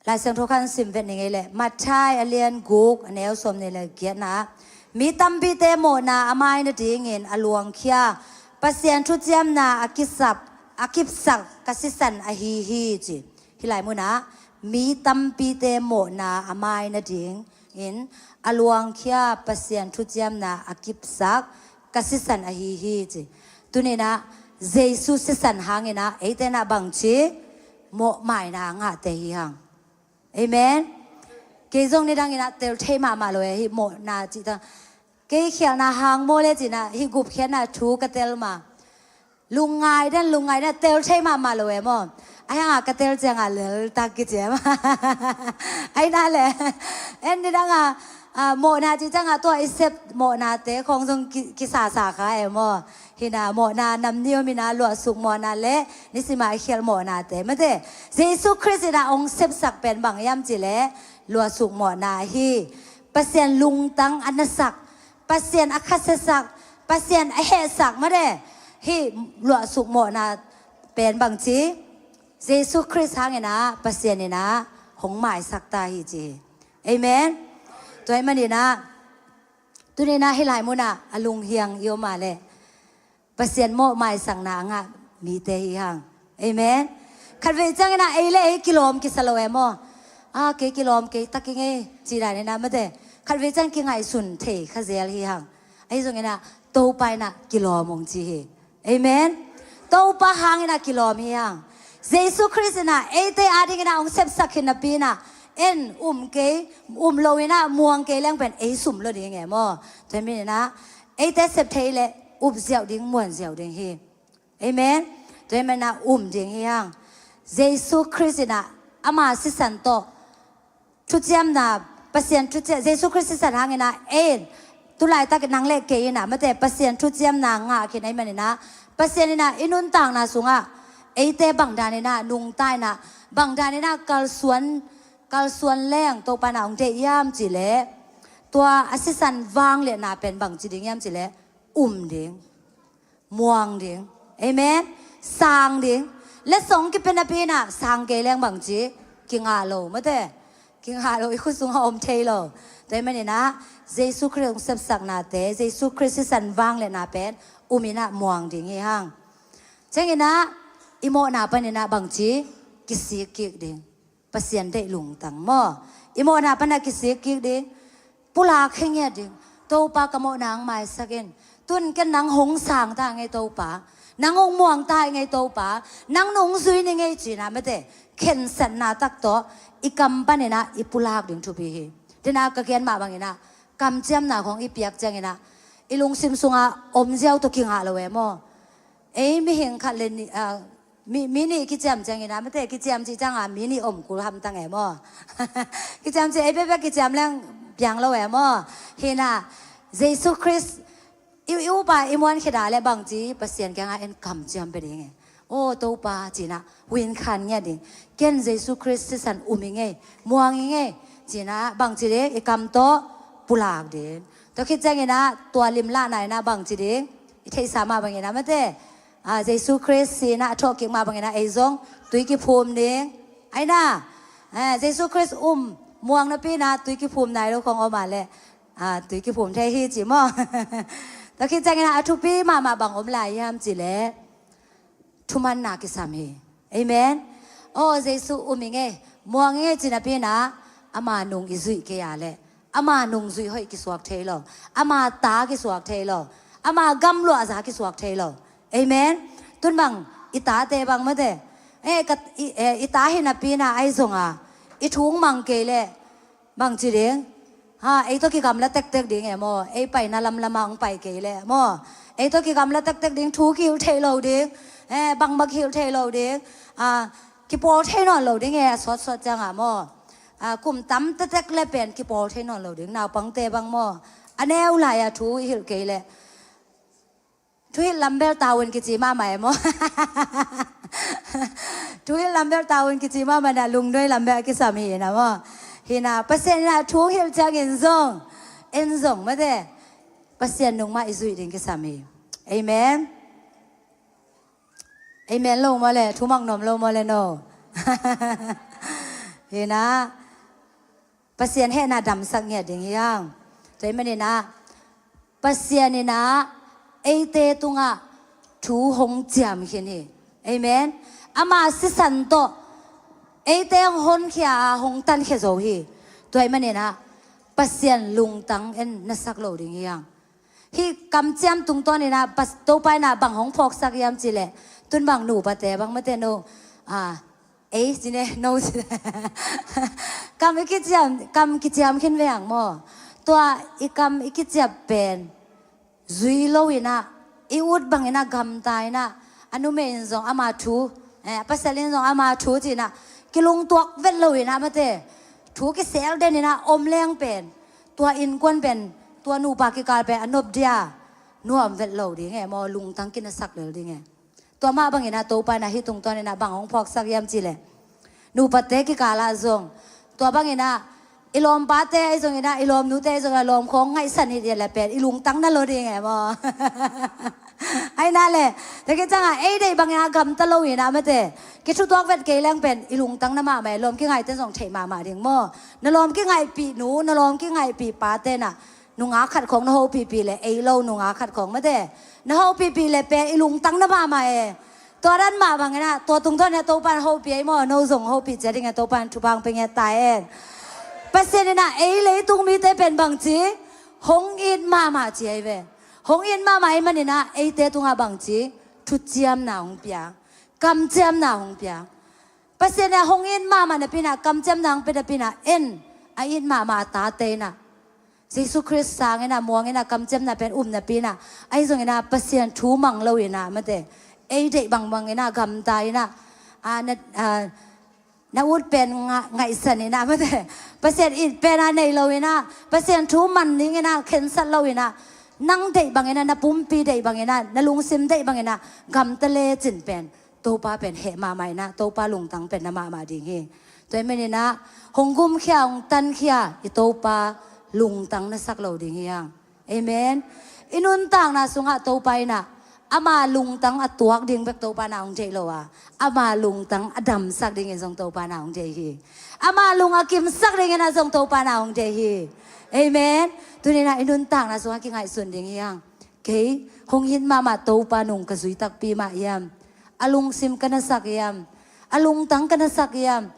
Lai Siangtho khan sim vet ni ngei leh Matthai a lian guk a neu sawm ni le giatna ah, mi tampite mawhna a mai nadingin a luangkhia Pasian thuciamna a kisap, a kipsak ka sisan ahi hi ci. Hih lai munah mi tampite mawhna a mai nadingin a luangkhia Pasian thuciamna a kipsak ka sisan ahi hi ci. Tuninah Jesu sisan hanginah eite inah bangci mawhmaina a ngahte hi hang. Amen. Kei zong nidanginah tel thei mahmah lo e, hih mawhna cih tang. Kei khialhna hang maw le cinah hih gupkhiatna thu ka tel ma. Lungngai den, lungngai den, tel thei mahmah lo e maw. A hiangah ka tel ciangah leltak kiciam. Aina le en nidangah, ah, mawhna cih ciangah tua i sep mawhnate khawng zong ki, kisasa kha e maw. Hinah mawhna nam ni om inah luahsuk mawhna le nisimah i khialh mawhnate mate. Jesu Khrist inah hong sepsak pen bang hiam cihleh luahsuk mawhna hi. Pasian lungtang a nasak, Pasian a khasiasak, Pasian a hehsak mate. Hih luahsuk mawhna pen bangci Jesu Khrist hanginah Pasian inah hong maisak ta hi ci hi. Amen. Tua hih maninah tuninah hih lai munah a lunghiang i om a leh Pasian mawhmaisakna a ngah mite hi hang. Amen. Khatvei cianginah ei le ei kilawm kisa lo e maw. A kei kilawm kei tak i ngei ci daninah mate. Khatvei ciang kingaihsun thei kha zel hi hang. Ahi zonginah Topa inah kilawm hong ci hi. Amen. Topa hanginah kilawm hi hang. Jesu Khrist inah eite adinginah hong sepsak hi napi inah en um kei, um lo inah muang kei leng pen ei sum lo ding e maw. Tua hih maninah eite sep thei le up ziau ding, muan ziau ding hi. Amen. Tua hih maninah um ding hi hang. Jesu Khrist inah ama sisan tawh thuciamna, Pasian thuciam, Jesu Khrist sisan hanginah en tulaitak nang le kei inah mate Pasian thuciamna ngah khin ahi maninah Pasian inah i nuntakna sungah eite bangdaninah nungta inah bangdaninah kalsuan, kalsuan leng Topa inah hong deih hiam cihleh tua a sisan vangliatna pen bangci ding hiam cihleh um ding, muang ding. Amen. Sang ding. Letsong kipia napi inah sang kei leng bangci kingah lo mate. Kingah lo, i khut sungah om thei lo. Tua hih maninah Jesu Khrist hong sepsaknate, Jesu Khrist sisan vangliatna pen um inah muang ding hi hang. Cianginah i mawhna paninah bangci kisik kik ding. Pasian deih lungtang maw. I mawhna panah kisik kik ding. Pulak khe ngiat ding. Topa ka mawhna ang maisak in. Tun ken nang hong sang ta ngei Topa. Nang hong muang ta ngei Topa. Nang nong zui ni ngei cinah mate. Khensatna tak tawh i kam paninah i pulak ding thupi hi. Tinah ka gen mah banginah kamciamna khawng i piak cianginah i lungsim sungah om ziau tawh kingah lo e maw. Ei mihing khat le ni, ah, mi, mi nih kiciam cianginah mate kiciam cih ciangah mi nih om kul hamtang e maw. Kiciam cih ei bekbek kiciam leng piang lo e maw. Hinah Jesu Khrist i, i upa i muan kheda le bangci Pasian kiangah en kamciam pe ding e. Aw Topa cinah huin khan ngiat ding. Ken Jesu Khrist sisan um i ngei, muang i ngei cinah bangci ding i kam tawh pulak ding. Tua khit cianginah tua limlahna inah bangci ding i theihsa mah banginah mate. Ah, Jesu Khrist sinah a thawhkik mah banginah ei zong tui kiphum ding. Aina, ah, Jesu Khrist um muang napi inah tui kiphum nai lo khong om a leh, ah, tui kiphum thei hi ci maw. Tua khit cianginah a thupi mahmah bang om lai hiam cihleh thumanna kisam hi. Amen. Aw Jesu um i ngei, muang i ngei ci napi inah ama nung i zuih kei a leh ama nungzuih hoih kisuak thei lo. Ama ta kisuak thei lo. Ama gamluahza kisuak thei lo. Amen. Tun bang i tate bang mate. Eh, ka, i, eh, i ta hi napi inah ahi zonga i thu hong mang kei leh bangci ding? Ha, ei tawh kigamla tektek ding e maw? Ei paina lamlamah hong pai kei leh maw? Ei tawh kigamla tektek ding, thu kihilh theih lo ding, eh, bangmah kihilh theih lo ding, ah, kipawl thei nawn lo ding e, a sawtsawt ciangah maw? Ah, kum tam tektek le pen kipawl thei nawn lo ding, naupangte bang maw? A neu lai-a thu i hilh kei leh. Thuhilh lam bel tavuan kici mahmah e maw? Thuhilh lam bel tavuan kici mahmah na, lungnuai lam bel a kisam hi na maw? Hi na, Pasian in a thu hilh ciangin zong, en zong mate, Pasian nung mah i zuih ding kisam hi. Amen. Amen lo maw le, thu mang nuam lo maw le no? Hi na, Pasian hehna damsak ngiat ding hi hang. Tua ahih manin ah, Pasian in ah eite tungah thu hong ciam khin hi. Amen. Ama sisan tawh eite hong honkhia a, hong tankhia zo hi. Tua ahih manin ah, Pasian lungtang en na sak lo ding hi hang. Hih kamciam tungtawn in ah, Pas-, Topa in ah bang hong phawksak hiam cih leh, tun bang nupate bang mate no, ah, ei, ci ne, no, ci ne. Kam i kiciam, kam kiciam khin ve hang maw? Tua i kam i kiciap pen zui lo in ah, i ut bang in ah gamta in ah, a numei in zong ama thu, eh, a pasal in zong ama thu ci in ah, kilungtuak vet lo in ah mate, thu kisel den in ah om leng pen, tua innkuan pen, tua nupa kikal pen a nop dia, nuam vet lo ding e maw, lungtang kinasak lel ding e. Tua mah bangin ah Topa in ah hih tungtawn in ah bang hong phawksak hiam cih leh, nupate kikal ah zong, tua bangin ah i lawmpate ahi zongin ah, i lawmnute ahi zongin ah, lawm khawng ngaihsan hi dih leh pen i lungtang na lo ding e maw? Ahi na le, tua khit ciangah ei deih bangin ah gamta lo in ah mate, kithutuak vet kei leng pen i lungtang na mahmah e, lawm kingaihte zong theih mahmah ding maw? Na lawm kingaihpih nu, na lawm kingaihpih pate in ah, nungak khat khawng na hopihpih leh, ei lo nungak khat khawng mate, na hopihpih leh pen i lungtang na mahmah e. Tua dan mah bangin ah, tua tungtawn in ah Topa in hopih ahi maw, no zong hopih ciat ding e, Topa in thupha hong pia ngiat ta hen. Pasian in ah ei leitung mite pen bangci, hong it mahmah ci ahi ve. Hong it mahmah ahih manin ah eite tungah bangci, thuciamna hong pia, kamciamna hong pia. Pasian in ah hong it mahmah napi in ah, kamciamna hong pia napi in ah, en, a it mahmah a tate in ah, Jesu Khrist sang in ah, muang in ah, kamciamna pen um napi in ah, ahi zongin ah Pasian thu mang lo in ah mate, ei deih bangbang in ah gamta in ah, ah, na, ah, na ut pen nga-, ngaihsan in ah mate, Pasian it pen ah nei lo in ah, Pasian thu man ding in ah khensat lo in ah, nang deih bangin ah, na pumpi deih bangin ah, na lungsim deih bangin ah gamta lecin pen Topa pen heh mahmah in ah, Topa lungtang pen na mahmah ding hi. Tua ahih manin ah, hong gumkhia, hong tankhia i Topa lungtang na sak lo ding hi hang. Amen. I nuntakna sungah Topa in ah, ama lungtang a tuak ding bek Topa in ah hong deih lo a, ama lungtang a damsak dingin zong Topa in ah hong deih hi. Ama lung a kimsak dingin ah zong Topa in ah hong deih hi. Amen. Tuni in ah i nuntakna sungah kingaihsun ding hi hang. Kei hong it mahmah Topa nung ka zui takpi mah hiam? A lungsim ka na sak hiam? A lungtang ka na sak hiam?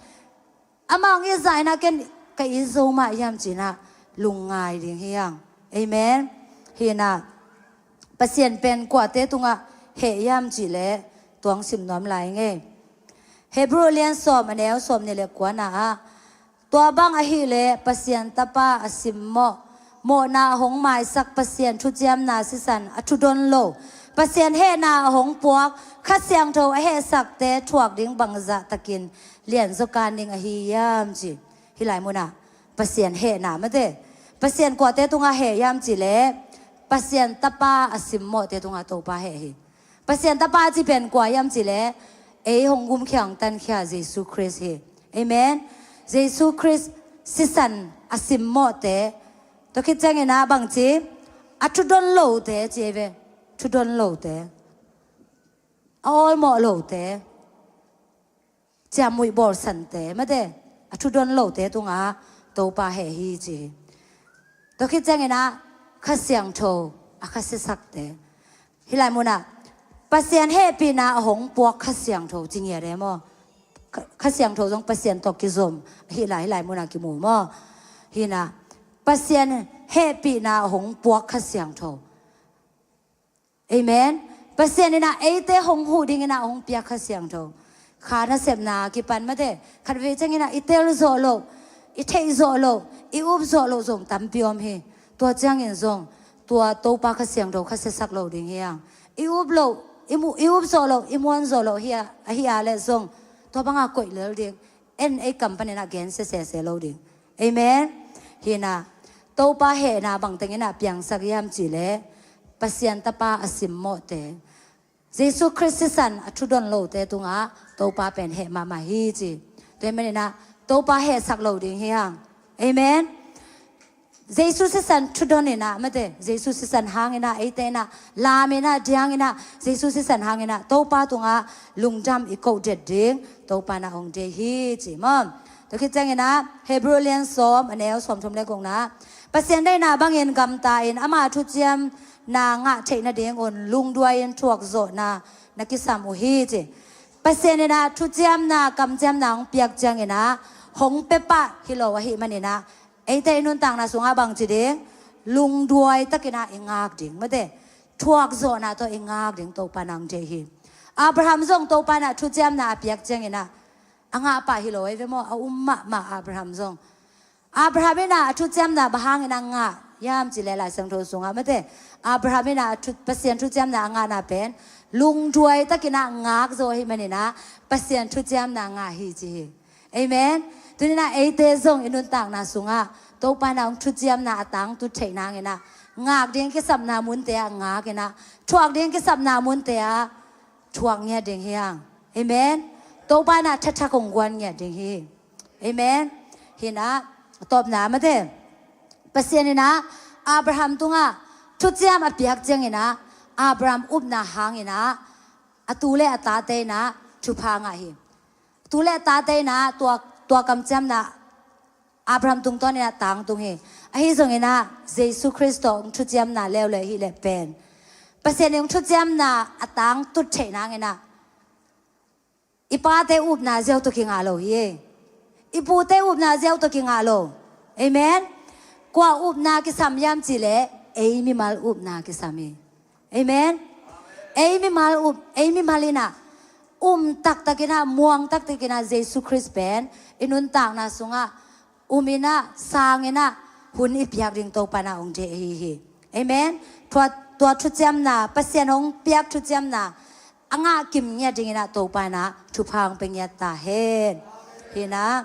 Amah hong it zah in ah ken ka it zo mah hiam ci in ah lungngai ding hi hang. Amen. Hi in ah, Pasian pen kuate tungah heh hiam cih leh, tua hong sim nuam lai ing ei. Hebrew lian sawm, a neu sawmnih le kuana ah, tua bang ahih leh Pasian Tapa a simmawh, mawhna a hong maisak Pasian thuciamna sisan a thudon lo, Pasian hehna a hong puak Kha Siangtho a hehsakte thuak ding bangzah takin lianzaw kan ding ahi hiam ci. Hih lai munah Pasian hehna mate, Pasian kuate tungah heh hiam cih leh, Pasian Tapa a simmawhte tungah Topa heh hi. Pasian Tapa cih pen kua hiam cih leh, ei hong gumkhia, hong tankhia Jesu Khrist hi. Amen. Jesu Khrist sisan a simmawhte. Tua khit ciangin ah bangci, a thudon lote ci ei ve. Thudon lote, a awlmawh lote, ciamnuih bawlsante mate, a thudon lote tungah Topa heh hi ci hi. Tua khit ciangin ah Kha Siangtho a khasiasakte. Hih lai munah Pasian hehpihna a hong puak Kha Siangtho ci ngiat e maw? Kha, Kha Siangtho zong Pasian tawh kizom. Hih lai, hih lai munah kimu maw? Hi in ah, Pasian hehpihna a hong puak Kha Siangtho. Amen. Pasian in ah eite hong huh dingin ah hong piak Kha Siangtho. kha nasepna kipan mate, khatvei ciangin ah i tel zawh loh, i theih zawh loh, i up zawh loh zong tampi om hi. Tua ciangin zong tua Topa Kha Siangtho kha siasak lo ding hi hang. I up loh, i mu, i up zawh loh, i muan zawh loh hi a, ahi a leh zong tua banga koih lel ding. En ei kam panin ah gen sia sese lo ding. Amen. Hi in ah Topa hehna bangteng in ah piangsak hiam cih leh Pasian Tapa a simmawhte, Jesu Khrist sisan a thudon lote tungah Topa pen heh mahmah hi ci. Tua hi manin ah Topa hehsak lo ding hi hang. Amen. Jesu sisan thudon in ah mate, Jesu sisan hang in ah eite in ah lam in ah diang in ah Jesu sisan hang in ah Topa tungah lungdam i koh det ding Topa in ah hong deih hi ci maw. Tua khit ciangin ah Hebrew lian sawm, a neu sawmthum le gukna, Pasian deihna bangin gamta in ama thuciamna ngah theih nadingun lungduai in thuakzawhna na kisam uh hi ci. Pasian in ah thuciamna, kamciamna hong piak ciangin ah hong pia pah hi lo ahih manin ah eite i nuntakna sungah bangci ding, lungduai takin ah i ngak ding mate, thuakzawhna tawh i ngak ding Topa in ah hong deih hi. Abraham zong Topa in ah thuciamna a piak ciangin ah a ngah pah hi lo ahi ve maw, a um mahmah Abraham zong. Abraham in ah a thuciamna bang hangin ah ngah hiam cih leh Lai Siangtho sungah mate, Abraham in ah a thu, Pasian thuciamna a ngahna pen lungduai takin ah ngak zo ahih manin ah Pasian thuciamna ngah hi ci hi. Amen. Tuni in ah eite zong i nuntakna sungah Topa in ah hong thuciamna a tangtut theih nangin ah ngak ding kisapna munte ah ngak in ah, thuak ding kisapna munte ah thuak ngiat ding hi hang. Amen. Topa in ah thathak hong guan ngiat ding hi. Amen. Hi in ah a tawpna mate, Pasian in ah Abraham tungah thuciam a piak ciangin ah Abraham upna hangin ah a tu le a tate in ah thupha ngah hi. Tu le a tate in ah tua, tua kamciamna Abraham tungtawn in ah tangtung hi. Ahi zongin ah Jesu Khrist tawh hong thuciamna leuleu hi leh pen Pasian in hong thuciamna a tangtut theih nangin ah i pate upna ziau tawh kingah lo hi. I pute upna ziau tawh kingah lo. Amen. Kua upna kisam hiam cih leh ei mimal upna kisam hi. Amen. Ei mimal up, ei mimal in ah um taktak in ah, muang taktak in ah Jesu Khrist pen i nuntakna sungah um in ah, sang in ah, hun i piak ding Topa in ah hong deih ahi hi. Amen. Tua, tua thuciamna, Pasian hong piak thuciamna a ngah kim ngiat dingin ah Topa in ah thupha hong pia ngiat ta hen. Hi in ah,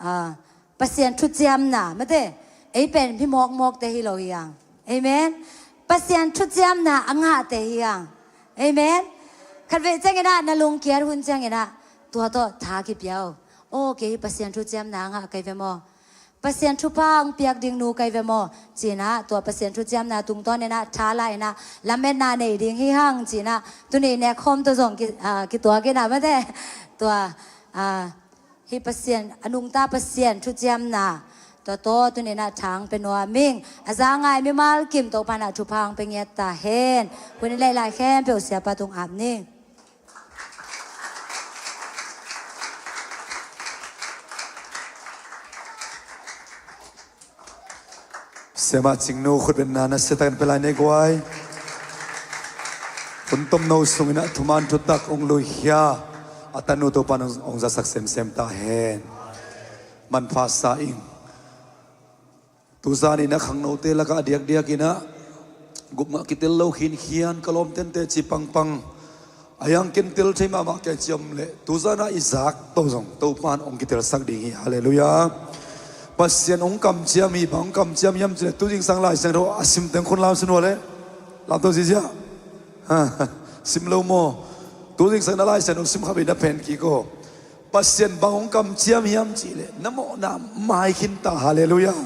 ah, Pasian thuciamna mate, ei pen mi mawkmawkte hi lo hi hang. Amen. Pasian thuciamna a ngahte hi hang. Amen. Khatvei ciangin ah na lungkiat hun ciangin ah tua tawh tha kipia uh. Aw, kei hi Pasian thuciamna a ngah ka hi ve maw? Pasian thupha hong piak ding nu ka hi ve maw? Ci in ah tua Pasian thuciamna tungtawn in ah tha la in ah lametna nei ding hi hang ci in ah tuni nekkhawm tawh zong ki, ah, kituak in ah mate, tua, ah, hih Pasian, a nungta Pasian thuciamna tua tawh tuni in ah tha hong pia nuam ing. A za ngai mimal kim Topa in ah thupha hong pia ngiat ta hen. Hun i lei lai khempeuh siapa tung ap ning. Siamah Cingnu khutbetna nasia takin pia lai ni guai. Hun tomno sungin ah thuman thutak hong luikhia a tanu Topa in hong, hong zasak semsem ta hen. Manpha sa ing. Tuzan in ah khangnote lakah a diakdiak in ah gupngah kitel lo khinkhian ka lawmtente ci pangpang. A hiang ken tel thei mahmah kei ci om leh tuzan ah i zak tawh zong Topa in hong kitelsak ding hi. Halleluiah. Pasian hong kamciam hi, bang hong kamciam hiam cih leh tuzingsang Lai Siangtho a simteng khun lam sin uh leh lamto ziazia. Sim lo maw? Tuzingsang na Lai Siangtho sim kha bei na phen kik aw. Pasian bang hong kamciam hiam cih leh na mawhna mai khin ta. Halleluiah.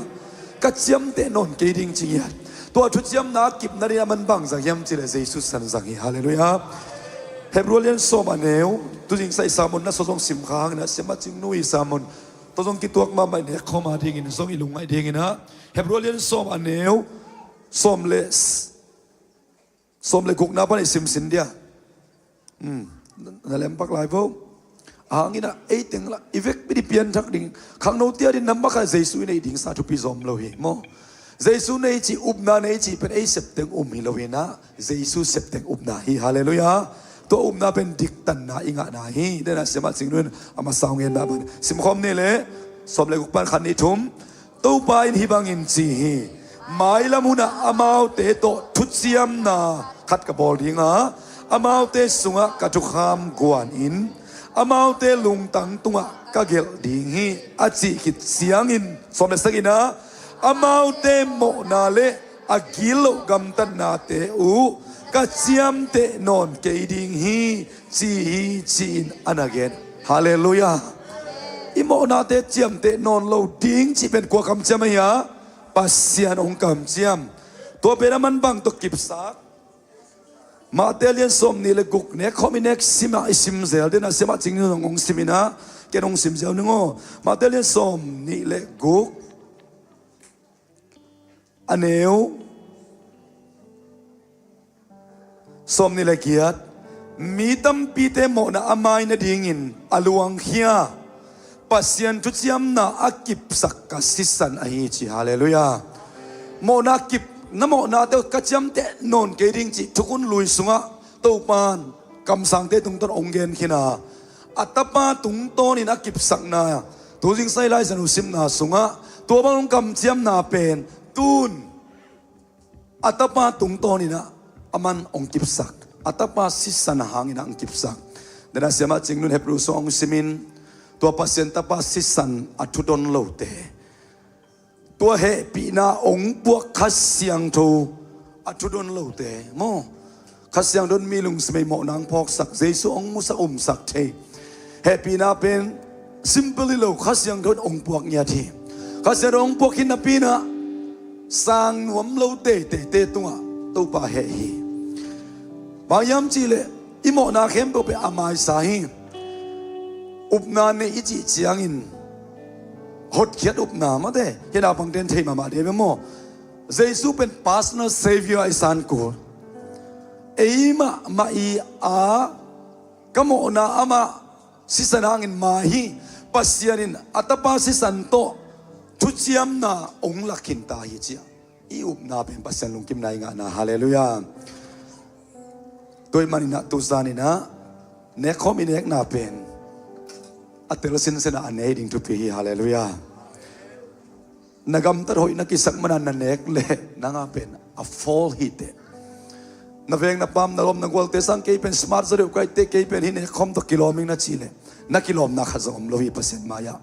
Ka ciamteh nawn kei ding ci ngiat. Tua thuciamna a kipna ding a man bang zang hiam cih leh Jesu san zang hi. Halleluiah. Hebrew lian sawm a neu, tuzing sai sermon na sawzong sim kha hangin ah Siamah Cingnu i sermon tawh zong kituak mahmah in hek khawm a dingin zong i lungngaih dingin ah Hebrew lian sawm a neu, sawm le sawm le gukna pan i simsin dia. Hmm. Na lempak lai vo. A hangin ah ei teng la i vekpi i pianthak ding. Khangnote a ding nampak khat Jesu i neih ding sa thupi zom lo hi maw? Jesu nei cih, upna nei cih pen ei septeng um hi lo hi in ah Jesu septeng upna hi. Halleluiah. Tua upna pen diktanna i ngahna hi. Dena siamah Cing Nun a masa hong gen mah bang, simkhawm ni le, sawm le guk pan khat nih thum. Topa in hih bangin ci hi: Mailam hunah amaute tawh thuciamna khat ka bawl dinga, amaute sungah ka thukham guanin, amaute lungtang tungah ka gelh ding hi, a cih khit ciangin, sawm le sagihna, amaute mawhna le a gilo gamtatnate uh ka ciamteh nawn kei ding hi, ci hi, ci-in a na gen. Halleluiah. I mawhnate ciamteh nawn lo ding cih pen kua kamciam ahi a? Pasian hong kamciam. Tua pen a man bang tawh kipsak? Matthai lian sawm nih le guk, nek khawm i nek simah i sim zel dena siamah Cing Nun hong sim inah, ken hong sim zel ning aw. Matthai lian sawm nih le guk, a neu sawm nih le giat. Mi tampite mawhna a mai nadingin a luangkhia Pasian thuciamna a kipsak ka sisan ahi, ci. Halleluiah. Mawhna kip, na mawhnate uh ka ciamteh nawn kei ding cih thukhun lui sungah Topan kamsangte tungtawn hong gen khin a, a Tapa tungtawnin a kipsakna, tu zingsang i Lai Siangtho simna sungah tua bang hong kamciamna pen tun a Tapa tungtawninah a man hong kipsak, a Tapa sisan hanginah hong kipsak. Dena siamah Cing Nun Hebrew sung hong simin, tua Pasian Tapa sisan a thudon lote, tua hehpihna hong puak Kha Siangtho a thudon lote maw, Kha Siangtho in mi lungsim ei mawhna hong phawksak, Jesu hong musak umsak thei. Hehpihna pen simple hi lo, Kha Siangtho in hong puak ngiat hi. Kha Siangtho hong puak hi napi inah sang nuam lo teiteite tungah Topa heh hi. Bang hiam cihleh i mawhna khempeuh pen a maisa hi. Upna nei i cih ciangin hotkhiat upna mate, hih naupangte in thei mahmah dih ve maw? Jesu pen personal savior i san kul. Ei mahmah i a ka mawhna amah sisan hangin mai hi. Pasian in a Tapa sisan tawh thuciamna hong lak khin ta hi, ci-a i upna pen Pasian lungkimna i ngahna. Halleluiah. Tua ahih maninah tu zaninah nek khawm i nekna pen a tel sinsenah a nei ding thupi hi. Halleluiah. Na gamtat hoih na kisak mana na nek leh nang a pen a fall hi teh. Na veng na pam na lawm na gualte sang kei pen smart zaw deuh ka hi teh, kei pen hih nek khawm tawh kilawm ing na cih leh na kilawmna khat zong om lo hi Pasian mai-ah.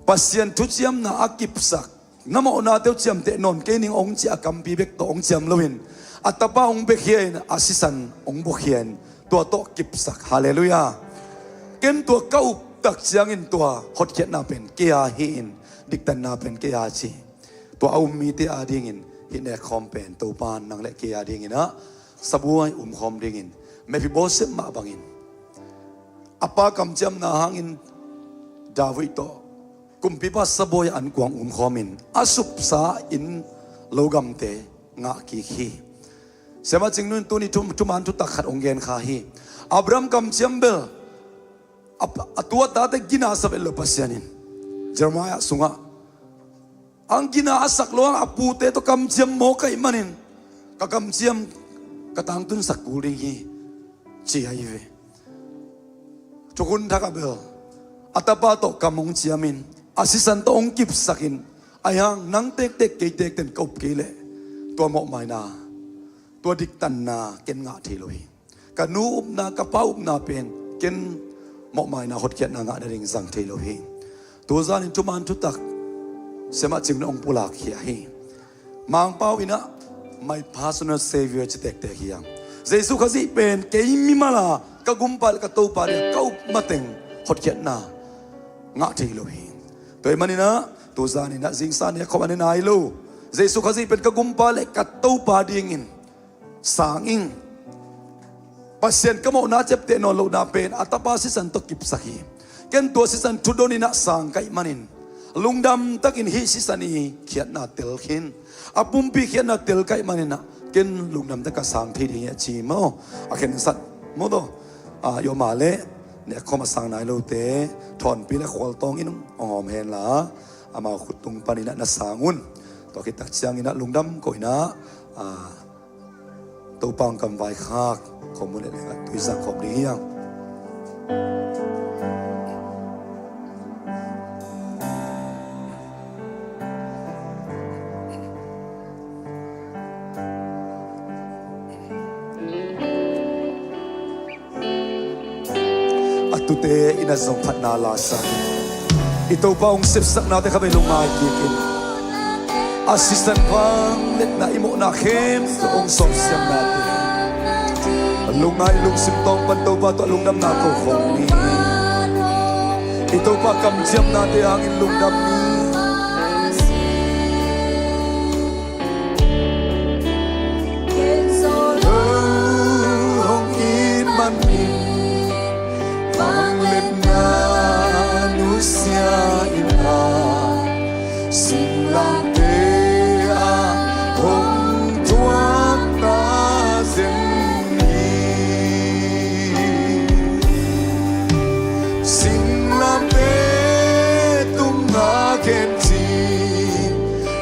Pasian thuciamna a kipsak, na mawhnate uh ciamteh nawn kei ning hong ci a kampi bek tawh hong ciam loin a Tapa hong biakhia in, a sisan hong buakhia in, tua tawh kipsak. Halleluiah. Ken tua ka up tak ciangin tua hotkhiatna pen kei a hi-in, diktanna pen kei a ci. Tua a um mite adingin hih nek khawm pen Topa in nang le kei adinginah sabuai umkhawm dingin, Mephibosheth mah bangin a pa kamciamna hangin David tawh kumpipa sabuai an kuang umkhawmin a supsa inn logamte ngah kik hi. Siamah Cing Nun tuni thum, thuman thutak khat hong gen kha hi. Abraham kamciam bel a, a tu a tate gina sa vet lo Pasian in. Jeremiah sungah ang gina a sak lo ang a pute tawh kamciam mawk ahih manin ka kamciam ka tangtunsak kul ding hi, ci ahi ve. Thukhun thak ah bel a tapa tawh kam hong ciamin, a sisan tawh hong kipsakin, ahi hang nang tektek kei tekten ka up kei leh tua mawhmaina, tua diktanna ken ngah thei lo hi. Ka nu upna, ka pa upna pen ken mawhmaina, hotkhiatna ngah nading zang thei lo hi. Tuzanin thuman thutak Siamah Cing Nun hong pulakkhia hi. Mangpau inah my personal savior ci tektek hi hang. Jesu Khazih pen kei mimal a ka gumpa le ka Topa ding ka up mateng hotkhiatna ngah thei lo hi. Tua ahih maninah tuzaninah zingsa nek khawm a ne nai lo. Jesu Khazih pen ka gumpa le ka Topa dingin sang ing. Pasian ka mawhna ciamteh nawn lohna pen a tapa sisan tawh kipsak hi. Ken tua sisan thudon inah sang ka hih manin lungdam takin hih sisan i khiatna tel khin, a pumpi khiatna tel ka hih maninah ken lungdam takin ka sang thei ding hi a ci maw? A khensat maw taw? A, i om a leh nek khawm a sang nai lote thawnpi le khualtawng in hong hawm henla, amau khut tung paninah na sang un. Tua khit tak cianginah lungdam ko inah, a, Topa hong kamvaikhak Khuamun le lengah tui zang khawm ding hi hang. A tute in a zong phatna la sa. I Topa hong sepsaknate kha vei lungngai kikin, a sisan vangliatna i mawhna khempeuh hong sawmsiamnate, lungngai lungsim tawng pan Topa tawh lungdamna ko khawm ni. I Topa kamciamnate hangin lungdam ni. Hong it manin vangliatna nusia in a, singlamteh ah hong tuak ta zen hi. Singlamteh tungah khen cin,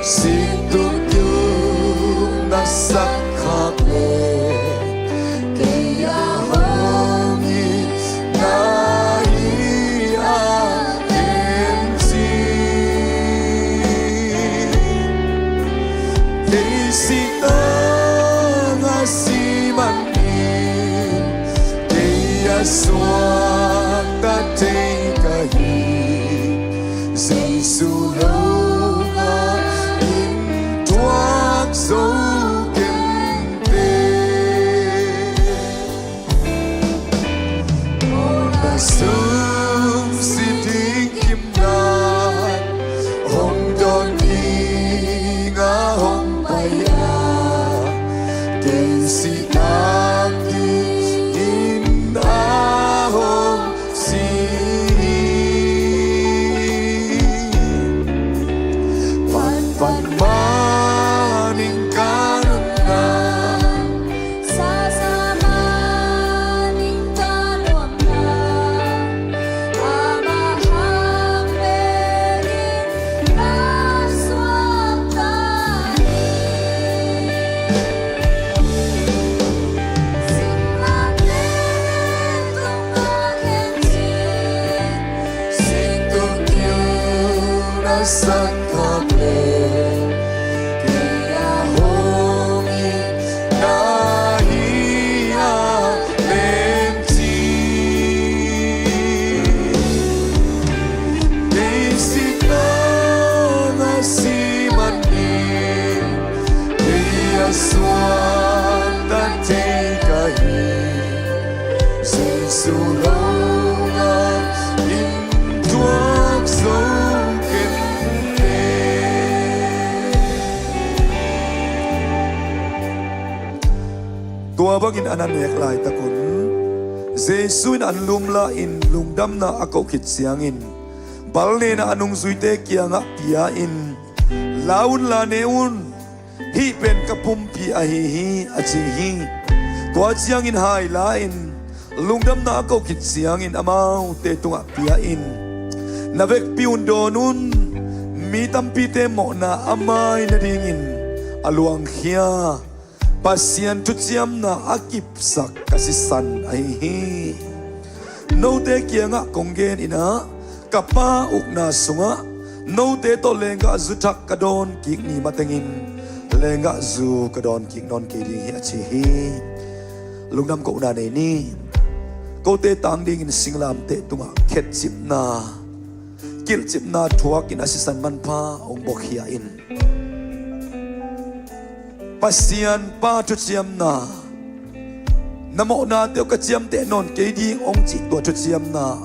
sik tuk tuk na sak khak leh, kei a hong itna hi a khen cin. Kei sik tangah si manin, kei a suakta thei ka hi. Jesu lo a in tuak zo kei pen. Mawhna sung si ding kimna hong dawn ding a hong pai a, kei sihna dingin a hong si hi. Phat phat manin ka nunna, sa sa manin ka nuamna, amah hang pen in na suakta hi. Singlamteh tungah khen cin, sik tuk tuk na sak khak leh, kei a hong itna hi a khen cin. Kei sik tangah si manin, kei a suakta thei ka hi. Jesu lo a in tuak zo kei pen. Tua bangin an a nek laitak un, Jesu in anlum la-in lungdamna a koh khit ciangin, bal nena a nungzuite kiangah pia-in, "La un, la ne un, hih pen ka pumpi ahi hi," a ci hi. Tua ciangin hai la-in lungdamna a koh khit ciangin amaute tungah pia-in, "Na vekpi un dawn un, mi tampite mawhna a mai nadingin a luangkhia Pasian thuciamna a kipsak ka sisan ahi hi. Note kiangah kong gen in ah, ka Pa ukna sungah note tawh lenggahzu thak ka dawn kik ni matengin lenggahzu ka dawn kik nawn kei ding hi," a ci hi. Lungdam kohna nei ni. Kote tang dingin singlamteh tungah khetcipna, kilhcipna thuakin a sisan manpha hong buakkhia in, Pasian Pa thuciamna, "Na mawhnate uh ka ciamteh nawn kei ding," hong cih tua thuciamna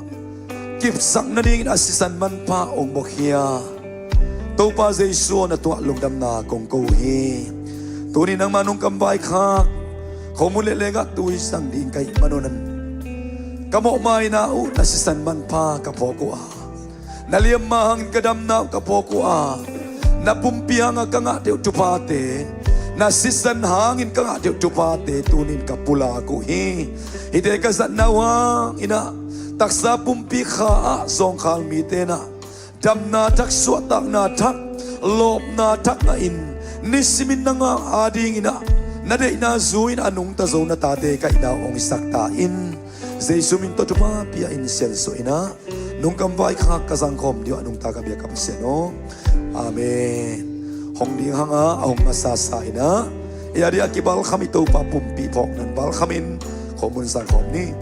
kipsak nadingin a sisan manpha hong buakkhia Topa Jesu aw, na tungah lungdamna kong ko uh hi. Tuni nangmah nungkam vaikhak, khomun le lenggah tui sang ding ka hih manun, ka mawhmaina uh na sisan manpha ka phawk uh a, na liamma hangin ka damna uh ka phawk uh a, na pumpi hanga ka ngahte uh thuphate, na sisan hangin ka ngahte uh thuphate tunin ka pulak uh hi. Hihte ka zatna uh hangin ah, taksa pumpi kha ah zawngkhal mite in ah damna thak, suahtakna thak, lawpna thak ngahin, nisimin nang adingin ah Na deihna zui-in a nungta zo na tate ka itna uh hong hisak ta in. Jesu min tawh thupha pia in siansuah in ah, nungkam vai khangah ka zangkhawm ding uh a nungta ka biak ka Pasian aw. Amen. Hong ding hang a, a hong masasa in ah, i a ding a kibalkham i Topa pumpi phawk nan balkhamin khuamun zangkhawm ni.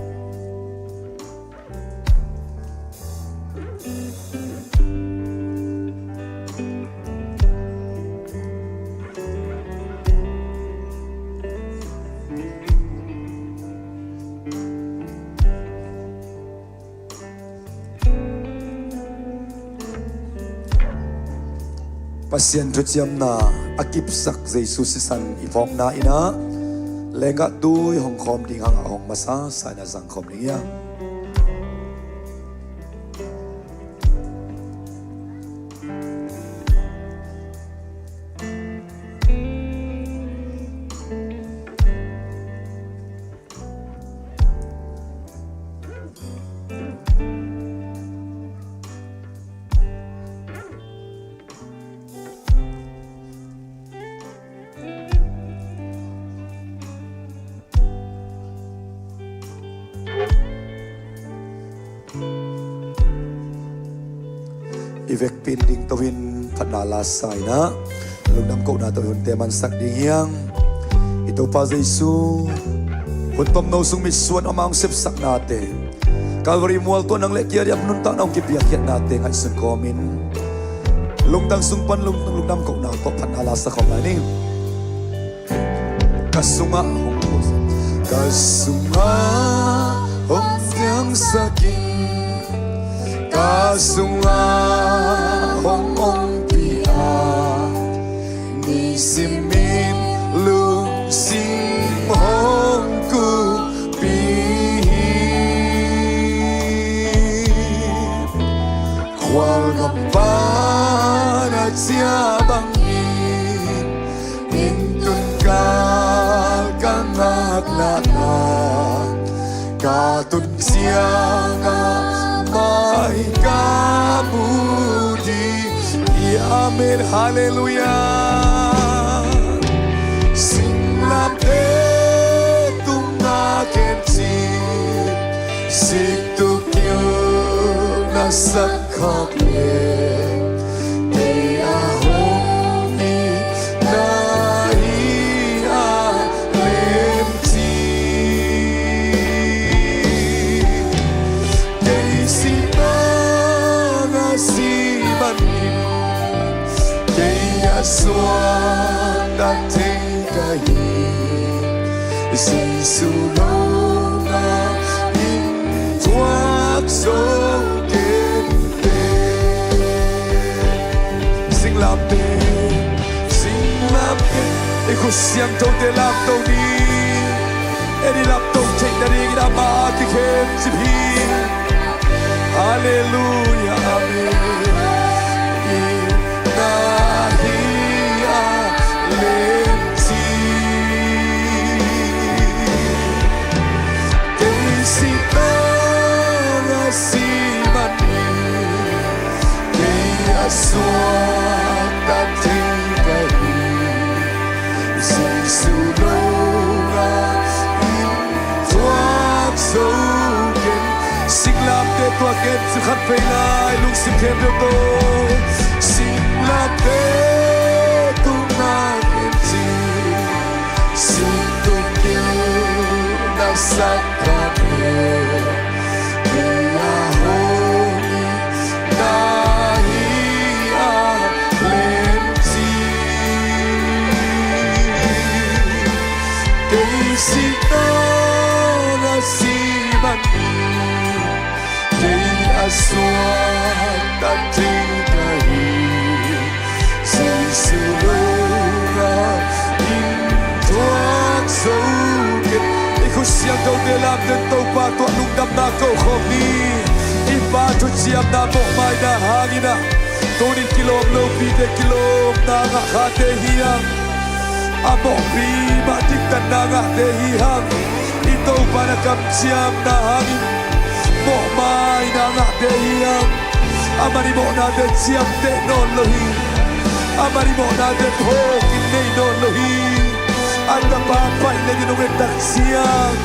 Pasian thuciamna a kipsak Jesu sisan i phawkna in ah, lenggah tui hong khawm ding hang a hong masasa in ah zangkhawm ding hi hang. I vekpi in dingto in phatna la sa in ah, lungdam kohna tawh i hunte mansak ding hi hang. I Topa Jesu hun tomno sung mitsuan a hong sepsaknate, Calvary mual tawh nang le kei a ding a nuntakna hong kipiakkhiatnate ngaihsun kawmin lungtang sung pan lung, lungdam kohna tawh phatna la sa khawm lai ni. Ka sungah hong, ka sungah hong piangsak in, ka sungah hong ompih a, nisimin lungsim hong kuppih hi. Khualgam pan a ciah bangin, inn tun kal ka ngaknahna, ka tun ciangah mai ka mu ding hi. Amen. Halleluiah. Singlamteh tungah khenci, sik tuk kiu na sak khak leh, kei a hong itna hi a lemci. Kei sih bang a si manin, kei a suakta thei ka hi. Jesu lo ngah in thuak zo kei. Singlamteh, singlamteh, i khut siangthote lamto ni. En i lamto theih nadingin amah a kikhemcip hi. Halleluiah, amen. Itna hi a lemci. Kei sih bang a si manin, kei a suakta thei ka hi. Jesu lo ngah in thuak zo kei. Singlamteh tungah khenci, khat vei lai lungsim khempeuh tawh. Singlamteh tungah khenci, sik tuk kiu na sak khak leh, kei a hong itna hi a lemci. Kei sih bang a si manin, kei a suakta thei ka hi. Jesu lo ngah in thuak zo kei. I khut siangthote lamto in Topa tungah lungdamna ko khawm ni. I Pa thuciamna mawhmaina hangin ah, tuni-in kilawm lopite kilawmna ngah khate hi hang. A mawhpi mah diktatna ngahte hi hang. I Topa na kamciamna hangin mawhmaina ngahte hi hang. Amah ii mawhnate ciamteh nawn lo hi. Amah ii mawhnate phawkin nei nawn lo hi. A Tapa paih le din hong et tak ciang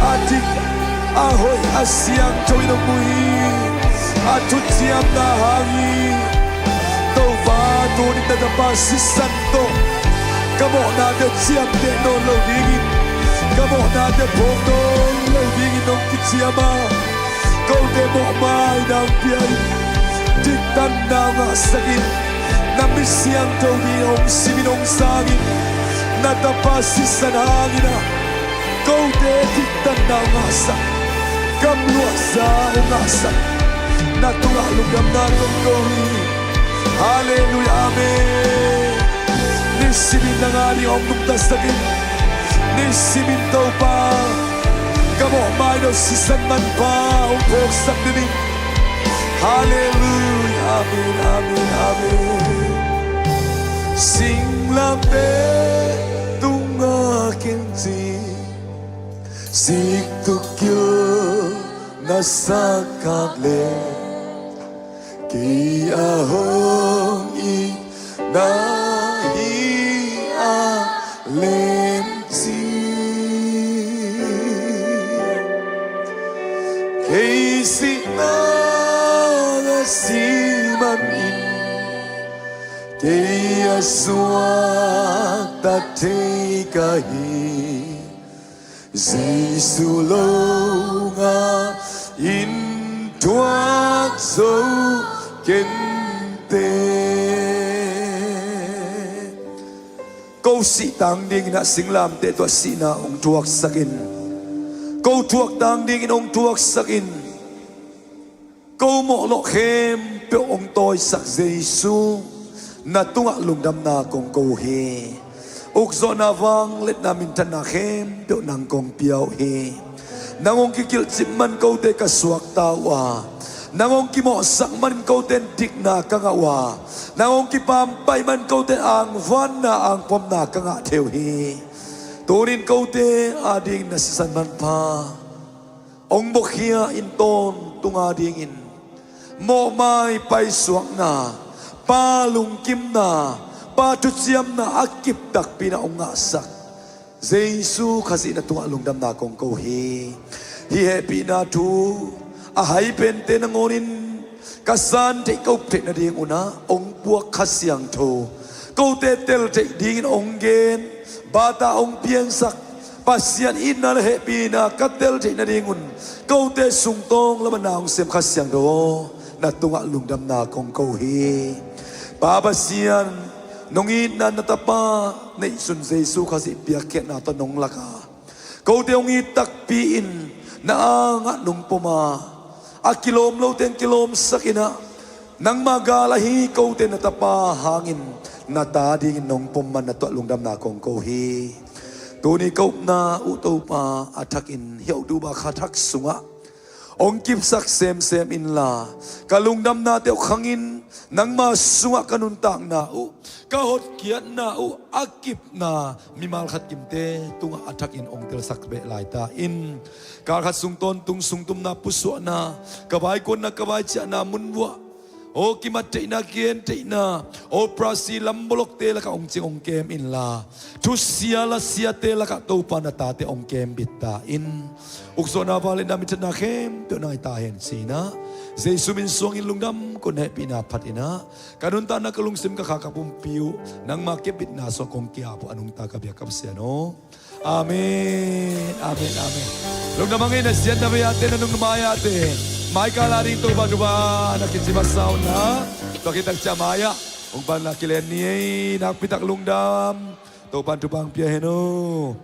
a dik, a hoih, a siangtho in hong mu hi. A thuciamna hangin Topa, tuni-in na tapa sisan tawh ka mawhnate ciamteh nawn lo dingin, ka mawhnate phawk nawn lo dingin hong kiciam a, kote mawhmaina hong pia in, diktanna hong ngahsak in, na mi siangtho ding hong simin hong sangin, na tapa sisan hangin a, kote diktanna hong ngahsak, gamluahza hong ngahsak, na tungah lungdamna kong ko hi. Halleluiah, amen. Nisimin nang a ding hong nungtasak in, nisimin Topa, ka mawhmaina sisan manpha hong phawksak dingin. Halleluiah, amen, amen, amen. Singlamteh tungah kici, siktuk gil na sak khak leh, kei a hong itna hi a lem ci. Kei sihna a si manin, kei a suakta thei ka hi. Jesu lo ngah in thuak zo kenteh. Ko sih tang dingin ah singlamteh tawh sihna hong thuaksak in, ko thuak tang dingin hong thuaksak in, ko mawhlawh khempeuh hong tawisak Jesu, na tungah lungdamna kong ko hi. Ukzawhna, vangliatna, minthanna khempeuh nang kong pia uh hi. Nang hong kikilhcip man kote ka suakta uh a, nang hong kimawhsak man kote in dikna ka ngah uh a, nang hong kipaampaih man kote in angvanna, angphuamna ka ngah thei uh hi. Tuni-in kote a dingin na sisan manpha hong buakkhia in, tawntung a dingin mawhmai paisuakna, Pa lungkimna, Pa thuciamna a kip takpi-in ah hong ngahsak Jesu Khazih, na tungah lungdamna kong ko hi. Hih hehpihna thu a hai pente nangawnin ka san theih, ka up theih nadingun ah hong puak Kha Siangtho, kote tel theih dingin hong gen, bata hong piansak Pasian itna le hehpihna ka tel theih nadingun kote sungtawng lam ah na hong sem Kha Siangtho aw, na tungah lungdamna kong ko hi. Pa Pasian, nong itna na Tapa neihsun Jesu Khazih piakkhiatna tawh nong lak a, kote hong it takpi-in na angah nong pom a, a kilawm lote hong kilawmsak in ah, nangma gal ahi kote na Tapa hangin na ta dingin nong pom man, na tungah lungdamna kong ko hi. Tuni ka upna uh Topa, a thakin hih October kha thak sungah hong kipsak semsem inla, ka lungdamnate uh khangin nangma sungah ka nuntakna uh, ka hotkhiatna uh a kipna mimal khat kimte tungah a thakin hong telsak beh lai ta in. Kal khat sung tawntung sungtumna, pusuahna, ka vaikuanna, ka vaiciahna mun vuah, aw, kimat theihna, kigen theihna, operasi lam bolokte lakah hong cing hong kem inla, thusia lasiate lakah Topa na tate hong kembit ta in. Ukzawhna, vangliatna, minthanna khempeuh nang ahi ta hen ci-in ah, Jesu min suangin lungdam kong, hehpihna phat in ah, ka nuntakna, ka lungsim, ka kha, ka pumpi uh nangma kembitna sungah kong ki-ap uh a, nungta ka biak ka Pasian aw. Amen, amen, amen. Lungdam hang ei, na siatna vei-ate, na nungna mai-ate. Mai kal a ding Topa thupha na kici masa un ah, tua khit tak ciang mai-ah hong panna kilen ni ei. Nakpi tak lungdam. Topa'n thupha hong pia hen aw.